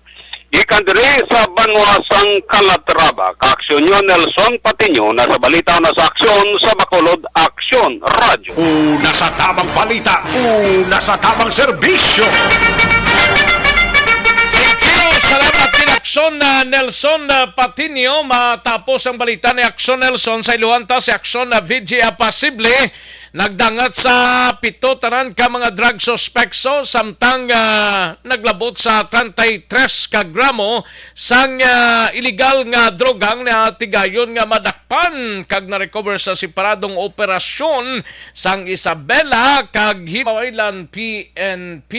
Gikan diri sa banwa sang Calatrava, kaaksyon nyo Nelson Patiño, na sa balita na sa aksyon sa Bacolod Aksyon Radyo. Una sa tamang balita, una sa tamang serbisyo. Thank you. Salamat kay Aksyon, ah, Nelson, ah, Patiño. Matapos ang balita ni Aksyon Nelson, sa iluhan ta si Aksyon na V G Apasible. Nagdangat sa pito tanan ka mga drug suspects, so, samtang, ah, naglabot sa treinta y tres ka gramo sang, ah, iligal nga droga ang natigayon nga madakpan kag na-recover sa separadong operasyon sang Isabela kag Himamaylan P N P.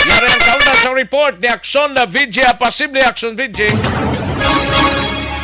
Yari ang kaunta sa report ni Aksyon na V G, ah, posible Aksyon V G.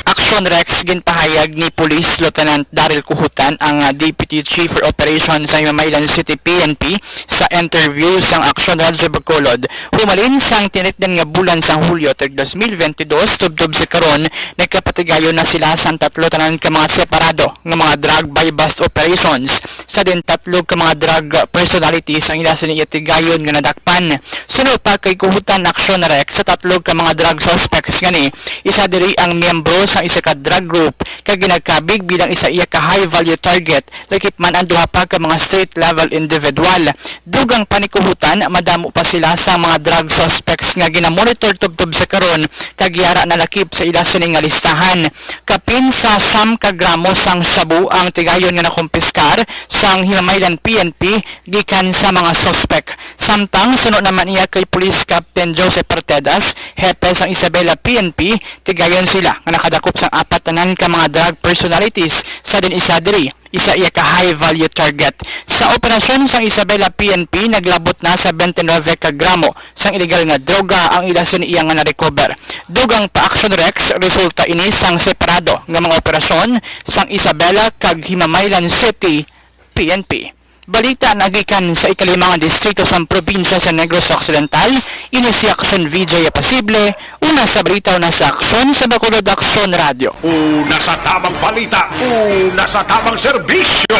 Action Rex, ginpahayag ni Police Lieutenant Daryl Kuhutan, ang, ah, Deputy Chief for Operations sa Himamaylan City P N P, sa interview sang Action Radyo Bacolod. Humalin sang tinitdan nga bulan sang Hulyo, tag dos mil bentidós, tubtob sa karon, nagkapatigayon na sila sang tatlo tanan ka mga separado nga mga drug buy-bust operations, sa din tatlo ka mga drug personalities ang ila sini itigayon nga nadakpan. Suno pa kay Kuhutan, Action Rex, sa tatlo ka mga drug suspects ngani, isa diri ang miyembro sa isa ka drug group kag ginakabig bilang isa iya ka high value target, lakip man ang duha pa ka mga street level individual. Dugang pa ni Kuhutan, madamo pa sila sa mga drug suspects nga ginamonitor tubtob sa karon kag yara nalakip sa ila sini nga listahan. Kapin sa siyam ka gramo sang shabu ang tigayon nga nakumpiskar sang Himamaylan P N P gikan sa mga suspek. Samtang suno naman iya kay Police Captain Joseph Partedas, hepe sang Isabela P N P, tigayon sila nga nakadakop sang apat tanan ka mga drug personalities sa din isa diri isa iya ka high value target. Sa operasyon sang Isabela P N P, naglabot na sa twenty-nine ka gramo sang iligal nga droga ang ila sini iya nga na-recover. Dugang pa Action Rex, resulta ini sang separado nga mga operasyon sang Isabela kag Himamaylan City P N P. Balita nagikan sa ikalima nga distrito sang probinsya sa Negros Occidental, ini si Action V J Apasible, una sa balita, una sa aksyon sa Bacolod Aksyon Radyo. Una sa tamang balita, una sa tamang serbisyo.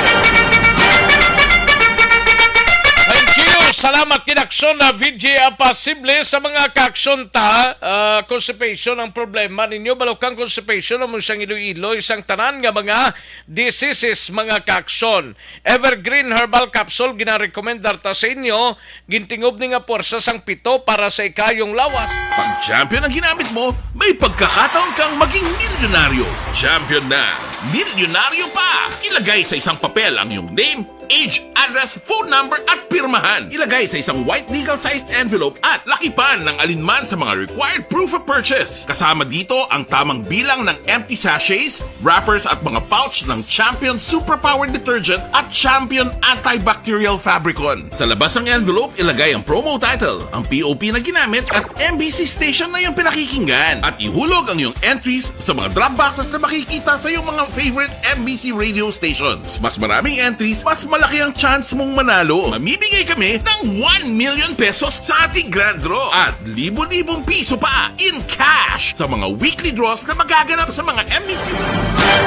Thank you. Salamat kay Aksyon na V J Apasible. Sa mga kaaksyon ta, ah, constipation ang problema ninyo, balukang constipation, amo siyang iloy-iloy sang tanan nga mga diseases, mga kaaksyon. Evergreen Herbal Capsule, ginarekomendar ta sa inyo, gintingob ni nga puwersa sang pito para sa ikayong lawas. Pag Champion ang ginamit mo, may pagkakataon kang maging milyonaryo. Champion na, milyonaryo pa! Ilagay sa isang papel ang iyong name, age, address, phone number, at pirmahan. Ilagay sa isang white legal-sized envelope at lakipan ng alinman sa mga required proof of purchase. Kasama dito ang tamang bilang ng empty sachets, wrappers, at mga pouch ng Champion Superpower Detergent at Champion Antibacterial Fabricon. Sa labas ng envelope, ilagay ang promo title, ang P O P na ginamit, at M B C station na iyong pinakikinggan. At ihulog ang iyong entries sa mga drop boxes na makikita sa iyong mga favorite M B C radio stations. Mas maraming entries, mas Laki ang chance mong manalo. Mamimigay kami ng one million pesos sa ating grand draw at libo-libong piso pa in cash sa mga weekly draws na magaganap sa mga M B C.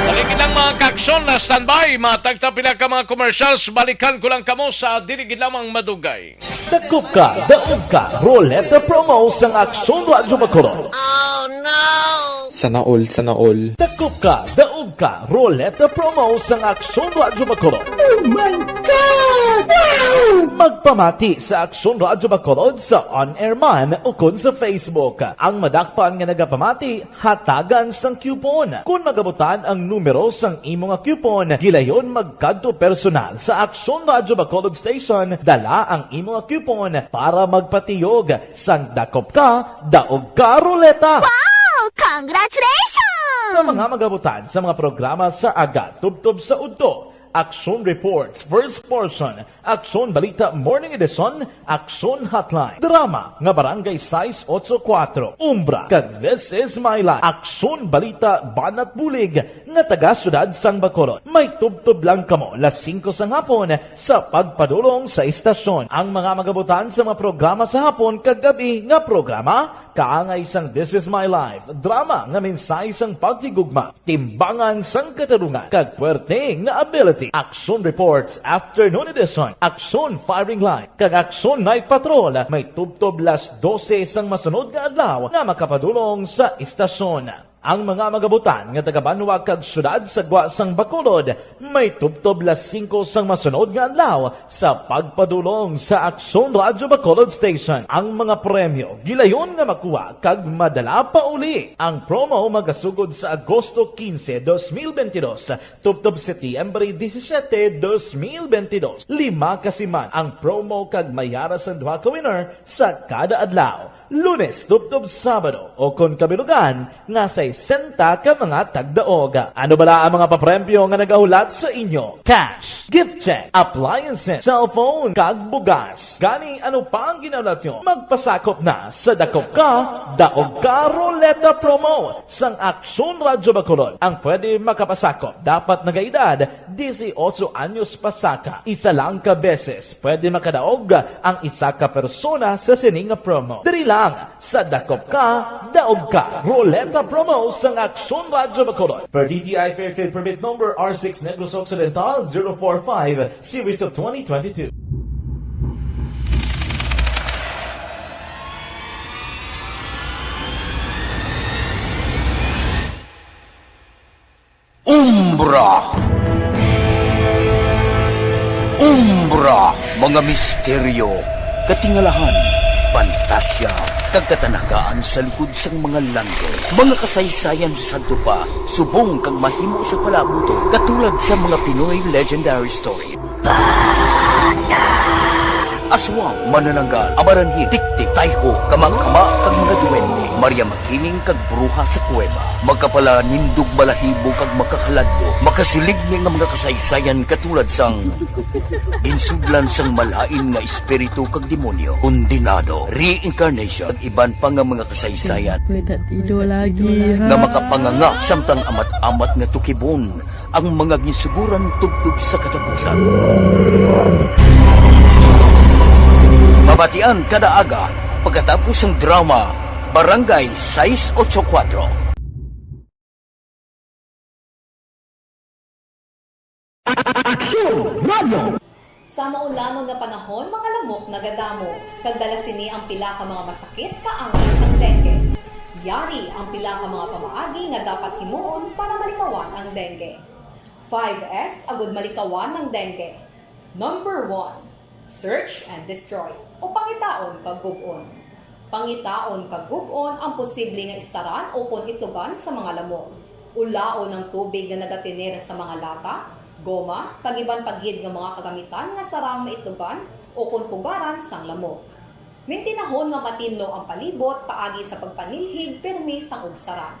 Halin lang, mga kaaksyon, na standby. Matagta pila ka mga commercials, balikan ko lang kamo sa dili gid lamang madugay. Dakop ka, daog ka, Roleta Promo sang Aksyon Radyo Bacolod. Sana all, sana all. Dakop ka, daog ka, Roleta Promo sang Aksyon Radyo Bacolod. Oh my God! Wow! Magpamati sa Aksyon Radyo Bacolod sa on-air man ukon sa Facebook. Ang madakpan nga nagapamati, hatagan sang coupon. Kon magabutan ang numero sang imo nga coupon, gilayon magkadto personal sa Aksyon Radyo Bacolod Station, dala ang imo nga coupon para magpatiyog sang Dakop Ka, Daog Ka Roleta. Wow! Congratulations! Sa mga magabutan sa mga programa sa aga tubtob sa udto, Aksyon Reports, First Portion, Aksyon Balita Morning Edition, Aksyon Hotline, drama nga Barangay sais ocho kuwatro, Umbra, kag This Is My Life, Aksyon Balita Banat Bulig, nga taga Siyudad sang Bacolod. May tubtob lang kamo las singko sang hapon sa pagpadulong sa istasyon. Ang mga magabutan sa mga programa sa hapon kag gab-i nga programa, kaangay sang This Is My Life, drama nga mensahe sang paghigugma, timbangan sang katarungan, kag puwerte nga ability. Action Reports, Afternoon Edition, Action Firing Line, kag Action Night Patrol may tubtob las dose sang masunod nga adlaw nga makapadulong sa istasyon. Ang mga magabutan nga taga-banwa kag siyudad sa gwa sang Bacolod may tubtob las singko sang masunod nga adlaw sa pagpadulong sa Aksyon Radyo Bacolod Station. Ang mga premyo gilayon nga makuha kag madala pa uli. Ang promo magasugod sa Agosto quince, dos mil veintidós, tubtob Setyembre disisiete, dos mil veintidós. Lima ka siman ang promo kag may ara sang duha ka winner sa kada adlaw. Lunes tubtob Sabado, o kon kabilugan nga sesenta ka mga tagdaog. Ano bala ang mga papremyo nga nagahulat sa inyo? Cash, gift check, appliances, cellphone, kag bugas. Gani, ano pa ang ginahulat nyo? Magpasakop na sa Dakop Ka, Daog Ka Roleta Promo sang Aksyon Radyo Bacolod. Ang pwede makapasakop dapat nagaedad dieciocho anyos pasaka. Isa lang ka beses pwede makadaog ang isa ka persona sa sini nga promo. Diri lang sa Dakop Ka, Daog Ka Roleta Promo sang Aksyon Radyo Bacolod. Per D T I Fair Trade Permit Number R six Negros Occidental zero four five, Series of twenty twenty-two. Umbra. Umbra, mga misteryo, katingalahan, pantasya, kag katanagaan sa likod sang mga landong. Mga kasaysayan sa sadto pa, subong kag mahimo sa palabuton, katulad sa mga Pinoy legendary story. Aswang, manananggal, amaranhit, tiktik, tayho, kamakama, kag mga duwende, Maria Makiling, kag bruha sa kuweba. Makapalanindog, balahibo, kag makakaladlok, makasiling ni nga mga kasaysayan katulad sang ginsudlan sang malain nga espiritu kag demonyo, kondenado, reincarnation, kag iban pa nga mga kasaysayan May tatido lagi, ha? nga makapanganga samtang amat-amat nga tukibon ang mga ginsuguran tubtob sa katapusan. Mabatian kada aga pagkatapos sang drama Barangay sais ocho kuwatro. Aksyon Radio. Sa maulanon nga panahon, mga lamok nagadamo, kag dala sini ang pila ka mga masakit kaangay sang dengue. Yari ang pila ka mga pamaagi nga dapat himuon para malikawan ang dengue. Five S agud malikawan ang dengue. Number one, search and destroy, o pangitaon kag gub-on. Pangitaon kag gub-on ang posible nga istaran ukon itlogan sa mga lamok. Ulaon ang tubig nga nagatener sa mga lata, goma, kag iban pa gid nga mga kagamitan nga sarang maitlogan ukon pugaran sang lamok. Mintinahon nga matinlo ang palibot paagi sa pagpanilhig pirmi sang ugsaran.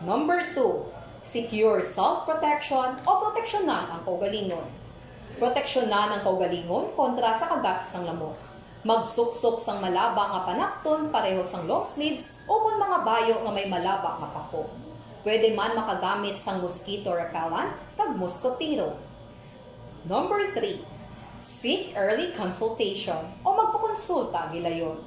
Number two, secure self-protection o proteksyonan ang kaugalingon. Proteksyonan ang kaugalingon kontra sa kagat sang lamok. Magsuksok sang malaba nga panapton pareho sang long sleeves ukon mga bayo nga may malaba nga pako. Pwede man makagamit sang mosquito repellent kag moskotero. Number three, seek early consultation o magpakonsulta gilayon.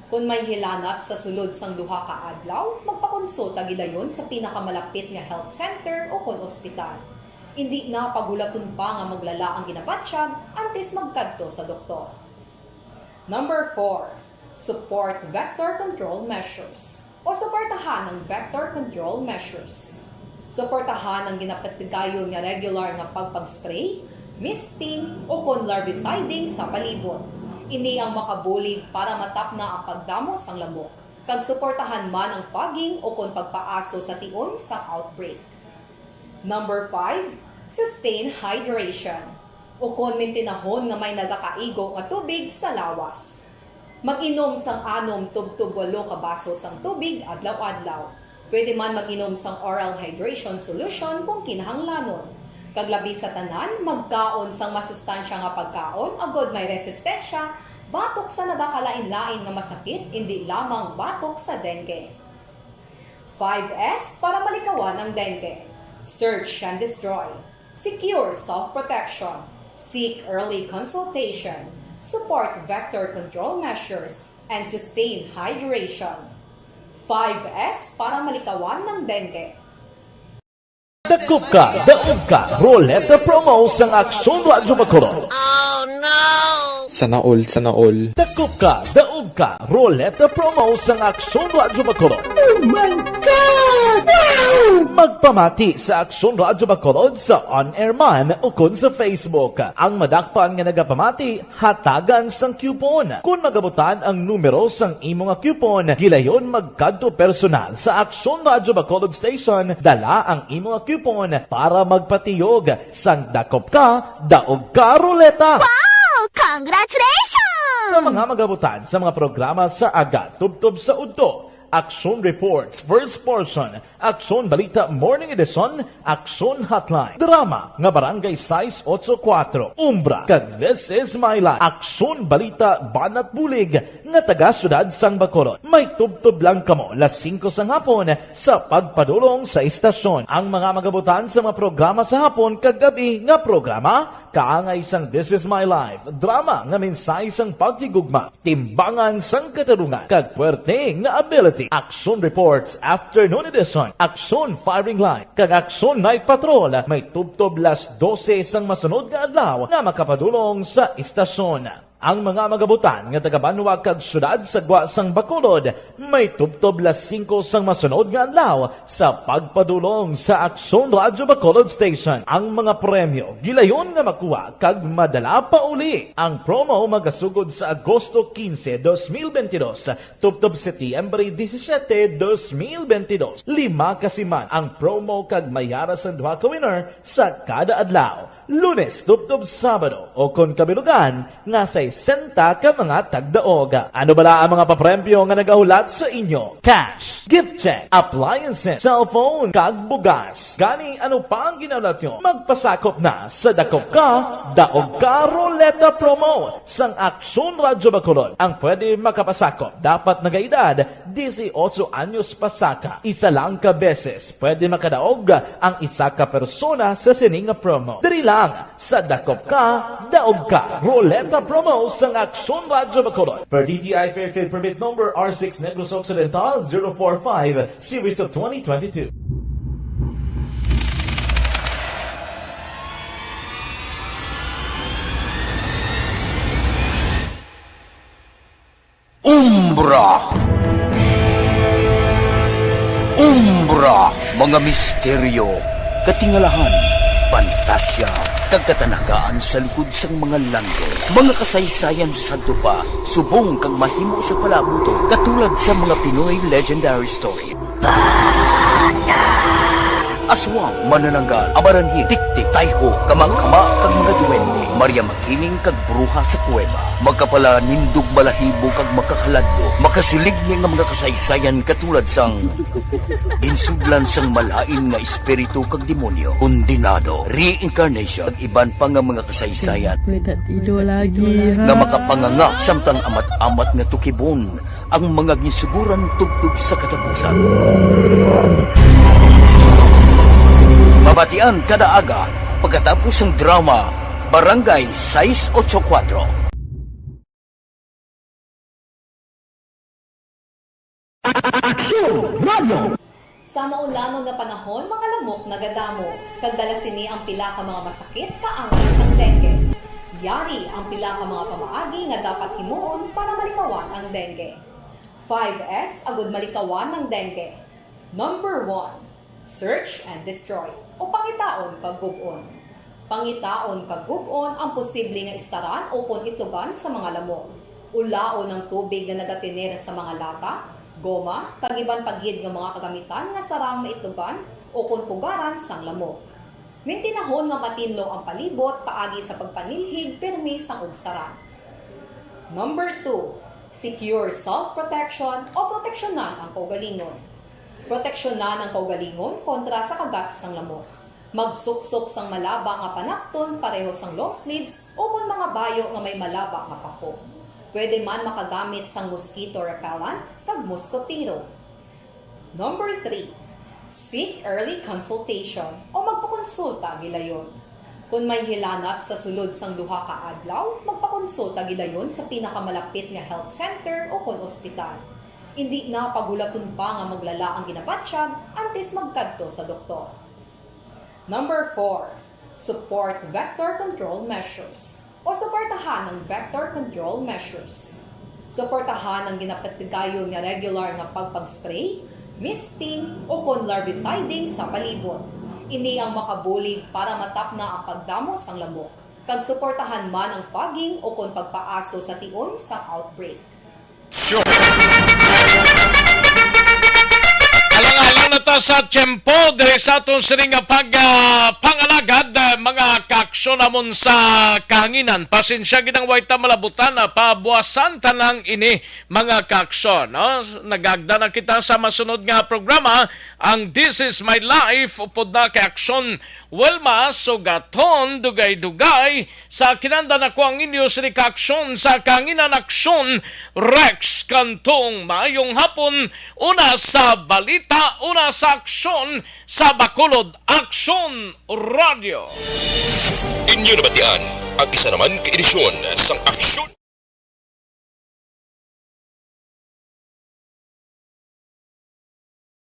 Kung may hilanat sa sulod sang duha ka adlaw, magpakonsulta gilayon sa pinakamalapit nga health center o kon ospital. Indi na paghulaton pa nga maglala ang ginabatyag antes magkadto sa doktor. Number four, support vector control measures o suportahan ang vector control measures. Suportahan ang ginapatigayon nga regular nga pagpag-spray, misting, o kon larviciding sa palibot. Ini ang makabulig para matapna ang pagdamo sang lamok, kag suportahan man ang fogging o kon pagpaaso sa tion sang outbreak. Number five, sustain hydration, o kon mintinahon nga may nagakaigo nga tubig sa lawas. Mag-inom sang anom tubtob walo ka baso sang tubig adlaw-adlaw. Pwede man mag-inom sang oral hydration solution kung kinahanglanon. Kag labi sa tanan, magkaon sang masustansya nga pagkaon agod may resistensya batok sa nagakalain-lain nga masakit, indi lamang batok sa dengue. Five S para malikawan ang dengue. Search and destroy. Secure self-protection. Seek early consultation. Support vector control measures. And sustain hydration. Five S para malikawan ang dengue. Dakop ka, daog ka, Roleta Promo sang Aksyon Radyo Bacolod. Sana all, sana all. Dakop ka, daog ka, Roleta Promo sang Aksyon Radyo Bacolod. Oh my God! Wow! Magpamati sa Aksyon Radyo Bacolod sa on-air man ukon sa Facebook. Ang madakpan nga nagapamati, hatagan sang coupon. Kon magabutan ang numero sang imo nga coupon, gilayon magkadto personal sa Aksyon Radyo Bacolod Station, dala ang imo nga coupon para magpatiyog sang dakop ka, daog ka, Roleta! Wow! Congratulations! Sa mga magabutan sa mga programa sa aga tubtob sa udto, Aksyon Reports, First Portion, Aksyon Balita Morning Edition, Aksyon Hotline, drama nga Barangay sais otso kuwatro, Umbra, kag This Is My Life, Aksyon Balita Banat Bulig nga taga Siyudad sang Bacolod. May tubtob lang kamo las singko sang hapon sa pagpadulong sa istasyon. Ang mga magabutan sa mga programa sa hapon kag gab-i nga programa, kaangay sang This Is My Life, drama nga mensahe sang paghigugma, timbangan sang katarungan, kag puwerte nga ability. Aksyon Reports, Afternoon Edition, Aksyon Firing Line, kag Aksyon Night Patrol may tubtob las dose sang masunod nga adlaw nga makapadulong sa istasyon. Ang mga magabutan nga taga-banwa kag siyudad sa gwa sang Bacolod may tubtob las singko sang masunod nga adlaw sa pagpadulong sa Aksyon Radyo Bacolod Station. Ang mga premyo gilayon nga makuha kag madala pauli. Ang promo magasugod sa Agosto quince, dos mil veintidós, tubtob Setyembre disisiete, dos mil veintidós. Lima ka siman ang promo kag may ara sang duha ka winner sa kada adlaw. Lunes tubtob Sabado, o kon kabilugan nga sesenta ka mga tagdaog. Ano bala ang mga papremyo nga nagahulat sa inyo? Cash, gift check, appliances, cellphone, kag bugas. Gani, ano pa ang ginahulat nyo? Magpasakop na sa Dakop Ka, Daog Ka Roleta Promo sang Aksyon Radyo Bacolod. Ang pwede makapasakop dapat nagaedad disiotso anyos pasaka. Isa lang ka beses pwede makadaog ang isa ka persona sa sini nga promo. Diri lang sa Dakop Ka, Daog Ka Roleta Promo sang Aksyon Radyo Bacolod. Per D T I Fair Trade Permit Number R six Negros Occidental zero four five, Series of twenty twenty-two. Umbra. Umbra, mga misteryo, katingalahan, pantasya, kag katanagaan sa likod sang mga landong. Mga kasaysayan sa sadto pa, subong kag mahimo sa palaabuton, katulad sa mga Pinoy legendary story. Aswang, manananggal, abaranhit, tiktik, tayho, kamakama, kag mga duwende. Maria Makiling kag bruha sa kuweba. Makapalanindog, balahibo, kag makakaladlok. Makasiling ni nga mga kasaysayan katulad sang ginsudlan sang malain nga espiritu kag demonyo, kondenado, reincarnation, kag iban pa nga mga kasaysayan May tatido lagi, ha? nga makapanganga samtang amat-amat nga tukibon ang mga ginsuguran tubtob sa katapusan. Mabatian kada aga pagkatapos sang drama Barangay sais ocho kuatro. Aksyon Radio. Sa maulanon nga panahon, mga lamok nagadamo, kag dala sini ang pila ka mga masakit kaangay sang dengue. Yari ang pila ka mga pamaagi nga dapat himuon para malikawan ang dengue. Five S agud malikawan ang dengue. Number one, search and destroy, o pangitaon kag gub-on. Pangitaon kag gub-on ang posible nga istaran ukon itlugan sa mga lamok. Ulaon ang tubig nga nagatener sa mga lata, goma, kag iban pa gid nga mga kagamitan nga sarang maitlugan ukon pugaran sang lamok. Mintinahon nga matinlo ang palibot paagi sa pagpanilhig pirmi sang ugsaran. Number two, secure self-protection o proteksyonan ang kaugalingon. Proteksyonan ang kaugalingon kontra sa kagat sang lamok. Magsuksok sang malaba nga panapton pareho sang long sleeves ukon mga bayo nga may malaba nga pako. Pwede man makagamit sang mosquito repellent kag muskotero. Number three, seek early consultation o magpakonsulta gilayon. Kon may hilanat sa sulod sang duha ka adlaw, magpakonsulta gilayon sa pinakamalapit nga health center ukon ospital. Indi na paghulaton pa nga maglala ang ginabatyag antes magkadto sa doktor. Number four, support vector control measures o suportahan ang vector control measures. Suportahan ang ginapatigayon nga regular nga pagpag-spray, misting, ukon larviciding sa palibot. Ini ang makabulig para matapna ang pagdamo sang lamok, kag suportahan man ang fogging ukon pagpaaso sa tion sang outbreak. Alang-alang na ta sa tiyempo diri sa aton sini nga pag, ah, pangalagad, ah, mga kaaksyon namon sa kahanginan. Pasensya gid ang way ta malabutan, ah, pabuasan ta lang ini, mga kaaksyon, no? Nagagda na kita sa masunod nga programa, ang This Is My Life, upod na kay Aksyon Wilma Sugaton, dugay-dugay sa kinanda nako ang inyo sini ka aksyon sa kahanginan, Aksyon Rex Cantong. Maayong hapon, una sa balita, una sa aksyon sa Bacolod, Aksyon Radio. Inyo nabatian ang isa naman ka edisyon sang Aksyon.